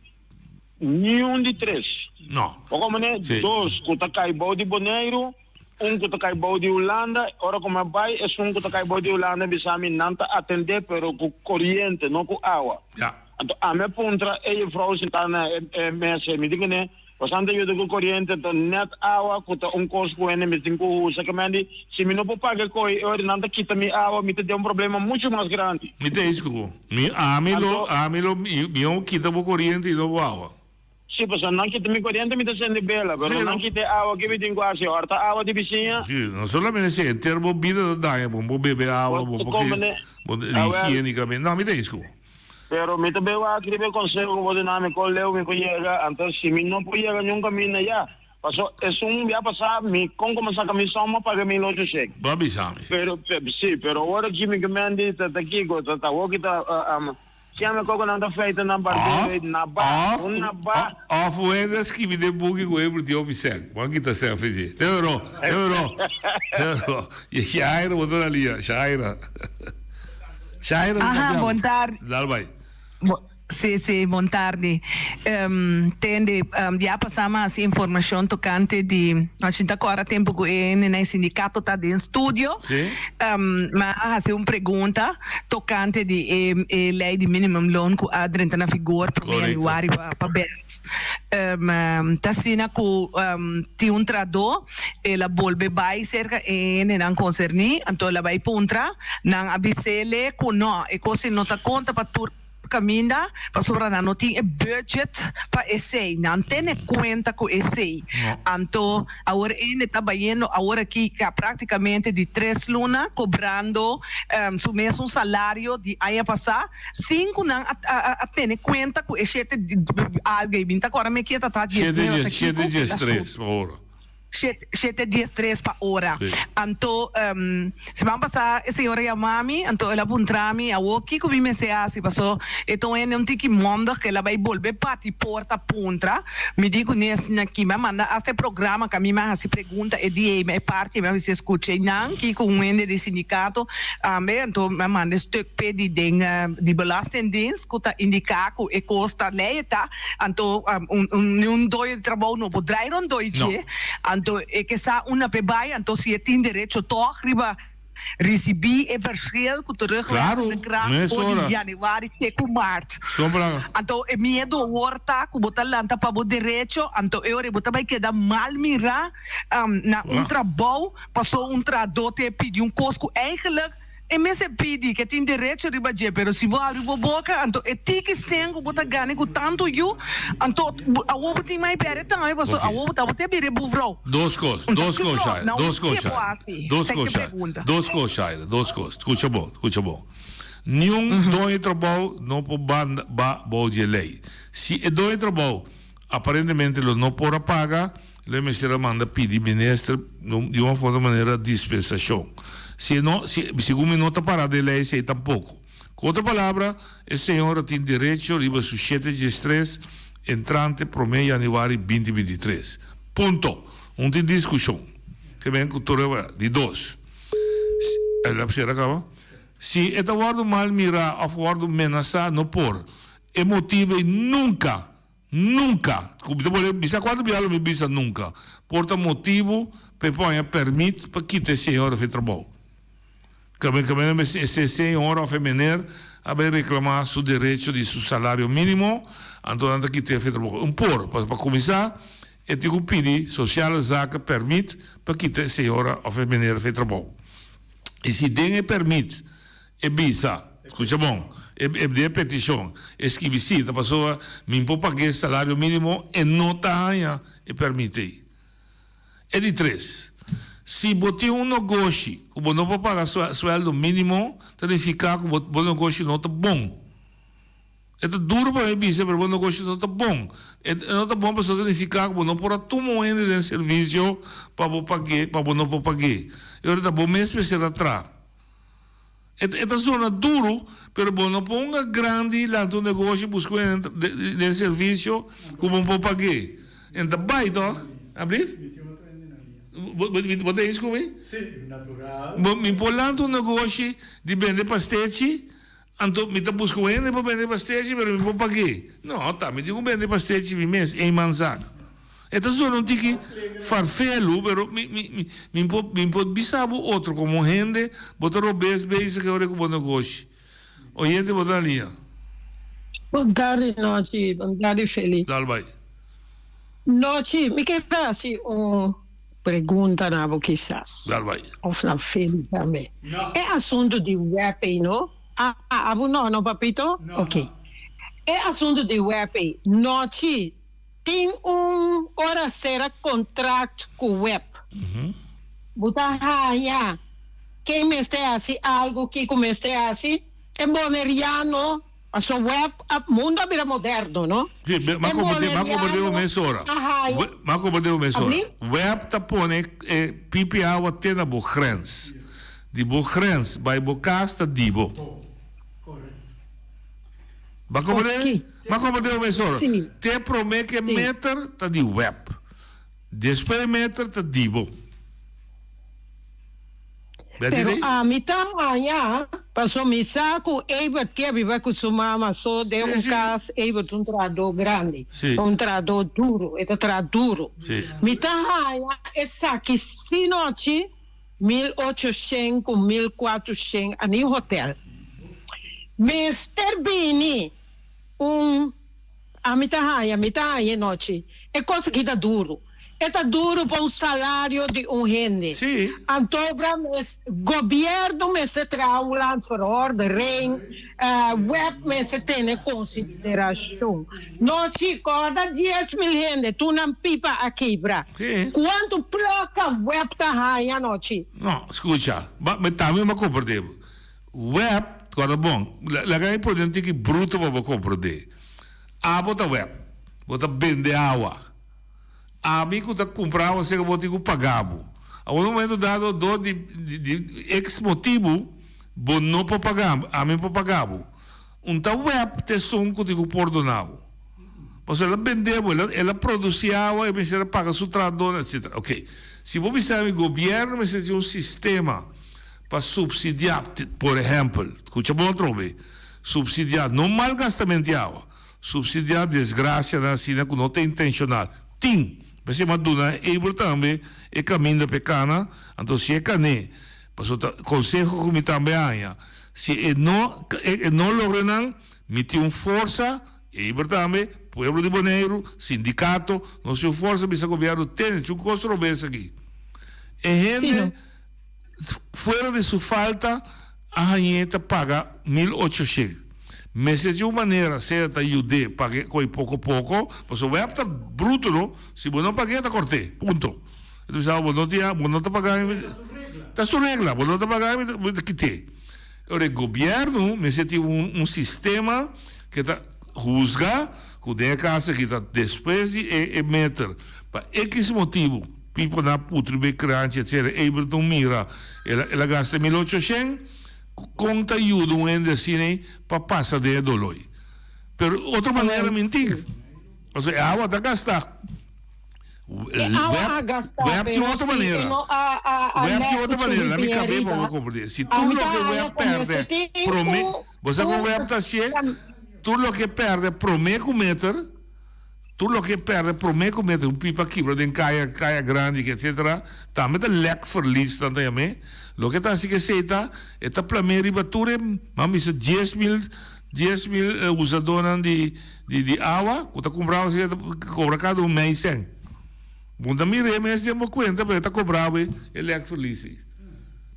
niun di tres. No. Bo comprende? Sí. Dos cu ta cay bou di Boneiru, un cu ta cay bou di Hulanda, ora cu mi a bay esun cu ta cay bou di Hulanda a bisa mi nan ta atende pero cu coriente, no cu awa. Ja. Anto ami a puntra e juffrouw sinta na e mesa, mi di cune, Bastante yuda ku koriente ta net awa ku ta un kos ku hende mes tin ku usa. Ke men di, si mi no por paga e koi, e ora nan ta kita mi awa, mi ta den un problema muchu mas grandi. Mi ta eens ku bo. Mi, ami lo, ami lo, mi lo kita bo koriente i no bo awa. Si, pasobra nan kita mi koriente mi ta sende bela, pero nan kita e awa ke mi tin ku hasi? Hòrta awa di bisiña? Si, no solamente esei, henter bo bida ta daña, bo no por bebe awa, bo por ke, bo higiénikamente, no, mi ta eens ku bo. Pero mi ta bay wak riba e conseho cu bo duna mi con leu mi por yega, anto si mi no por yega niun caminda ya, paso esun bia pasa mi con como saca mi soma paga 1800 shek. Bo a bisa mi. Pero si, pero ora aki mi ke mendi ta ta kico, ta ta hoki ta siame koco nan ta feita nan barbero y na ba, un na ba. Of un hende a skibi den buki cu e murtió mi sèn. Bo a kita sèn fe dje. Te oro, te oro, te oro. Shaira bo ta na lia, Shaira. Shaira Aha, papia. bon tardi. Dal bai. Bo, sí, sí, bon tardi. Um, tende, um, dia pasá mi a hasi informashon tokante di, a shinta kòrda tempu ku e hende na e sindikato ta den studio. Sí. Um, mi a hasi un pregunta tokante di e, e lei di minimumloon ku a drenta na vigor promé Korekto. yanüari pa, pa bes. Um, ta asina ku, um, tin un trahadó, El a bolbe bai serka e hendenan konserní, anto el a bai puntra. Nan a bis'é ku nò, e kos ei no ta konta pa tur kaminda, pasobra nan no tin e budget pa esei. Nan tene kuenta ku esei. Anto awor e hende ta bayendo awor aki ka praktikamente di tres luna kobrando su mesun salario di aña pasá, sin ku nan a tene kuenta ku e shete algu ei. Mi ta kòrda mi kier ta ta dies nuebe ta kiko Shete dies tres pa ora. Shete dies tres pa ora. Anto siman pasá e señor a yama mi, anto el a puntra mi, Awor kiko mi mester hasi? Paso e ta un hende un tiki mondig ku el a bai bolbe bati porta puntra. Mi di ku nes na ki mi a manda asta e programa ku ami mi a hasi pregunta e dia ei, e parti mi a bisa skucha einan kiko un hende di sindikato tambe, anto mi a manda e stuk p'e di den di belastingdienst ku ta indiká ku e kos ta lei e ta. Anto un un doño di trabou no por draai rondó i dje. Anto e ke sa unda p'e bai, anto si e tin derecho tòg riba risibí e verschil ku terugwerkende kracht for di yanüari te ku mart. Anto e miedu awor ta ku bo ta lanta pa bo derecho, anto e ora bo ta bai keda mal mirá na un trabou paso un trahadó te pidi un kos ku eigenlijk E mester pidi ke tin derecho riba dje, pero si bo habri bo boka, anto e tiki sen ku bo ta gana ku tantu yu, anto awor bo tin mai perde tambe, pasobra awor bo ta bo te bira e buvrou. Dos kos, dos kos, Shaira, dos kos, Shaira, dos kos, Shaira, dos kos, Shaira, dos kos. Skucha bon, skucha bon. Niun doño di trabou no por banda ba bou di e lei. Si e doño di trabou aparentemente lo no por a paga, Lo e mester a manda pidi minister di un of otro manera dispensacion. Si e no, si, segun mi no ta para den ley esey tampoco. Cu otro palabra, e señora tin derecho riba su shete diestres entrante prome januari binti 23. Punto. Un tin discusion. Ke men cu tur e, di dos. Si, el a cera caba? Si e ta wordo mal mira of wordo menasa, no por. E motibo ey nunca Nunka! Ku mi ta por bisa kuantu bia lo mi bisa nunka. Por ta motibu pa e poña pèrmit pa kita e señor òf e trabou. Kaminda kaminda mester e señor òf e mener a bai reklamá su derecho di su salario mínimo, anto nan ta kit'é òf e trabou. Un por, pasobra pa kuminsá e tin ku pidi Sociale Zaken pèrmit pa kita e señora òf e mener òf e trabou. I si den e pèrmit E bisa, Scucha bon, e den e peticion e skibi si ta pasobra mi por pag'é salario minimo e no ta haña e permit ei. E di tres, si bo tin un nogoshi cu bo no por paga sueldo minimo ta nifica cu bo nogoshi no ta bon. E ta duro pa mi bisa pero bo nogoshi no ta bon. E no ta bon pasobra ta nifica cu bo no por a tuma un hende den servicio pa bo pag'é pa bo no por pag'é. E ora ta bo mes mester a traha. E e ta zona duru, pero bo no ponga grandi lanta un negoshi busca un hende den servicio cu bo por pag'é. En ta bay toch? Ablief? Bo ta eens ku mi? Si, natural. Mi por lanta un negoshi di bende pastechi, anto mi ta buska un hende pa bende pastechi, pero mi por pag'é. No, ta mi tin ku bende pastechi mi mes, eenmanszaak. E ta zona un tiki farfelu, pero mi, mi, mi, mi por, mi por bisa bo otro, komo hende, bo ta robes bezig e ora ku bo negoshi. Oyente bo ta na liña. Bon tardi Nochi, bon tardi Feli. Dal bai. Nochi, mi ke hasi un pregunta na bo kisas. Dal bai. Of na Feli tambe. E asuntu di web ei no? Ah, abo no, no papito? Ok. E asuntu di web ei, Nochi, tin un ora sera contract cu web. Bo ta haña ken mester haci algo, kico mester haci. E boneriano, paso web a mundo a bira moderno, no? Sí, ma E komprendé, ma komprendé un boneriano mesora. a haña. Ma komprendé un mesora. Abli? Web ta pone e pipi awa te na bo grens. Di bo grens bai bo cas ta di bo. Ba komprendé? Ma komprendé un mesora. Sí. Te promé ke Sí. meter ta di web. Despues di meter ta di bo. Pero ami ta haña, paso mi sa ku Ebert ke a biba ku su mama so den un kas, Ebert un trahadó grandi, un trahadó duro, e ta traha duro. Mi ta haña esaki sinochi 1800 ku 1400 ani hotel. Mester bini un. Ami ta haña, mi ta haña e nochi. E kos aki ta duru. E ta duru pa un salario di un hende. Sí. Anto bra mes, gobièrnu mester traha un landsverordening, wet mester tene konsiderashon. Nochi, kòrda 10,000 hende, tur nan pipa a kibra. Sí. Kuantu plaka web ta haña nochi? No, skucha, ba, mi tambe mi a komprendé bo. Web, kòrda bon, laga mi pone un tiki bruto pa bo komprendé. Abo ta web, bo ta bende awa. Ami ku ta kumpra awa seka bo tin ku paga bo. Awor un momento dado dor di di ex motibu bo no por paga, ami por paga bo. Un ta web ta esun ku tin ku pordona bo. Pasobra el a bende bo, el a produsi awa, e mester a paga su trahadónan, etcetera. Oke, si bo bisa mi gobièrnu mester tin un sistema pa subsidiá, por ehèmpel, skucha bon atrobe, subsidiá no malgastament di awa, subsidiá desgrasianan asina ku no ta intenshonal. Tin! P'esei mi a duna Abel tambe e kaminda p'e kana, anto si e kan'é, pasobra ta konseho ku mi tambe a haña, si e no e no logra nan, mi tin un forsa, Abel tambe, pueblo di Boneiru, sindikato, nos tin un forsa bisa gobièrnu, tene, tin un kos robes aki. E hende. Fuera di su falta a hañ'é ta paga 1800. Mester di un manera sea ta yud'é pag'é ko'i poko poko, pasobra web ta bruto no, si bo no pag'é ta kort'é, punto. E ta bisa bo no tin bo no ta paga ta su regla, bo no ta paga mi ta kit'é. Ora e gobièrnu mester tin un un sistema ke ta husga ku den e kas aki ta despues di e e meter pa ekis motibu. Pipo na putri be kranchi etc. Abel no mira el a el a gasta 1800 kon ta yuda un hende asina ei pa pasa den e doloi pero otro manera mi tin pasobra e awa ta gasta E awa a gasta web tin pero otro si e manera no a a a web tin lek otro su manera laat mi ripiña kab'é pa riba bo komprendé si tur ami ta loke haña web ku mester pèrdè tin promé un bo sa kon un web ta hasié tur loke pèrdè promé ku meter. Tur loke e perde prome ku mete un pipa kibra den kaya, kaya grandi etcetera, tambe ta lek verlies nan ta yam'é. Loke ta hasi ku esei ta, e ta plam'é riba tur e, nan bisa 10,000, 10,000 usadónan di di di awa ku ta kumpra awa asina ta kobra kada un mei sèn. Bo no ta mir'é mes den bo kuenta pero e ta kobra bo e lek verlies ei.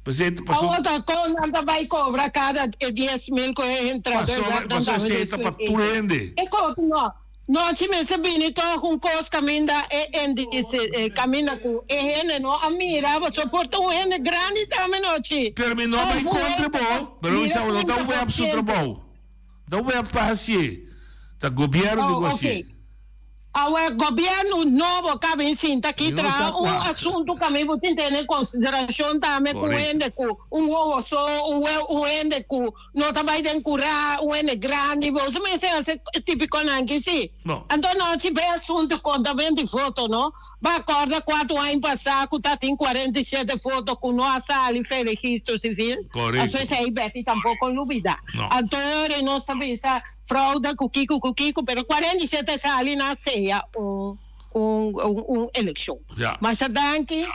P'esei ta paso. Awor ta kon nan ta bai kobra kada e 10,000 ku e entrada Pasobra pasobra esei ta pa tur hende. E kos no. Nochi mester bini tog un kos kaminda e endise kaminda ku e hende no a mira pasobra por ta un hende grandi tambe nochi. Pero mi no a bai Of un kontra hende bo, ta pero mi mira sa bo no ta 30 web por su siento. trabou. Ta web pa hasié. Ta gobièrnu tin Oh ku hasié. ok. Awe gobierno nobo ka bin sinta aki traha un asunto ku mi bo tin tene en konsiderashon tambe ku hende ku un wowo so, un hende ku no ta bai den kurá, un hende grandi, bo sa mester hasi e tipikonan aki si. Anto nochi pa e asunto kontamento di voto no. Bo a kòrda kuatu aña pasá ku ta tin 47 voto ku no a sali fe registro sivil? Aso esei Betty tampoko lubidá. Anto ora nos ta bisa. Fraude ku kiko ku kiko pero 47 sali na sea un un un elekshon. Ja. Masha danki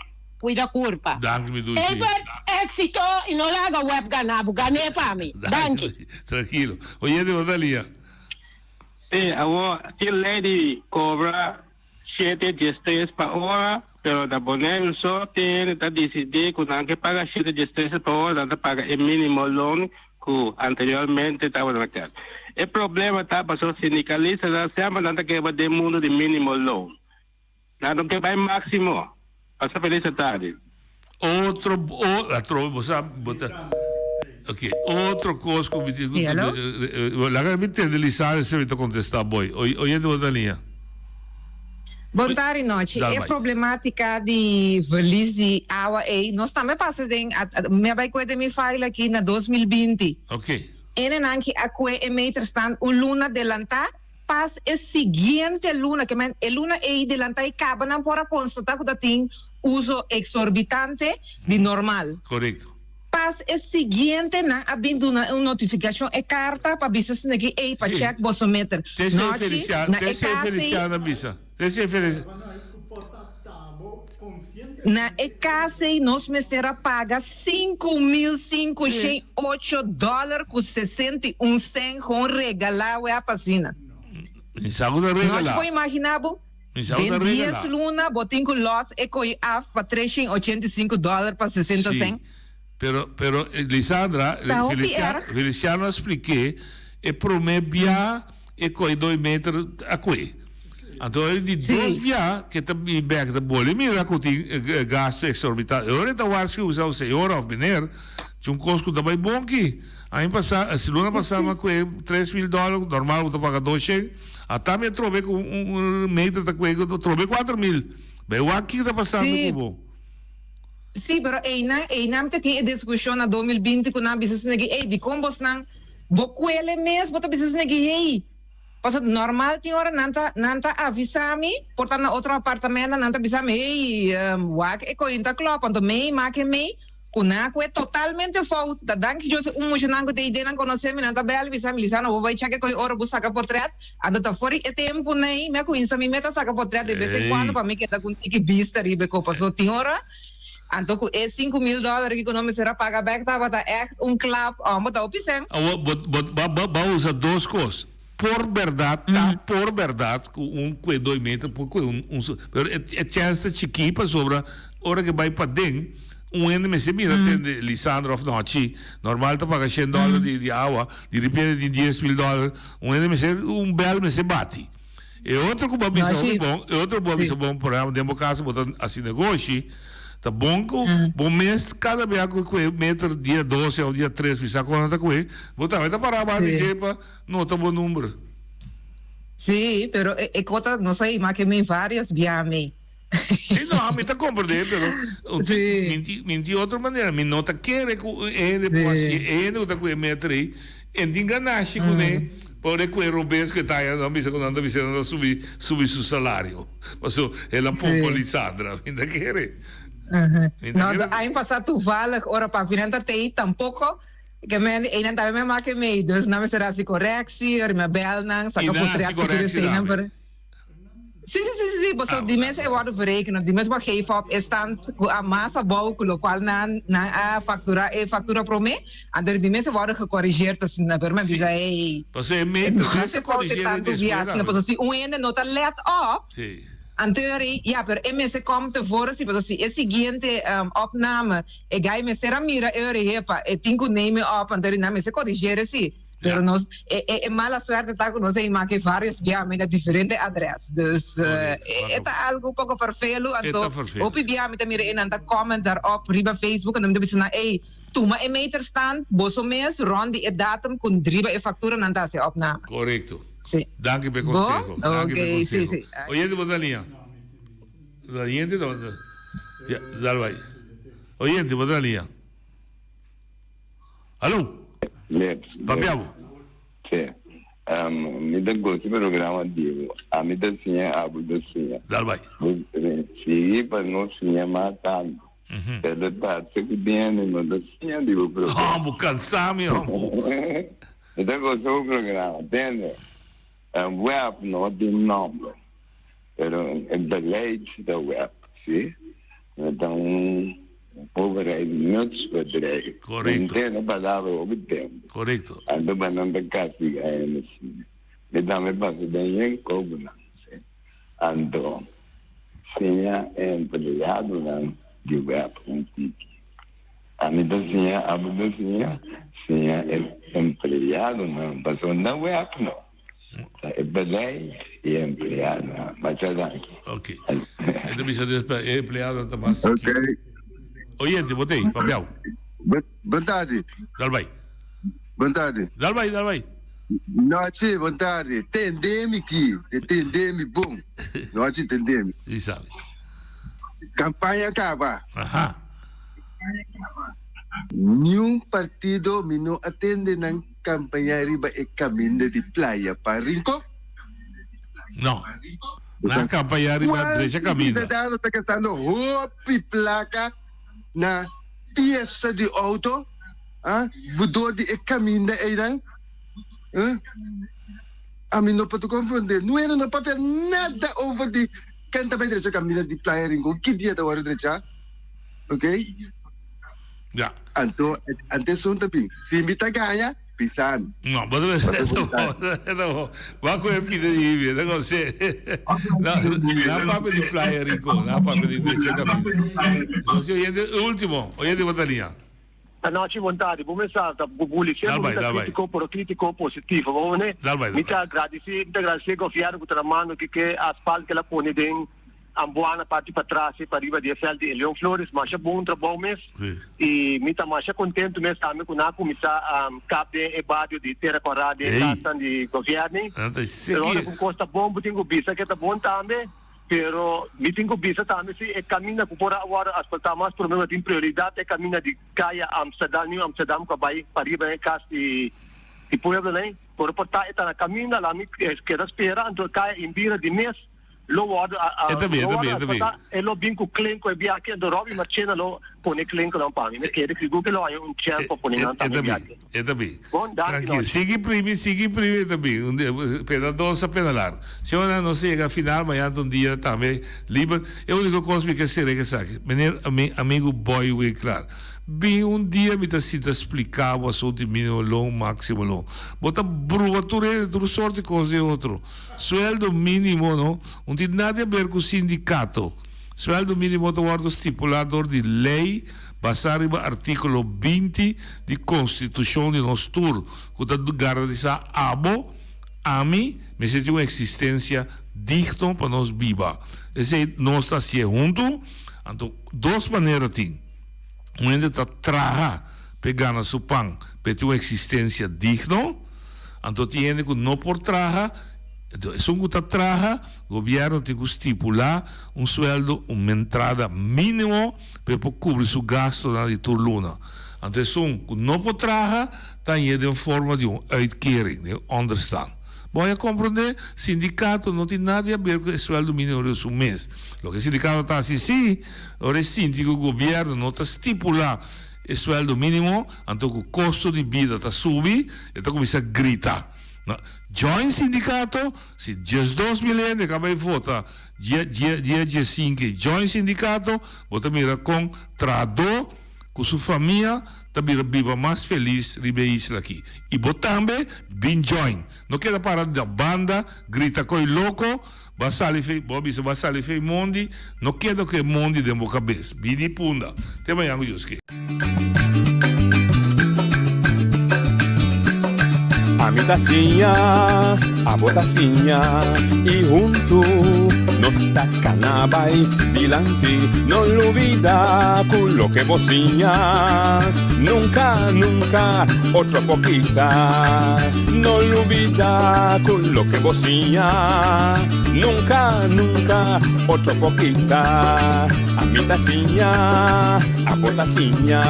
kuida kurpa. Danki mi dushi. Ebert exito y no laga web gana bo gane pa mi. Danki. Trankilo. Oyente bo ta lia. Sí, awor tin ley di cobra shete diestres pa ora, pero na Boneiru so tin hende ta disidí ku nan ke paga shete diestres pa ora, nan ta paga e mínimo loon ku anteriormente tabata na kèr. E problema ta pasobra sindikalistanan semper nan ta keba den mundu di mínimo loon. Nan no ke bai máksimo. Pasa felis atardi. Otro o atrobe bo sa bo ta ok otro kos ku mi tin Sí, aló? Laga mi tende Lisandra si mi ta kontestá boy. Oyente bo ta liña. Bon tardi nochi. Dal E bai. problematica di verlies di awa ey nos tambe pasa den mi a bay kue den mi file aki na 2020. Ok. Enenan ki a kue e meterstand un luna delanta pas e siguiente luna, ke men e luna ey delanta y caba nan por a constata cu ta tin uso exorbitante di normal. Corecto. Pas e siguiente nan a bin duna un notificacion e carta pa bisa esaki ki ey pa check boso meter. Te esey Nochi Feliciano, na te e esey cas ey. Feliciano a bisa. Te esey Feliciano. Na e cas ey nos mester a paga 5508 dollar cu 61 cent gewoon regala we a pasina. Mi sa cu ta Nochi regala. por imagina bo, Mi sa cu den ta dies regala. luna bo tin cu los e coy af pa 385 dollar pa 60 Sí. cent. Pero, pero Lisandra, Ta hopi Feliciano, erg. Feliciano a spliké e prome bia e coy doi meter a coy. Anto e di dos bia ke ta bin bek ta boli mira ku tin gasto exorbitante. E ora e ta warski usa un señora of meneer, tin un kos ku ta bai bon ki. Aña pasa, luna pasa mi a kue 3000 dollar, normal bo ta paga doshen. Ata mi a trobe ku un meter ta kue trobe 4000. Bai wak kiko ta pasando ku bo. Sí, pero einan, einan mi ta tin e diskushon na 2020 ku nan a bisa esaki, ey, dikon bosnan bo kuele mes bo ta bisa esaki, hey. Pasobra normal tin ora nan ta nan ta avisa mi, por ta na otro apartamento nan ta bisa mi, hey, wak e koin ta klop, anto mei make mei ku nan a kue totalmente fout. Ta danki Dios un muchanan ku ta ide nan konosé mi, nan ta bel bisa mi, Lisandra bo bai chèk e koi ora bo saka potret, anto ta for di e tempu nei mi a kuminsa mi meta saka potret de bes en kuando pa mi keda ku un tiki bista riba e kos, pasobra tin ora anto ku e 5000 dòler aki ku no mester a paga bèk tabata ègt un klap, ò bo ta hopi sèn. Awor bo bo bo bo a usa dos kos. Por berdad ta por berdad cu un cue doi meter por cue un un pero e e chens ta chiki pasobra ora ke bay paden un hende mester mira tende Lisandro of Nochi normal ta paga shen dollar di di awa di repente tin 10,000 dollar un hende mester un bel mester bati e otro cu bo a bisa hopi bon e otro bo a bisa bon por ehempel den bo casa bo ta haci negoshi ta bon cu bo mes cada bia cu cue meter dia 12 of dia 3 bisa con nan ta cue bo tambe ta para bati dje pa Nota bo number. Sí, pero e cota no sa ima ke mi varios bia mi. Sí, no, mi ta comprende, pero sí. mi, ti, mi ti otro manera. Mi no ta kere ku e hende por hasi, e hende ku ta ku e meter ei, en tin ganashi kuné, por e ku e robes ku e ta haña, nan bisa ku nan ta bisa nan ta subi, subi su salario. Paso el a pompa Lisandra. Mi ta kere. Mi ta No, kere. aña pasá toevallig ora papi nan ta tei tampoco. Ke men di einan tambe mi a make mei, dus nan mester hasi koreksi, ora mi a bel nan, I saka nan hasi potret ku tur koreksi eseinan, tambe? pero Sí, sí, sí, sí, sí, pasobra di mes e wòrdu berekeno, di mes bo a geef op e stand ku a mas abou ku lokual nan nan a faktura e faktura promé, anto di mes e wòrdu gekorigeerd asina, pero mi a bisa hey, Pasobra e meter no mes hasi ta fout e korigeer tantu despues bias, tambe. pasobra si un hende no ta lèt op, Sí. Anto ri, ya, pero e mester kom tevoren si, pasobra si e siguiente opname e guy mester a mira e ori, hepa, e tin ku neem e op, anto ri nan mester korigere si. Pero nos, e, e, e mala suerte ta ku nos a make varios bia mi na diferente adres. Dus e ta algu poko vervelu, anto hopi bia mi ta mira e nan ta comment daarop riba Facebook, anto mi ta bisa nan, ey, tuma e meterstand boso mes rond di e datum ku riba e faktura nan ta hasi e opname. Korekto. Si. Danki pa e conseho. Bon? Danki pa e Ok, si, conseho. si. Oyente bo ta liña. Oyente no. Ya, dal bai. Oyente bo ta liña. Alo. Lips. Papia bo. Si. Um, mi ta gusta e programa di bo. Ami ta siña, abo ta siña. Dal bai. Sigui pa nos siña mas tantu. Pero ta hace ku biene no ta siña di bo programa. Hombo, cansa mi hombo. Mi ta goza bo programa, tende. Web no tin nomber, pero e beleid ta web, si. No ta un overheid nutsbedrijf. Correcto. Mi ntende palabra hopi tempo. Correcto. Anto pa nan ta castiga hende asina. Mi tambe pasa den yen kobonan, si. Anto siña e empleadonan di web un tiki. Ami ta siña, abo ta siña, siña e empleadonan pasobra na web no. Ta e beleid i e empleadonan. Masha danki. Ok. E ta bisa despues e empleadonan ta mas chikito. Oyente, bo ta ei, papiau. Bon tardi. Dal bai. Bon tardi. Dal bai, dal bai. Nochi, bon tardi. Tende mi ki, tende mi bon. Nochi, tende mi. I sabi. Campaña caba. Aha. Niun partido mi no a tende nan campaña riba e caminda di Playa pa Rincon. No. Nan campaña riba drecha caminda. Cuanto ciudadano ta gastando hopi placa na pieza di auto ah door di e caminda eynan ah ami no por ta comprende nueno no papia nada over di ken ta bay drecha caminda di Playa Rincon ki dia ta worde drecha ok Ja. anto anto esun ta bin si mi ta gaña bisa mi. No, bo ta no, ba ku e pida di hibia, ta kon se. Na, na papia di Playa Rincon, na papia di drecha caminda. Nos oyente, ultimo, oyente bo ta liña. Anochi bon tardi, bo mester ta buli Dal siempre bai, mi ta dal bai. critico pero critico positivo, bo ne? Dal bai, dal Mi ta bai. agradeci, mi ta agradeci e gobierno cu ta na mando ki ke asfalt ke la pone den Ambuana parti patras y pariba di e veld di Elion Flores, masha bon trabou mes. Sí. Y mi ta masha contento mes tambe cu nan a cuminsa kap den e bario di Tera Corá den Ey. casnan di gobierno. Nan ta Pero ora seki. cu un cos ta bon bo tin cu bisa ke ta bon tambe. Pero mi tin cu bisa tambe si e caminda cu por a worde asfalta mas prome lo tin prioridad e caminda di caya Amsterdam, Nieuw Amsterdam cu a bay pariba den e cas di di pueblo ney. Por por ta e ta na caminda la mi keda spera anto e caya Imbira di mes lo worde E ta bin, e lo ta worde bin, e ta bin. asfalta e lo bin cu klenco e biaha anto Robby Marchena lo pone klenconan pa mi. Mi kere sigur cu lo haya un chance pa pone nan E tambe ta bin, biaha. e ta bin. Bon, danki Tranquil. nochi. Sigui primi, sigui primi, e ta bin. Un dia, pena dos a pena largo. Señornan, nos a yega final, mañana ta un dia tambe liber. E unico cos mi ke sera esaki. Meneer, mi amigo Boy Winklaar, bin un dia mi ta sinta splica bo asunto di minimo loon, maximo loon. Bo ta brua tur hende, tur sorti cos den otro. Sueldo minimo no, un tin nada di haber cu sindicato. Sueldo minimo ta wordo stipula door di ley Basá riba artíkulo 20 di Konstitushon di nos tur, ku ta garantisá abo, ami, mester tin un eksistensia digno pa nos biba. Esei nos ta hasié huntu. Anto dos manera tin. Un hende ta traha pa e gana su pan pa e tin un eksistensia digno. Anto tin hende ku no por traha. Anto esun ku ta traha, gobièrnu tin ku stipulá un suèldo, un entrada mínimo. pa e por kubri su gastonan di tur luna. Anto esun ku no por traha ta hañ'é den forma di un uitkering, den onderstand. Bo a komprondé? Sindikato no tin nada di haber ku e suèldo mínimo riba su mes. Loke e sindikato ta hasi sí, ora e sinti ku gobièrnu no ta stipulá e suèldo mínimo, anto ku kosto di bida ta subi, e ta kuminsá grita. Join sindikato, si 12.000 hende ka bai vota Dia dia dia diesinke join sindikato bo ta mira kon trahadó ku su famia ta bira biba mas felis riba e isla aki. I bo tambe bin join. No keda para na banda grita koi loko bo a sali fei bo a bisa bo a sali fei mondi no keda ku e mondi den bo kabes. Bini punda. Te mañan ku Dios ke. Ami ta siña, abo ta siña, i huntu Nos ta kana bai dilanti. No lubida ku loke bo siña nunka, nunka otro por kita. No lubida ku loke bo siña nunka, nunka otro por kita. Ami ta siña, abo ta siña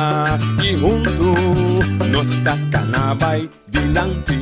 i huntu nos ta kana bai dilanti.